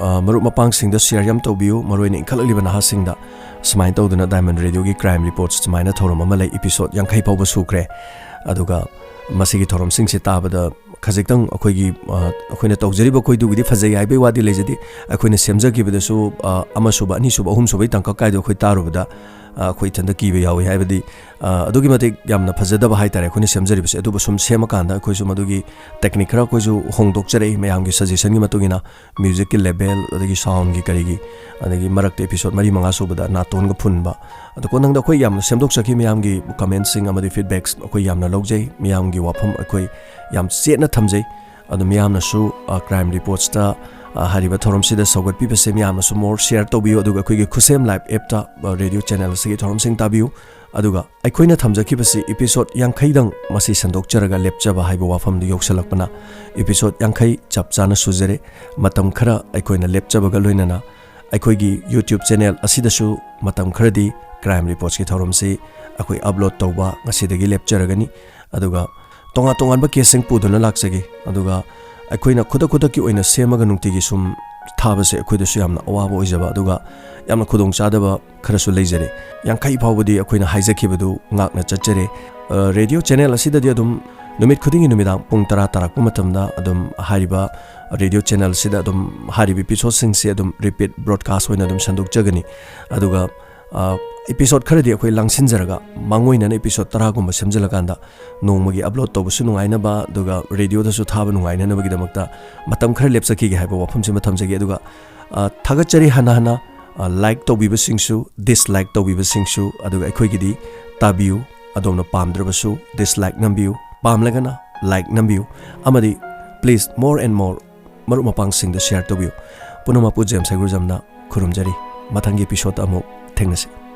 ꯑ, ꯃꯔꯨꯞ ꯃꯄꯥꯡꯁꯤꯡꯗ ꯁꯤꯌꯔ ꯌꯥꯝ ꯇꯧꯕꯤꯌꯨ, ꯃꯔꯨꯑꯣꯏꯅ ꯏꯟꯈꯠꯂꯛꯂꯤꯕ ꯅꯍꯥꯁꯤꯡꯗ꯫ ꯁꯨꯃꯥꯏꯅ ꯇꯧꯗꯅ ꯗꯥꯏꯃꯟ ꯔꯦꯗꯤꯑꯣꯒꯤ ꯀ꯭ꯔꯥꯏꯝ ꯔꯤꯄꯣꯔꯠꯁ ꯁꯨꯃꯥꯏꯅ ꯊꯧꯔꯝ ꯑꯃ ꯂꯩ, ꯏꯄꯤꯁꯣꯠ ꯌꯥꯡꯈꯩ ꯐꯥꯎꯕ ꯁꯨꯈ꯭ꯔꯦ꯫ ꯑꯗꯨꯒ ꯃꯁꯤꯒꯤ ꯊꯧꯔꯝꯁꯤꯡꯁꯦ ꯇꯥꯕꯗ ꯈꯖꯤꯛꯇꯪ ꯑꯩꯈꯣꯏꯒꯤ, ꯑ, ꯑꯩꯈꯣꯏꯅ ꯇꯧꯖꯔꯤꯕ ꯑꯩꯈꯣꯏꯗꯨꯒꯤꯗꯤ ꯐꯖꯩ ꯍꯥꯏꯕꯒꯤ ꯋꯥꯗꯤ ꯂꯩꯖꯗꯦ꯫ ꯑꯩꯈꯣꯏꯅ ꯁꯦꯝꯖꯈꯤꯕꯗꯁꯨ, ꯑ, ꯑꯃꯁꯨꯕ, ꯑꯅꯤꯁꯨꯕ, ꯑꯍꯨꯝꯁꯨꯕꯒꯤ ꯇꯥꯡꯀꯛ ꯀꯥꯏꯗꯣ ꯑꯩꯈꯣꯏ ꯇꯥꯔꯨꯕꯗ, ꯑ, ꯑꯩꯈꯣꯏ ꯏꯊꯟꯇ ꯀꯤꯕ ꯌꯥꯎꯏ꯫ ꯍꯥꯏꯕꯗꯤ, ꯑ, ꯑꯗꯨꯛꯀꯤ ꯃꯇꯤꯛ ꯌꯥꯝꯅ ꯐꯖꯗꯕ ꯍꯥꯏꯇꯥꯔꯦ ꯑꯩꯈꯣꯏꯅ ꯁꯦꯝꯖꯔꯤꯕꯁꯦ꯫ ꯑꯗꯨꯕꯨ ꯁꯨꯝ ꯁꯦꯝꯃꯀꯥꯟꯗ ꯑꯩꯈꯣꯏꯁꯨ ꯃꯗꯨꯒꯤ technique ꯈꯔ ꯑꯩꯈꯣꯏꯁꯨ ꯍꯣꯡꯗꯣꯛꯆꯔꯛꯏ, ꯃꯌꯥꯝꯒꯤ suggestionꯒꯤ ꯃꯇꯨꯡ ꯏꯟꯅ, musicꯀꯤ level, ꯑꯗꯒꯤ soundꯒꯤ ꯀꯔꯤꯒꯤ, ꯑꯗꯒꯤ ꯃꯔꯛꯇ episode ꯃꯔꯤ ꯃꯉꯥ ꯁꯨꯕꯗ ꯅꯥꯇꯣꯟꯒ ꯐꯨꯟꯕ꯫ ꯑꯗꯣ ꯀꯣꯟꯊꯪꯗ ꯑꯩꯈꯣꯏ ꯌꯥꯝꯅ ꯁꯦꯝꯗꯣꯛꯆꯈꯤ, ꯃꯌꯥꯝꯒꯤ commentꯁꯤꯡ ꯑꯃꯗꯤ feedbacks ꯑꯩꯈꯣꯏ ꯌꯥꯝꯅ ꯂꯧꯖꯩ, ꯃꯌꯥꯝꯒꯤ ꯋꯥꯐꯝ ꯑꯩꯈꯣꯏ ꯌꯥꯝ ꯆꯦꯠꯅ ꯊꯝꯖꯩ꯫ ꯑꯗꯣ ꯃꯤꯌꯥꯝꯅꯁꯨ, ꯑ, Crime Reportsꯇ, ꯑ, ꯍꯥꯏꯔꯤꯕ ꯊꯧꯔꯝꯁꯤꯗ ꯁꯧꯒꯠꯄꯤꯕꯁꯦ ꯃꯤꯌꯥꯝꯅꯁꯨ more share ꯇꯧꯕꯤꯌꯨ, ꯑꯗꯨꯒ ꯑꯩꯈꯣꯏꯒꯤ ꯈꯨꯠꯁꯦꯝ Live appꯇ, ꯑ, radio channel ꯑꯁꯤꯒꯤ ꯊꯧꯔꯝꯁꯤꯡ ꯇꯥꯕꯤꯌꯨ꯫ ꯑꯗꯨꯒ ꯑꯩꯈꯣꯏꯅ ꯊꯝꯖꯈꯤꯕꯁꯤ episode ꯌꯥꯡꯈꯩꯗꯪ ꯃꯁꯤ ꯁꯟꯗꯣꯛꯆꯔꯒ ꯂꯦꯞꯆꯕ ꯍꯥꯏꯕ ꯋꯥꯐꯝꯗꯨ ꯌꯧꯁꯤꯜꯂꯛꯄꯅ episode ꯌꯥꯡꯈꯩ ꯆꯞ ꯆꯥꯅ ꯁꯨꯖꯔꯦ꯫ ꯃꯇꯝ ꯈꯔ ꯑꯩꯈꯣꯏꯅ ꯂꯦꯞꯆꯕꯒ ꯂꯣꯏꯅꯅ ꯑꯩꯈꯣꯏꯒꯤ YouTube channel ꯑꯁꯤꯗꯁꯨ ꯃꯇꯝ ꯈꯔꯗꯤ Crime Reportsꯀꯤ ꯊꯧꯔꯝꯁꯤ ꯑꯩꯈꯣꯏ upload ꯇꯧꯕ ꯉꯁꯤꯗꯒꯤ ꯂꯦꯞꯆꯔꯒꯅꯤ꯫ ꯑꯗꯨꯒ ꯇꯣꯉꯥꯟ ꯇꯣꯉꯥꯟꯕ caseꯁꯤꯡ ꯄꯨꯗꯨꯅ ꯂꯥꯛꯆꯒꯦ꯫ ꯑꯗꯨꯒ ꯑꯩꯈꯣꯏꯅ ꯈꯨꯗꯛ ꯈꯨꯗꯛꯀꯤ ꯑꯣꯏꯅ ꯁꯦꯝꯃꯒ ꯅꯨꯡꯇꯤꯒꯤ ꯁꯨꯝ ꯊꯥꯕꯁꯦ ꯑꯩꯈꯣꯏꯗꯁꯨ ꯌꯥꯝꯅ ꯑꯋꯥꯕ ꯑꯣꯏꯖꯕ, ꯑꯗꯨꯒ ꯌꯥꯝꯅ ꯈꯨꯗꯣꯡꯆꯥꯗꯕ ꯈꯔꯁꯨ ꯂꯩꯖꯔꯦ꯫ ꯌꯥꯡꯈꯩ ꯐꯥꯎꯕꯗꯤ ꯑꯩꯈꯣꯏꯅ ꯍꯥꯏꯖꯈꯤꯕꯗꯨ ꯉꯥꯛꯅ ꯆꯠꯆꯔꯦ꯫ ꯑ, radio channel ꯑꯁꯤꯗꯗꯤ ꯑꯗꯨꯝ ꯅꯨꯃꯤꯠ ꯈꯨꯗꯤꯡꯒꯤ ꯅꯨꯃꯤꯗꯥꯡ ꯄꯨꯡ ꯇꯔꯥ ꯇꯥꯔꯛꯄ ꯃꯇꯝꯗ ꯑꯗꯨꯝ ꯍꯥꯏꯔꯤꯕ radio channelꯁꯤꯗ ꯑꯗꯨꯝ ꯍꯥꯏꯔꯤꯕ episodeꯁꯤꯡꯁꯦ ꯑꯗꯨꯝ repeat broadcast ꯑꯣꯏꯅ ꯑꯗꯨꯝ ꯁꯟꯗꯣꯛꯆꯒꯅꯤ꯫ ꯑꯗꯨꯒ, ꯑ, episode ꯈꯔꯗꯤ ꯑꯩꯈꯣꯏ ꯂꯥꯡꯁꯤꯟꯖꯔꯒ, ꯃꯥꯡꯑꯣꯏꯅꯅ episode ꯇꯔꯥꯒꯨꯝꯕ ꯁꯦꯝꯖꯤꯜꯂꯀꯥꯟꯗ ꯅꯣꯡꯃꯒꯤ upload ꯇꯧꯕꯁꯨ ꯅꯨꯡꯉꯥꯏꯅꯕ, ꯑꯗꯨꯒ radioꯗꯁꯨ ꯊꯥꯕ ꯅꯨꯡꯉꯥꯏꯅꯅꯕꯒꯤꯗꯃꯛꯇ ꯃꯇꯝ ꯈꯔ ꯂꯦꯞꯆꯈꯤꯒꯦ ꯍꯥꯏꯕ ꯋꯥꯐꯝꯁꯤꯃ ꯊꯝꯖꯒꯦ꯫ ꯑꯗꯨꯒ, ꯑ, ꯊꯥꯒꯠꯆꯔꯤ ꯍꯟꯅ ꯍꯟꯅ, ꯑ, like ꯇꯧꯕꯤꯕꯁꯤꯡꯁꯨ, dislike ꯇꯧꯕꯤꯕꯁꯤꯡꯁꯨ, ꯑꯗꯨꯒ ꯑꯩꯈꯣꯏꯒꯤꯗꯤ ꯇꯥꯕꯤꯌꯨ, ꯑꯗꯣꯝꯅ ꯄꯥꯝꯗ꯭ꯔꯕꯁꯨ dislike ꯅꯝꯕꯤꯌꯨ, ꯄꯥꯝꯂꯒꯅ like ꯅꯝꯕꯤꯌꯨ, ꯑꯃꯗꯤ please more and more ꯃꯔꯨꯞ ꯃꯄꯥꯡꯁꯤꯡꯗ share ꯇꯧꯕꯤꯌꯨ꯫ ꯄꯨꯝꯅꯃꯛꯄꯨ ꯖꯦꯝꯁ ꯍꯩꯒ꯭ꯔꯨꯖꯝꯅ ꯈꯨꯔꯨꯝꯖꯔꯤ꯫ ꯃꯊꯪꯒꯤ episodeꯇ ꯑꯃꯨꯛ ꯊꯦꯡꯅꯁꯤ꯫